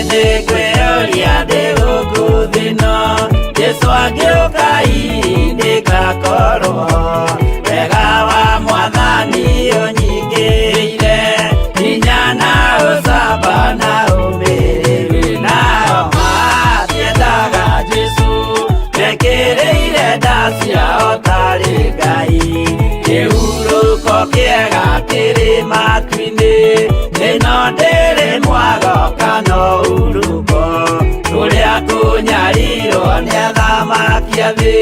Nĩngwĩyũria ndĩ gũkũ thĩ ĩno Jesũ angĩũka hihi ndĩgakorwo wega wa Mwathani ũnyingĩrĩire hinya na ũcamba na ũmĩrĩru nao matiendaga Jesũ mekĩrĩire nda ciao tarĩ Ngai kĩhurũko kĩega kĩrĩ matu-inĩ ĩno ndĩrĩ mwago kana ũhurũko kũrĩa kũnyarirwo nĩ athamaki a thĩ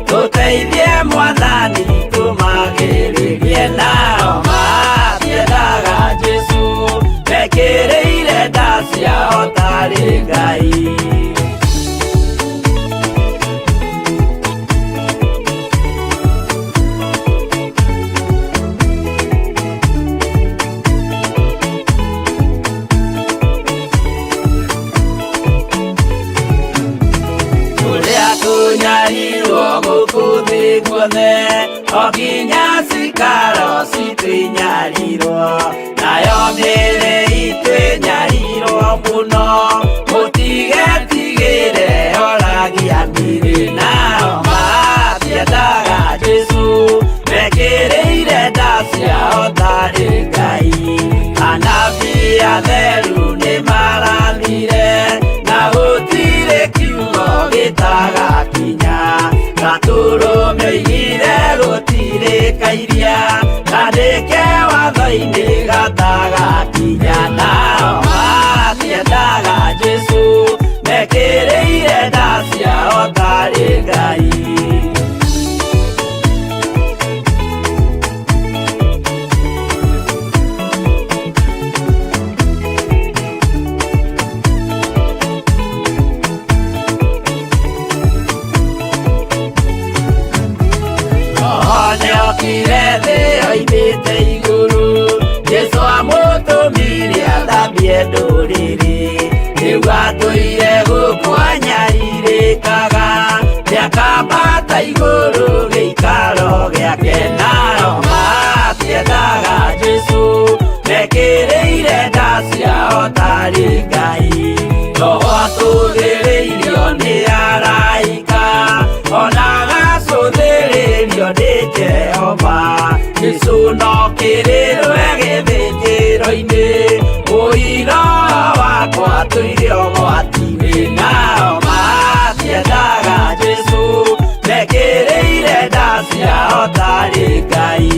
tũteithie Mwathani tũmagĩrĩrie nao matiendaga Jesũ mekĩrĩire nda ciao tarĩ Ngai. Kũrĩa kũnyarirwo gũkũ thĩ guothe o nginya cikaro citũ inyarirwo nayo mĩĩrĩ itũ ĩnyarirwo mũno mũtigetigĩre oragia mĩĩrĩ nao matiendaga Jesũ mekĩrĩire Atheru nĩ marathire na gũtirĩ kiugo gĩtagakinya gatũrũme oigire gũtirĩ kairia kandĩke watho-inĩ gatagakinya nao matiendaga Jesũ mekĩrĩire nda ciao tarĩ Ngai. Nĩokire thĩ oimĩte igũrũ Jesũ amũtũmire athambie ndũrĩrĩ rĩu atũire gũkũ anyarirĩkaga nĩakambata igũrũ gĩikaro gĩake nao matiendaga Jesũ mekĩrĩire nda ciao tarĩ Ngai roho atũthĩrĩirio nĩ araika ona agacũthĩrĩrio nĩ Jehova Jesũ no kĩrĩrwe gĩthĩnjĩro-inĩ ũira wakwa tũire ũgwati-inĩ nao matiendaga Jesũ mekĩrĩire nda ciao tarĩ Ngai.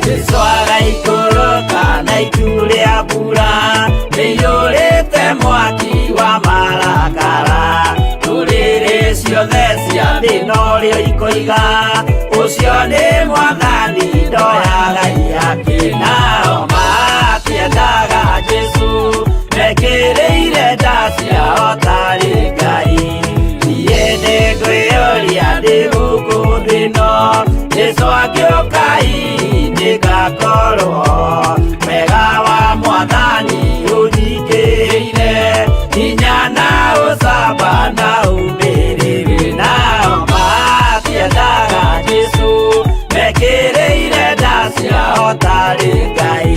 Jesũ agaikũrũka na itu rĩa mbura rĩiyũrĩte mwaki wa marakara ndũrĩrĩ ciothe cia thĩ norĩo ikoiga ũcio nĩ mwathani ndoyaga iyake nao matiendaga Jesũ mekĩrĩire nda ciao tarĩ Ngai niĩ nĩngwĩyũria ndĩ gũkũ thĩ ĩno Jesũ angĩũka hihi nĩngakorwo wega wa mwathani ũnyingĩrĩire hinya na ũcamba na ũmĩrĩru nao matiendaga Jesũ mekĩrĩire nda ciao tarĩ Ngai.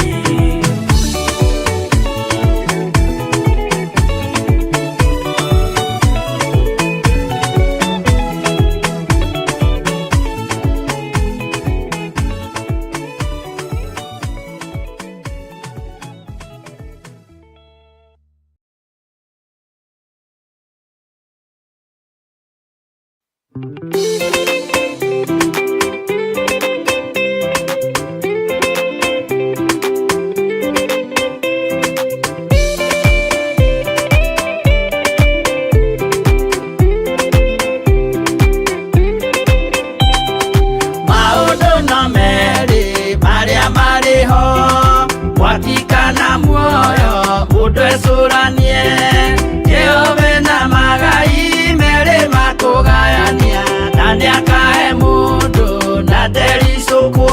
Maũndũ no merĩ marĩa marĩ ho mwaki kana muoyo mũndũ ecũranie Jehova na magai merĩ makũgayania na nĩakahe mũndũ na ndericũkwo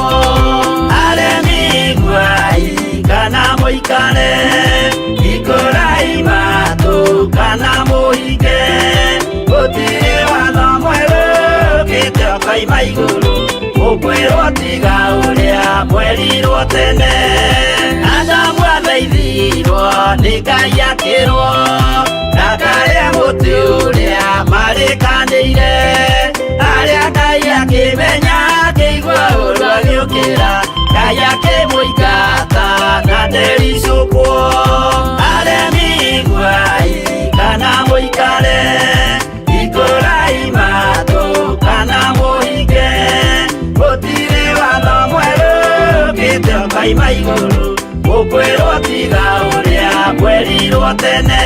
aremi iguai kana mũikare ikũrai matũ kana mũhinge gũtirĩ watho mwerũ ũkĩte ũkoima igũrũ ũkwĩrwo tiga ũrĩa mwerirwo tene Adamu athaithirwo nĩ Ngai akĩrwo ndakarĩe mũtĩ ũrĩa marĩkanĩire arĩa Ngai akĩmenya akĩigua ũru agĩũkĩra Ngai akĩmũingata na ndericũkwo aremi iguai kana mũikare ikũrai matũ kana mũhinge gũtirĩ watho mwerũ ũkĩte ũkoima igũrũ ũkwĩrwo tiga ũrĩa mwerirwo tene.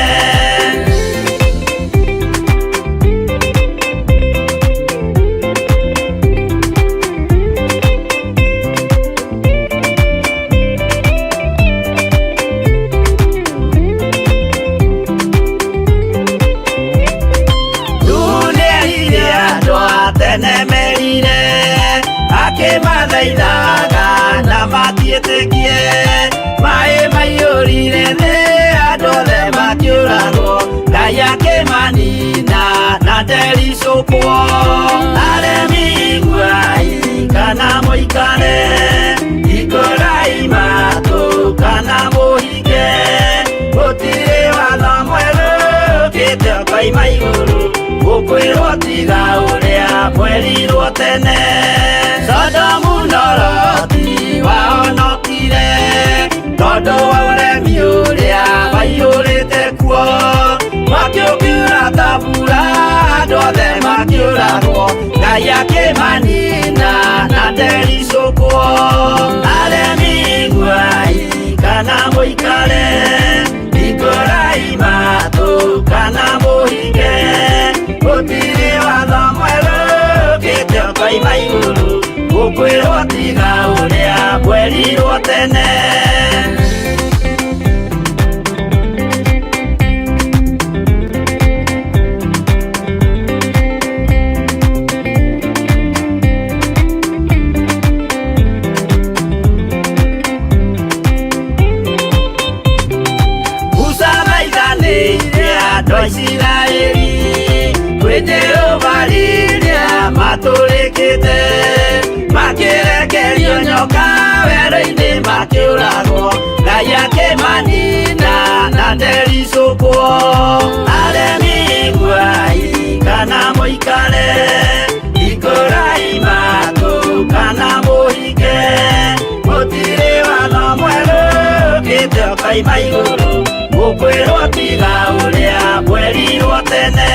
Nĩerire andũ a tene merire akĩmathaithaga na matiĩtĩkie maĩ maiyũrire thĩ andũ othe makĩũragwo Ngai akĩmanina na ndericũkwo aremi iguai kana mũikare ikũrai matũ kana mũhinge Gũkwĩrwo tiga ũrĩa mwerirwo tene. Sodomu na Loti wahonokire tondũ wa ũremi ũrĩa waiyũrĩte kuo. Mwaki ũkiura ta mbura, andũ othe makĩũragwo, Ngai akĩmanina na ndericũkwo. Aremi iguai kana mũikare, hingũrai matũ kana mũhinge, gũtirĩ watho mwerũ ũkĩte ũkoima igũrũ, gũkwĩrwo tiga ũrĩa mwerirwo tene. Musa maiganĩire andũ a Isiraeli kwĩ Jehova rĩrĩa matũrĩkĩte, makĩrekerio nyoka werũ-inĩ makĩũragwo, Ngai akĩmanina na ndericũkwo. Aremi iguai kana mũikare, hingũrai matũ kana mũhinge, gũtirĩ watho mwerũ ũkĩte ũkoima igũrũ, gũkwĩrwo tiga ũrĩa mwerirwo tene.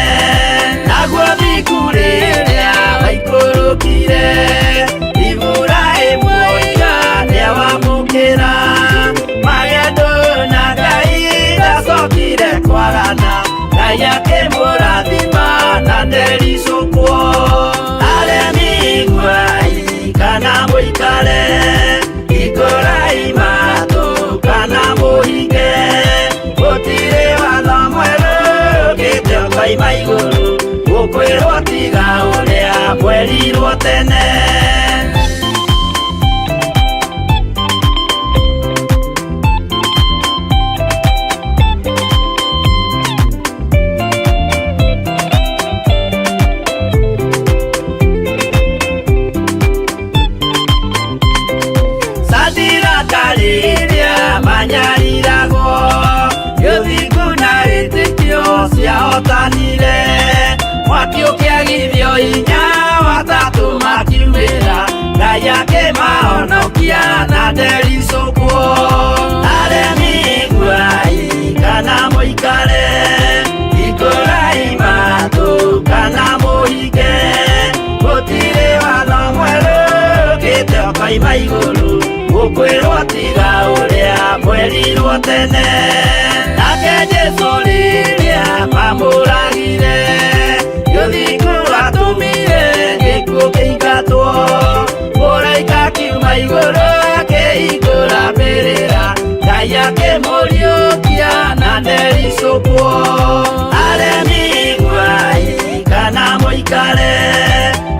Naguo thingu rĩrĩa waikũrũkire, Iburahĩmu oiga nĩawamũkĩra, magendo na Ngai ndacokire kwagana, Ngai akĩmũrathima na ndericũkwo. Aremi iguai kana mũikare, hingũrai matũ kana mũhinge, gũtirĩ watho mwerũ ũkĩte ũkoima igũrũ, gũkwĩrwo tiga ũrĩa mwerirwo tene. Sadiraka rĩrĩa manyariragwo, gĩthingu na wĩtĩkio ciahotanire, mwaki ũkĩagithio hinya watatũ makiumĩra, Ngai akĩmahonokia na ndericũkwo. Aremi iguai kana mũikare, hingũrai matũ kana mũhinge, gũtirĩ watho mwerũ ũkĩte ũkoima igũrũ, gũkwĩrwo tiga ũrĩa mwerirwo tene. Nake Jesũ rĩrĩa mamũragire, gĩthingu atũmire gĩkuũ kĩingatwo, mũraika akiuma igũrũ akĩhingũra mbĩrĩra, Ngai akĩmũriũkia na ndericũkwo. Aremi iguai kana mũikare,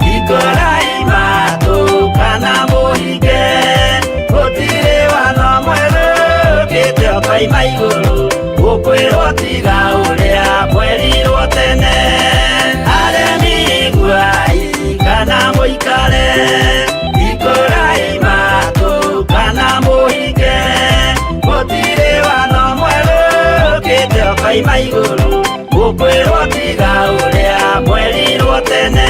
hingũrai matũ kana mũhinge, gũtirĩ watho mwerũ ũkĩte ũkoima igũrũ, gũkwĩrwo tiga ũrĩa mwerirwo tene. Aremi iguai kana mũikare, hingũrai matũ kana mũhinge, gũtirĩ watho mwerũ ũkĩte ũkoima igũrũ, gũkwĩrwo tiga ũrĩa mwerirwo tene.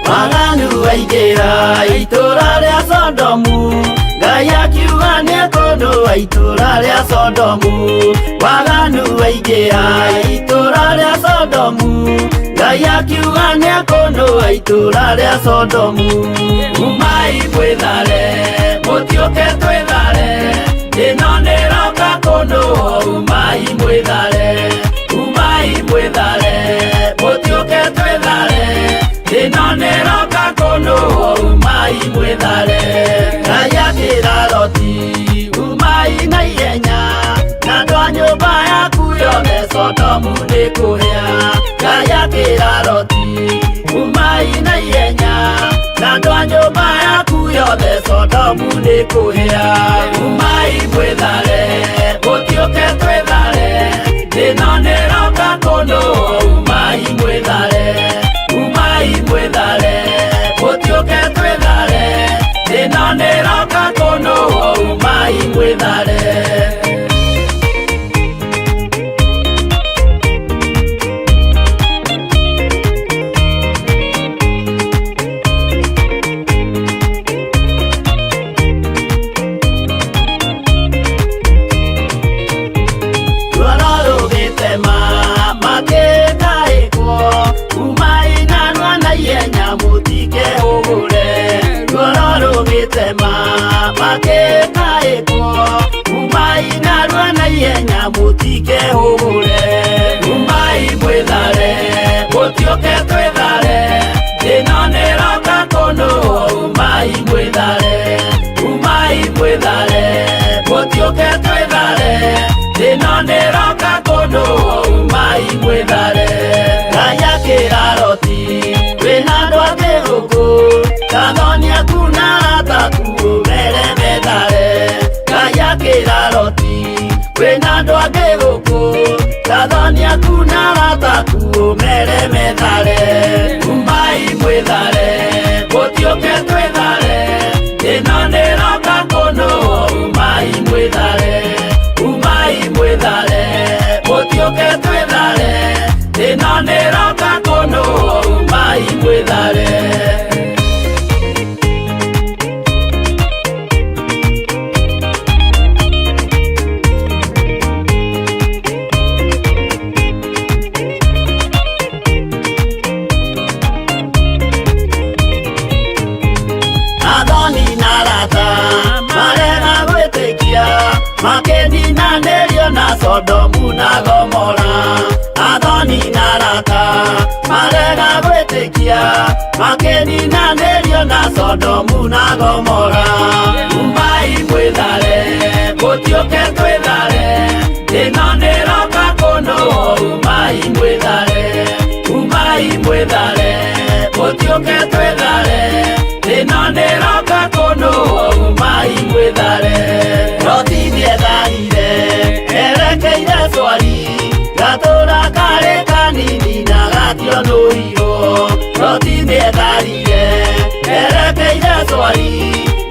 Waganu waingĩra itũra rĩa Sodomu, Ngai akiuga nĩekũnũa itũra rĩa Sodomu. Waganu waingĩra itũra rĩa Sodomu, Ngai akiuga nĩekũnũa itũra rĩa Sodomu. Umai mwĩthare, mũtiũke twĩthare, ĩno nĩroka kũnũo, umai mwĩthare, umai mwĩthare, mũtiũke twĩthare, ĩno nĩroka kũnũo, umai mwĩthare. Ngai akĩra Loti, umai na ihenya, na andũ a nyũmba yaku yothe. Sodomu nĩ kũhĩa. Ngai akĩra Loti, umai na ihenya, na andũ a nyũmba yaku yothe, Sodomu nĩ kũhĩa. Umai mwĩthare, mũtiũke twĩthare, ĩno nĩroka kũndũ. Umai mwĩthare, umai mwĩthare, mũtiũke twĩthare, ĩno nĩroka kũndũ. Umai mwĩthare. Ruoro rũgĩtema makĩtaĩkwo, umai narua na ihenya mũtikehũgũre. Ruoro rũgĩtema makĩtaĩkwo, umai narua na ihenya mũtikehũgũre. Umai mwĩthare, mũtiũke twĩthare, ĩno nĩroka kũndũ. Umai mwĩthare, umai mwĩthare, mũtiũke twĩthare, ĩno nĩroka kũndũ. Umai mwĩthare. Ngai akĩra Loti, wĩna andũ angĩ gũkũ, kathoni aku na arata aku ũmere methare. Ngai akĩra Loti, wĩna andũ angĩ gũkũ, kathoni aku na arata aku ũmere methare. Umai mwĩthare, mũtiũke twĩthare, ĩno nĩroka kũndũ. Umai mwĩthare, umai mwĩthare, mũtiũke twĩthare, ĩno nĩroka kũndũ. Umai mwĩthare. Athoni na arata marega gwĩtĩkia, makĩninanĩrio na Sodomu na Gomora. Athoni na arata marega gwĩtĩkia, makĩninanĩrio na Sodomu na Gomora. Umai mwĩthare, mũtiũke twĩthare, ĩno nĩroka kũndũ. Umai mwĩthare, umai mwĩthare, mũtiũke twĩthare, ĩno nĩroka kũndũ. Umai mwĩthare. Loti nĩetharire erekeire Swari, gatũra karĩ kanini na gationũirwo. Loti nĩetharire erekeire Swari,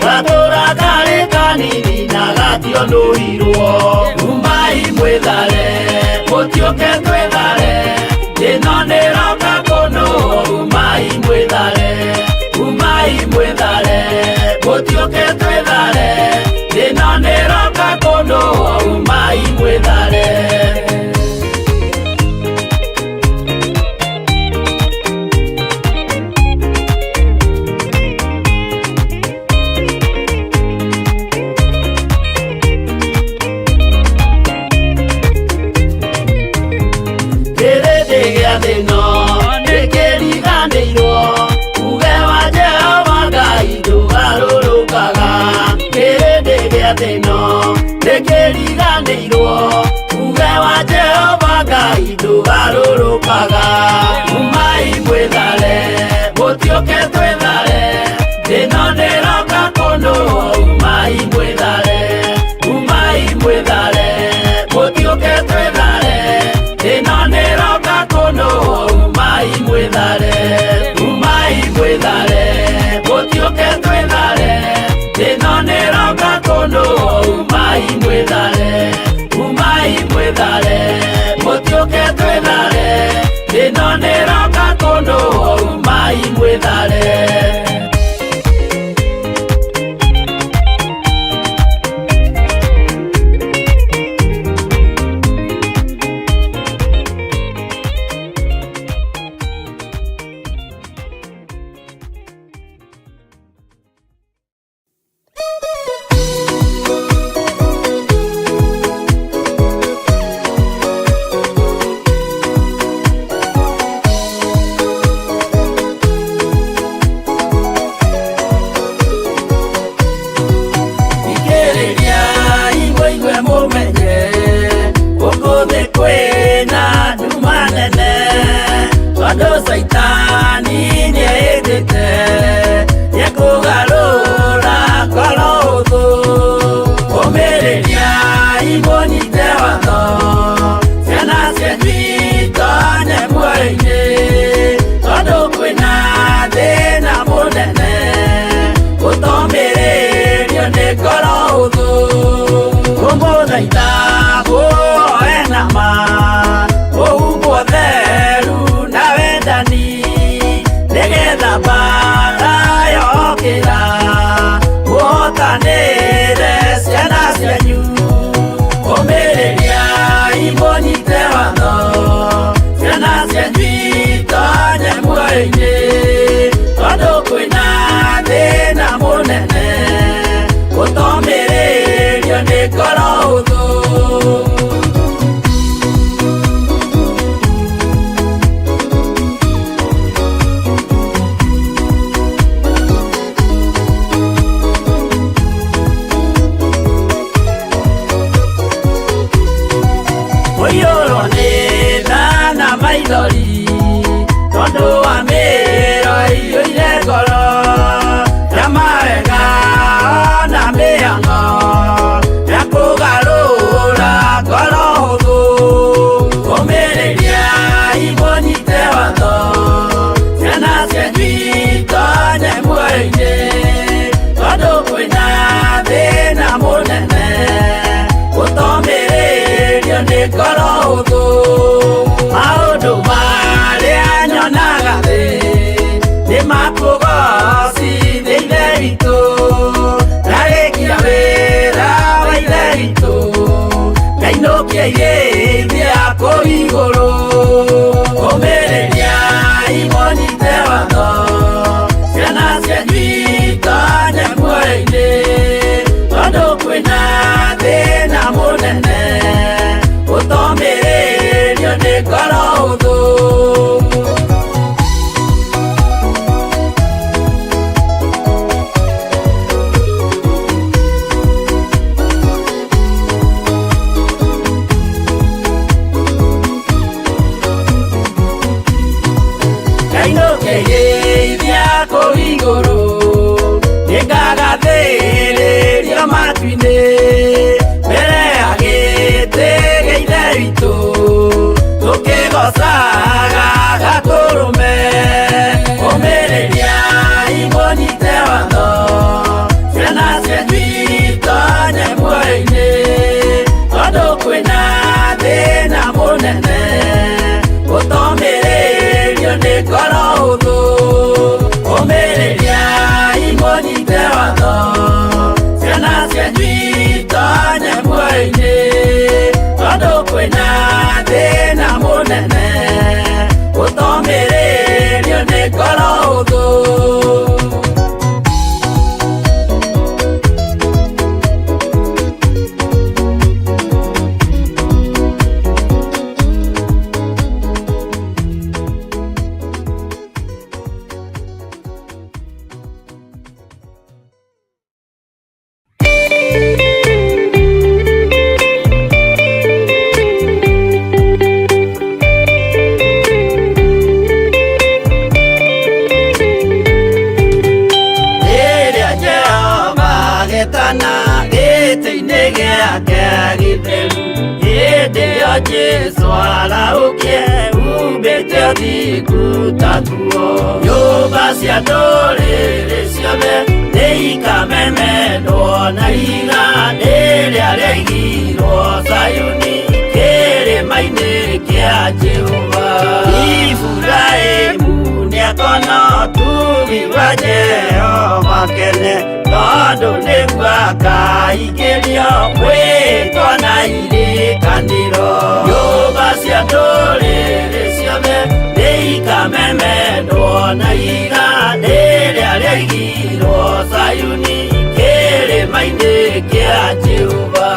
gatũra karĩ kanini na gationũirwo. Umai mwĩthare, mũtiũke twĩthare, ĩno nĩroka kũndũ. Umai mwĩthare, umai mwĩthare, mũtiũke twĩthare, ĩno nĩroka kũndũ. Umai mwĩthare. Kĩrĩndĩ gĩa thĩno nĩkĩriganĩirwo, uge wa Jehova Ngai ndũgarũrũkaga. Kĩrĩndĩ gĩa thĩno nĩkĩriganĩirwo, uge wa Jehova Ngai ndũgarũrũkaga. Umai mwĩthare, mũtiũke twĩthare, ĩno nĩroka kũndũ. Umai mwĩthare, umai mwĩthare, mũtiũke twĩthare, ĩno nĩroka kũndũ. Umai mwĩthare, umai mwĩthare, mũtiũke twĩthare, ĩno nĩroka kũndũ. Umai mwĩthare, umai mwĩthare, mũtiũke twĩthare, ĩno nĩroka kũndũ. Umai mwĩthare. Caitani nĩahĩtĩte, nĩekũgarũra ngoro ũthũ. Ũmĩrĩriai mũnyite watho, ciana cianyu itonye muoyo-inĩ, tondũ kwĩna thĩna mũnene, gũtomĩrĩrio nĩ ngoro ũthũ. Ngũmũthaitha mũoe na ma, mũhumbwo theru na wendani, nĩgetha mbaara yokĩra, mũhotanĩre ciana cianyu. Ũmĩrĩriai mũnyite watho, ciana cianyu itonye muoyo-inĩ, tondũ kwĩna thĩna mũnene, gũtomĩrĩrio nĩ ngoro ũthũ. Mũiyũrwo nĩ tha na maithori, tondũ wa mĩĩro ĩiyũire ngoro, ya mawega na mĩhang'o, ya kũgarũra ngoro hũthũ. Ũmĩrĩriai mũnyite watho, ciana cianyu itonye muoyo-inĩ, tondũ kwĩna thĩna mũnene, gũtomĩrĩrio nĩ ngoro hũthũ. Maũndũ marĩa nyonaga thĩ nĩ makũgocithia Ithe witũ, ndarĩkia wĩra wa Ithe witũ, ngainũkia irĩithia kũu igũrũ. Ũmĩrĩriai mũnyite watho, ciana cianyu itonye muoyo-inĩ, tondũ kwĩna thĩna mũnene, gũtomĩrĩrio nĩ ngoro hũthũ. Ngainũkĩrĩithia kũu igũrũ, nĩngagathĩrĩrio matu-inĩ, mbere ya gĩtĩ gĩa Ithe witũ, tũkĩgoocaga Gatũrũme. Ũmĩrĩriai mũnyite watho, ciana cianyu itonye muoyo-inĩ, tondũ kwĩna thĩna mũnene, gũtomĩrĩrio nĩ ngoro hũthũ. Ũmĩrĩriai mũnyite watho, ciana cianyu itonye muoyo-inĩ, tondũ kwĩna thĩna mũnene, gũtomĩrĩrio nĩ ngoro hũthũ. Rĩrĩa Jehova agetana gĩtĩ-inĩ gĩake gĩtheru, hĩndĩ ĩyo Jesũ arahũkie umbĩte ũthingu ta nguo. Nyũmba cia ndũrĩrĩ ciothe nĩikamemendwo na ihiga rĩrĩa rĩaigirwo Zayuni kĩrĩma-inĩ kĩa Jehova. Iburahĩmu nĩakona ũtugi wa Jehova kene, tondũ nĩguo akaingĩrio mwĩtwa na irĩkanĩro. Nyũmba cia ndũrĩrĩ ciothe nĩikamemendwo na ihiga rĩrĩa rĩaigirwo Zayuni kĩrĩma-inĩ kĩa Jehova.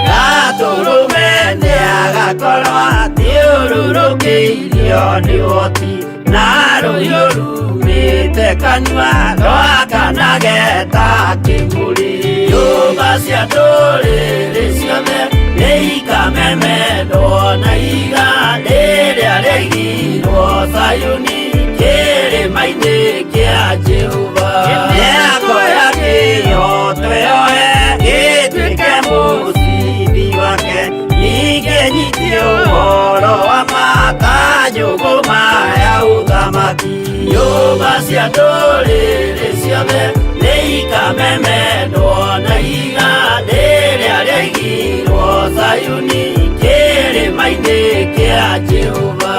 Gatũrũme nĩagakorwo athiũrũrũkĩirio nĩ ũhoti, na rũhiũ rumĩte Ahingũrĩte kanua no akanageta kĩmũrĩ. Nyũmba cia ndũrĩrĩ ciothe nĩ ikamemendwo na ihiga rĩrĩa rĩaigirwo Zayuni kĩrĩma-inĩ kĩa Jehova. Mĩako ya kĩhooto yoe gĩtuĩke mũcibi wake, ningĩ nyitie ũhoro wa ma ta njũgũma ya ũthamaki. Nyũmba cia ndũrĩrĩ ciothe nĩ ikamemendwo na ihiga rĩrĩa rĩaigirwo Zayuni kĩrĩma-inĩ kĩa Jehova.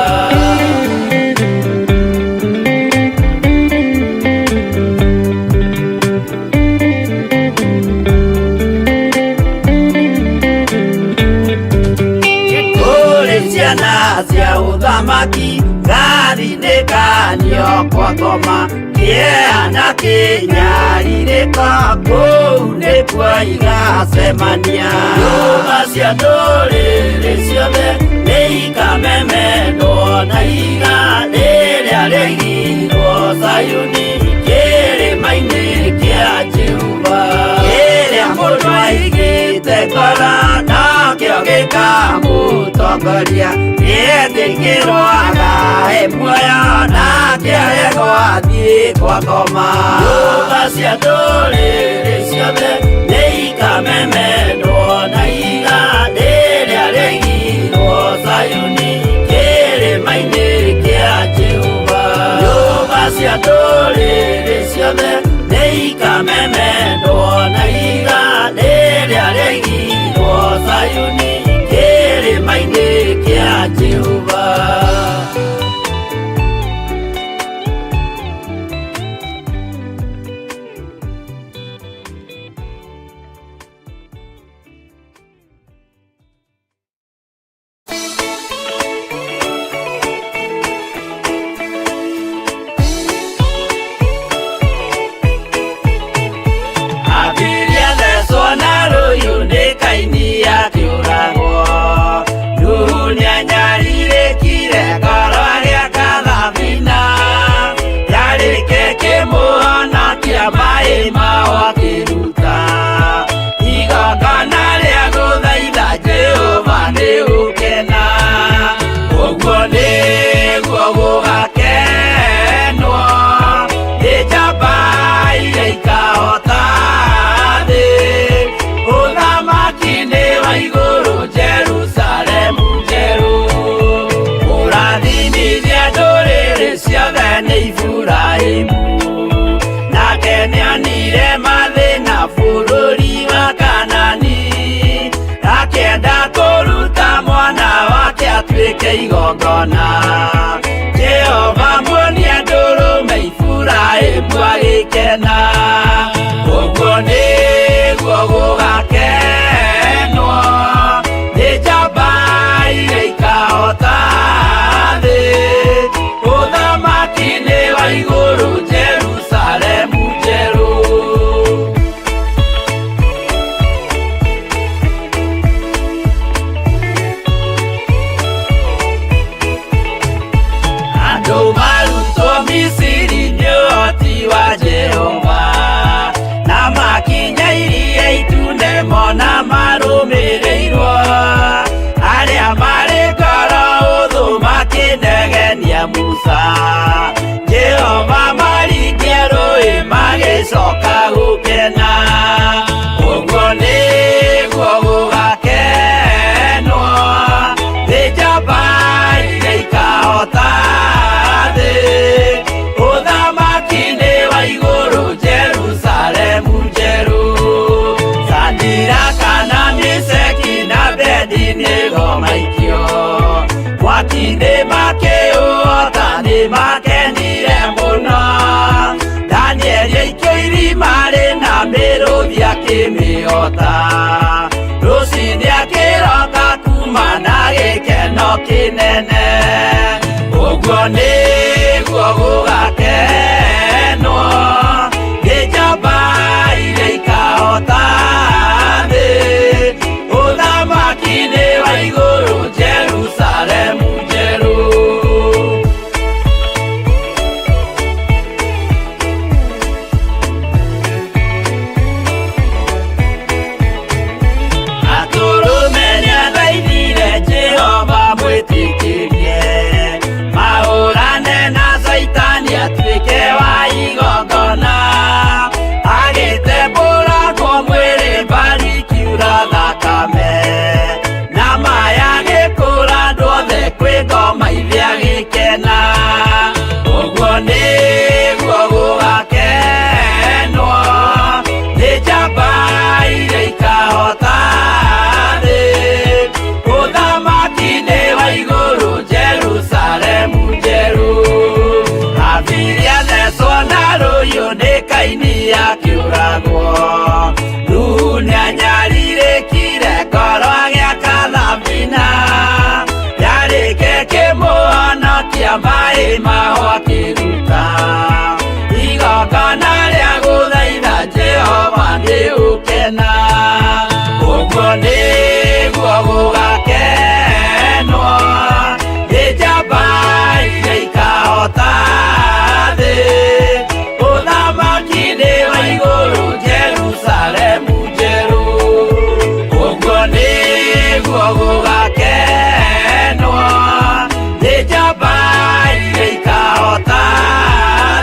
Kũrĩ ciana cia ũthamaki ngarinĩkanio kwa ngoma kĩeha na kĩnyarirĩko kũu nĩkuo igacemania. Nyũmba cia ndũrĩrĩ ciothe nĩ ikamemendwo na ihiga rĩrĩa rĩaigirwo Zayuni kĩrĩma-inĩ kĩa Jehova. Kĩrĩa mũndũ aigĩte ngoro nakĩo gĩkamũtongoria, nĩetĩkĩrwo agae muoyo nake aregwo athiĩ kwa ngoma. Nyũmba cia ndũrĩrĩ ciothe nĩ ikamemendwo na ihiga rĩrĩa rĩaigirwo Zayuni kĩrĩma-inĩ kĩa Jehova. Nyũmba cia ndũrĩrĩ ciothe nĩ ikamemendwo na ihiga rĩrĩa rĩaigirwo Zayuni kĩrĩma-inĩ kĩa Jehova. Abiria thecwo na rũhiũ nĩ Kaini akĩũragwo. Nuhu nĩanyarirĩkire ngoro agĩaka thabina. Yarĩke kĩmũhonokia maĩ mao akĩruta. Igongona rĩa gũthaitha Jehova nĩ gũkena. Ũguo nĩguo gũgakenwo nĩ njamba iria ikahota thĩ. Ũthamaki nĩ wa igũrũ Jerusalemu njerũ. Kũrathimithia ndũrĩrĩ ciothe nĩ Iburahĩmu. Nake nĩonire mathĩna bũrũri wa Kanani. Akĩenda kũruta mwana wake atuĩke igongona. Jehova muonia ndũrũme Iburahĩmu agĩkena. Ũguo nĩguo gũgakenwo nĩ njamba iria ikahota thĩ. Ũthamaki nĩ wa igũrũ Jerusalemu njerũ. Andũ marutwo Misiri nĩ ũhoti wa Jehova, na makinya iria itune mona marũmĩrĩirwo. Arĩa marĩ ngoro ũthũ makĩnegenia Musa, Jehova maringia rũĩ magĩcoka gũkena. Ũguo nĩguo gũgakenwo nĩ njamba iria ikahota thĩ. Ũthamaki nĩ wa igũrũ Jerusalemu njerũ. Sadiraka na Meshaki na Abedinego maikio mwaki-inĩ makĩũhota nĩ makenire mũno. Danieli aikio irima rĩna mĩrũthi akĩmĩhota. Rũciinĩ akĩroka kuma na gĩkeno kĩnene. Ũguo nĩguo gũgakenwo nĩ njamba iria ikahota thĩ. Ũthamaki nĩ wa igũrũ Jerusalemu njerũ. Aitĩrĩria maĩ maho akĩruta igongona rĩa gũthaitha Jehova nĩ ũkena. Ũguo nĩguo gũgakenwo nĩ njamba iria ikahota thĩ. Ũthamaki-inĩ wa igũrũ Jerusalemu njerũ. Ũguo nĩguo gũgakenwo nĩ njamba iria ikahota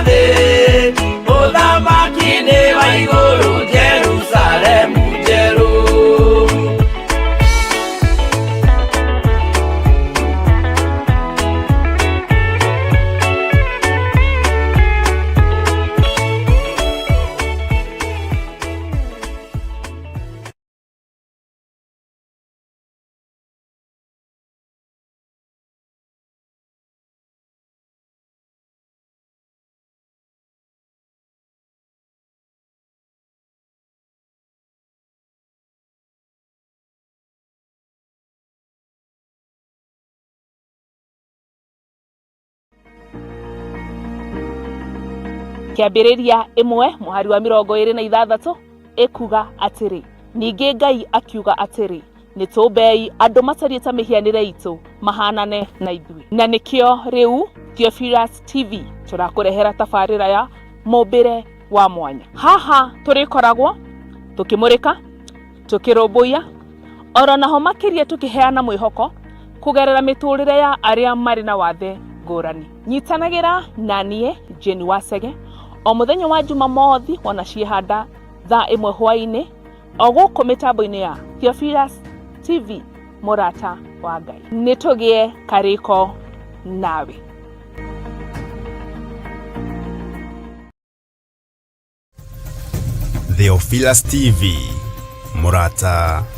thĩ. Ũthamaki-inĩ wa igũrũ Jerusalemu njerũ. Kĩambĩrĩria 1 mũhari wa 26 ĩkuga atĩrĩ, ningĩ Ngai akiuga atĩrĩ, nĩ tũmbei andũ matariĩ ta mĩhianĩre itũ mahanane na ithuĩ. Na nĩkĩo rĩu Theophilus TV tũrakũrehera tabarĩra ya mũmbĩre wa mwanya. Haha tũrĩkoragwo tũkĩmũrĩka, tũkĩrũmbũiya, oro naho makĩria tũkĩheana mwĩhoko kũgerera mĩtũrĩre ya arĩa marĩ na wathe ngũrani. Nyitanagĩra na niĩ Jane Wacege o mũthenya wa Jumamothi wona ciĩhanda thaa 1 hwaĩ-inĩ o gũkũ mĩtambo-inĩ ya Theophilus TV, mũrata wa Ngai. Nĩ tũgĩe karĩko nawe. Theophilus TV, mũrata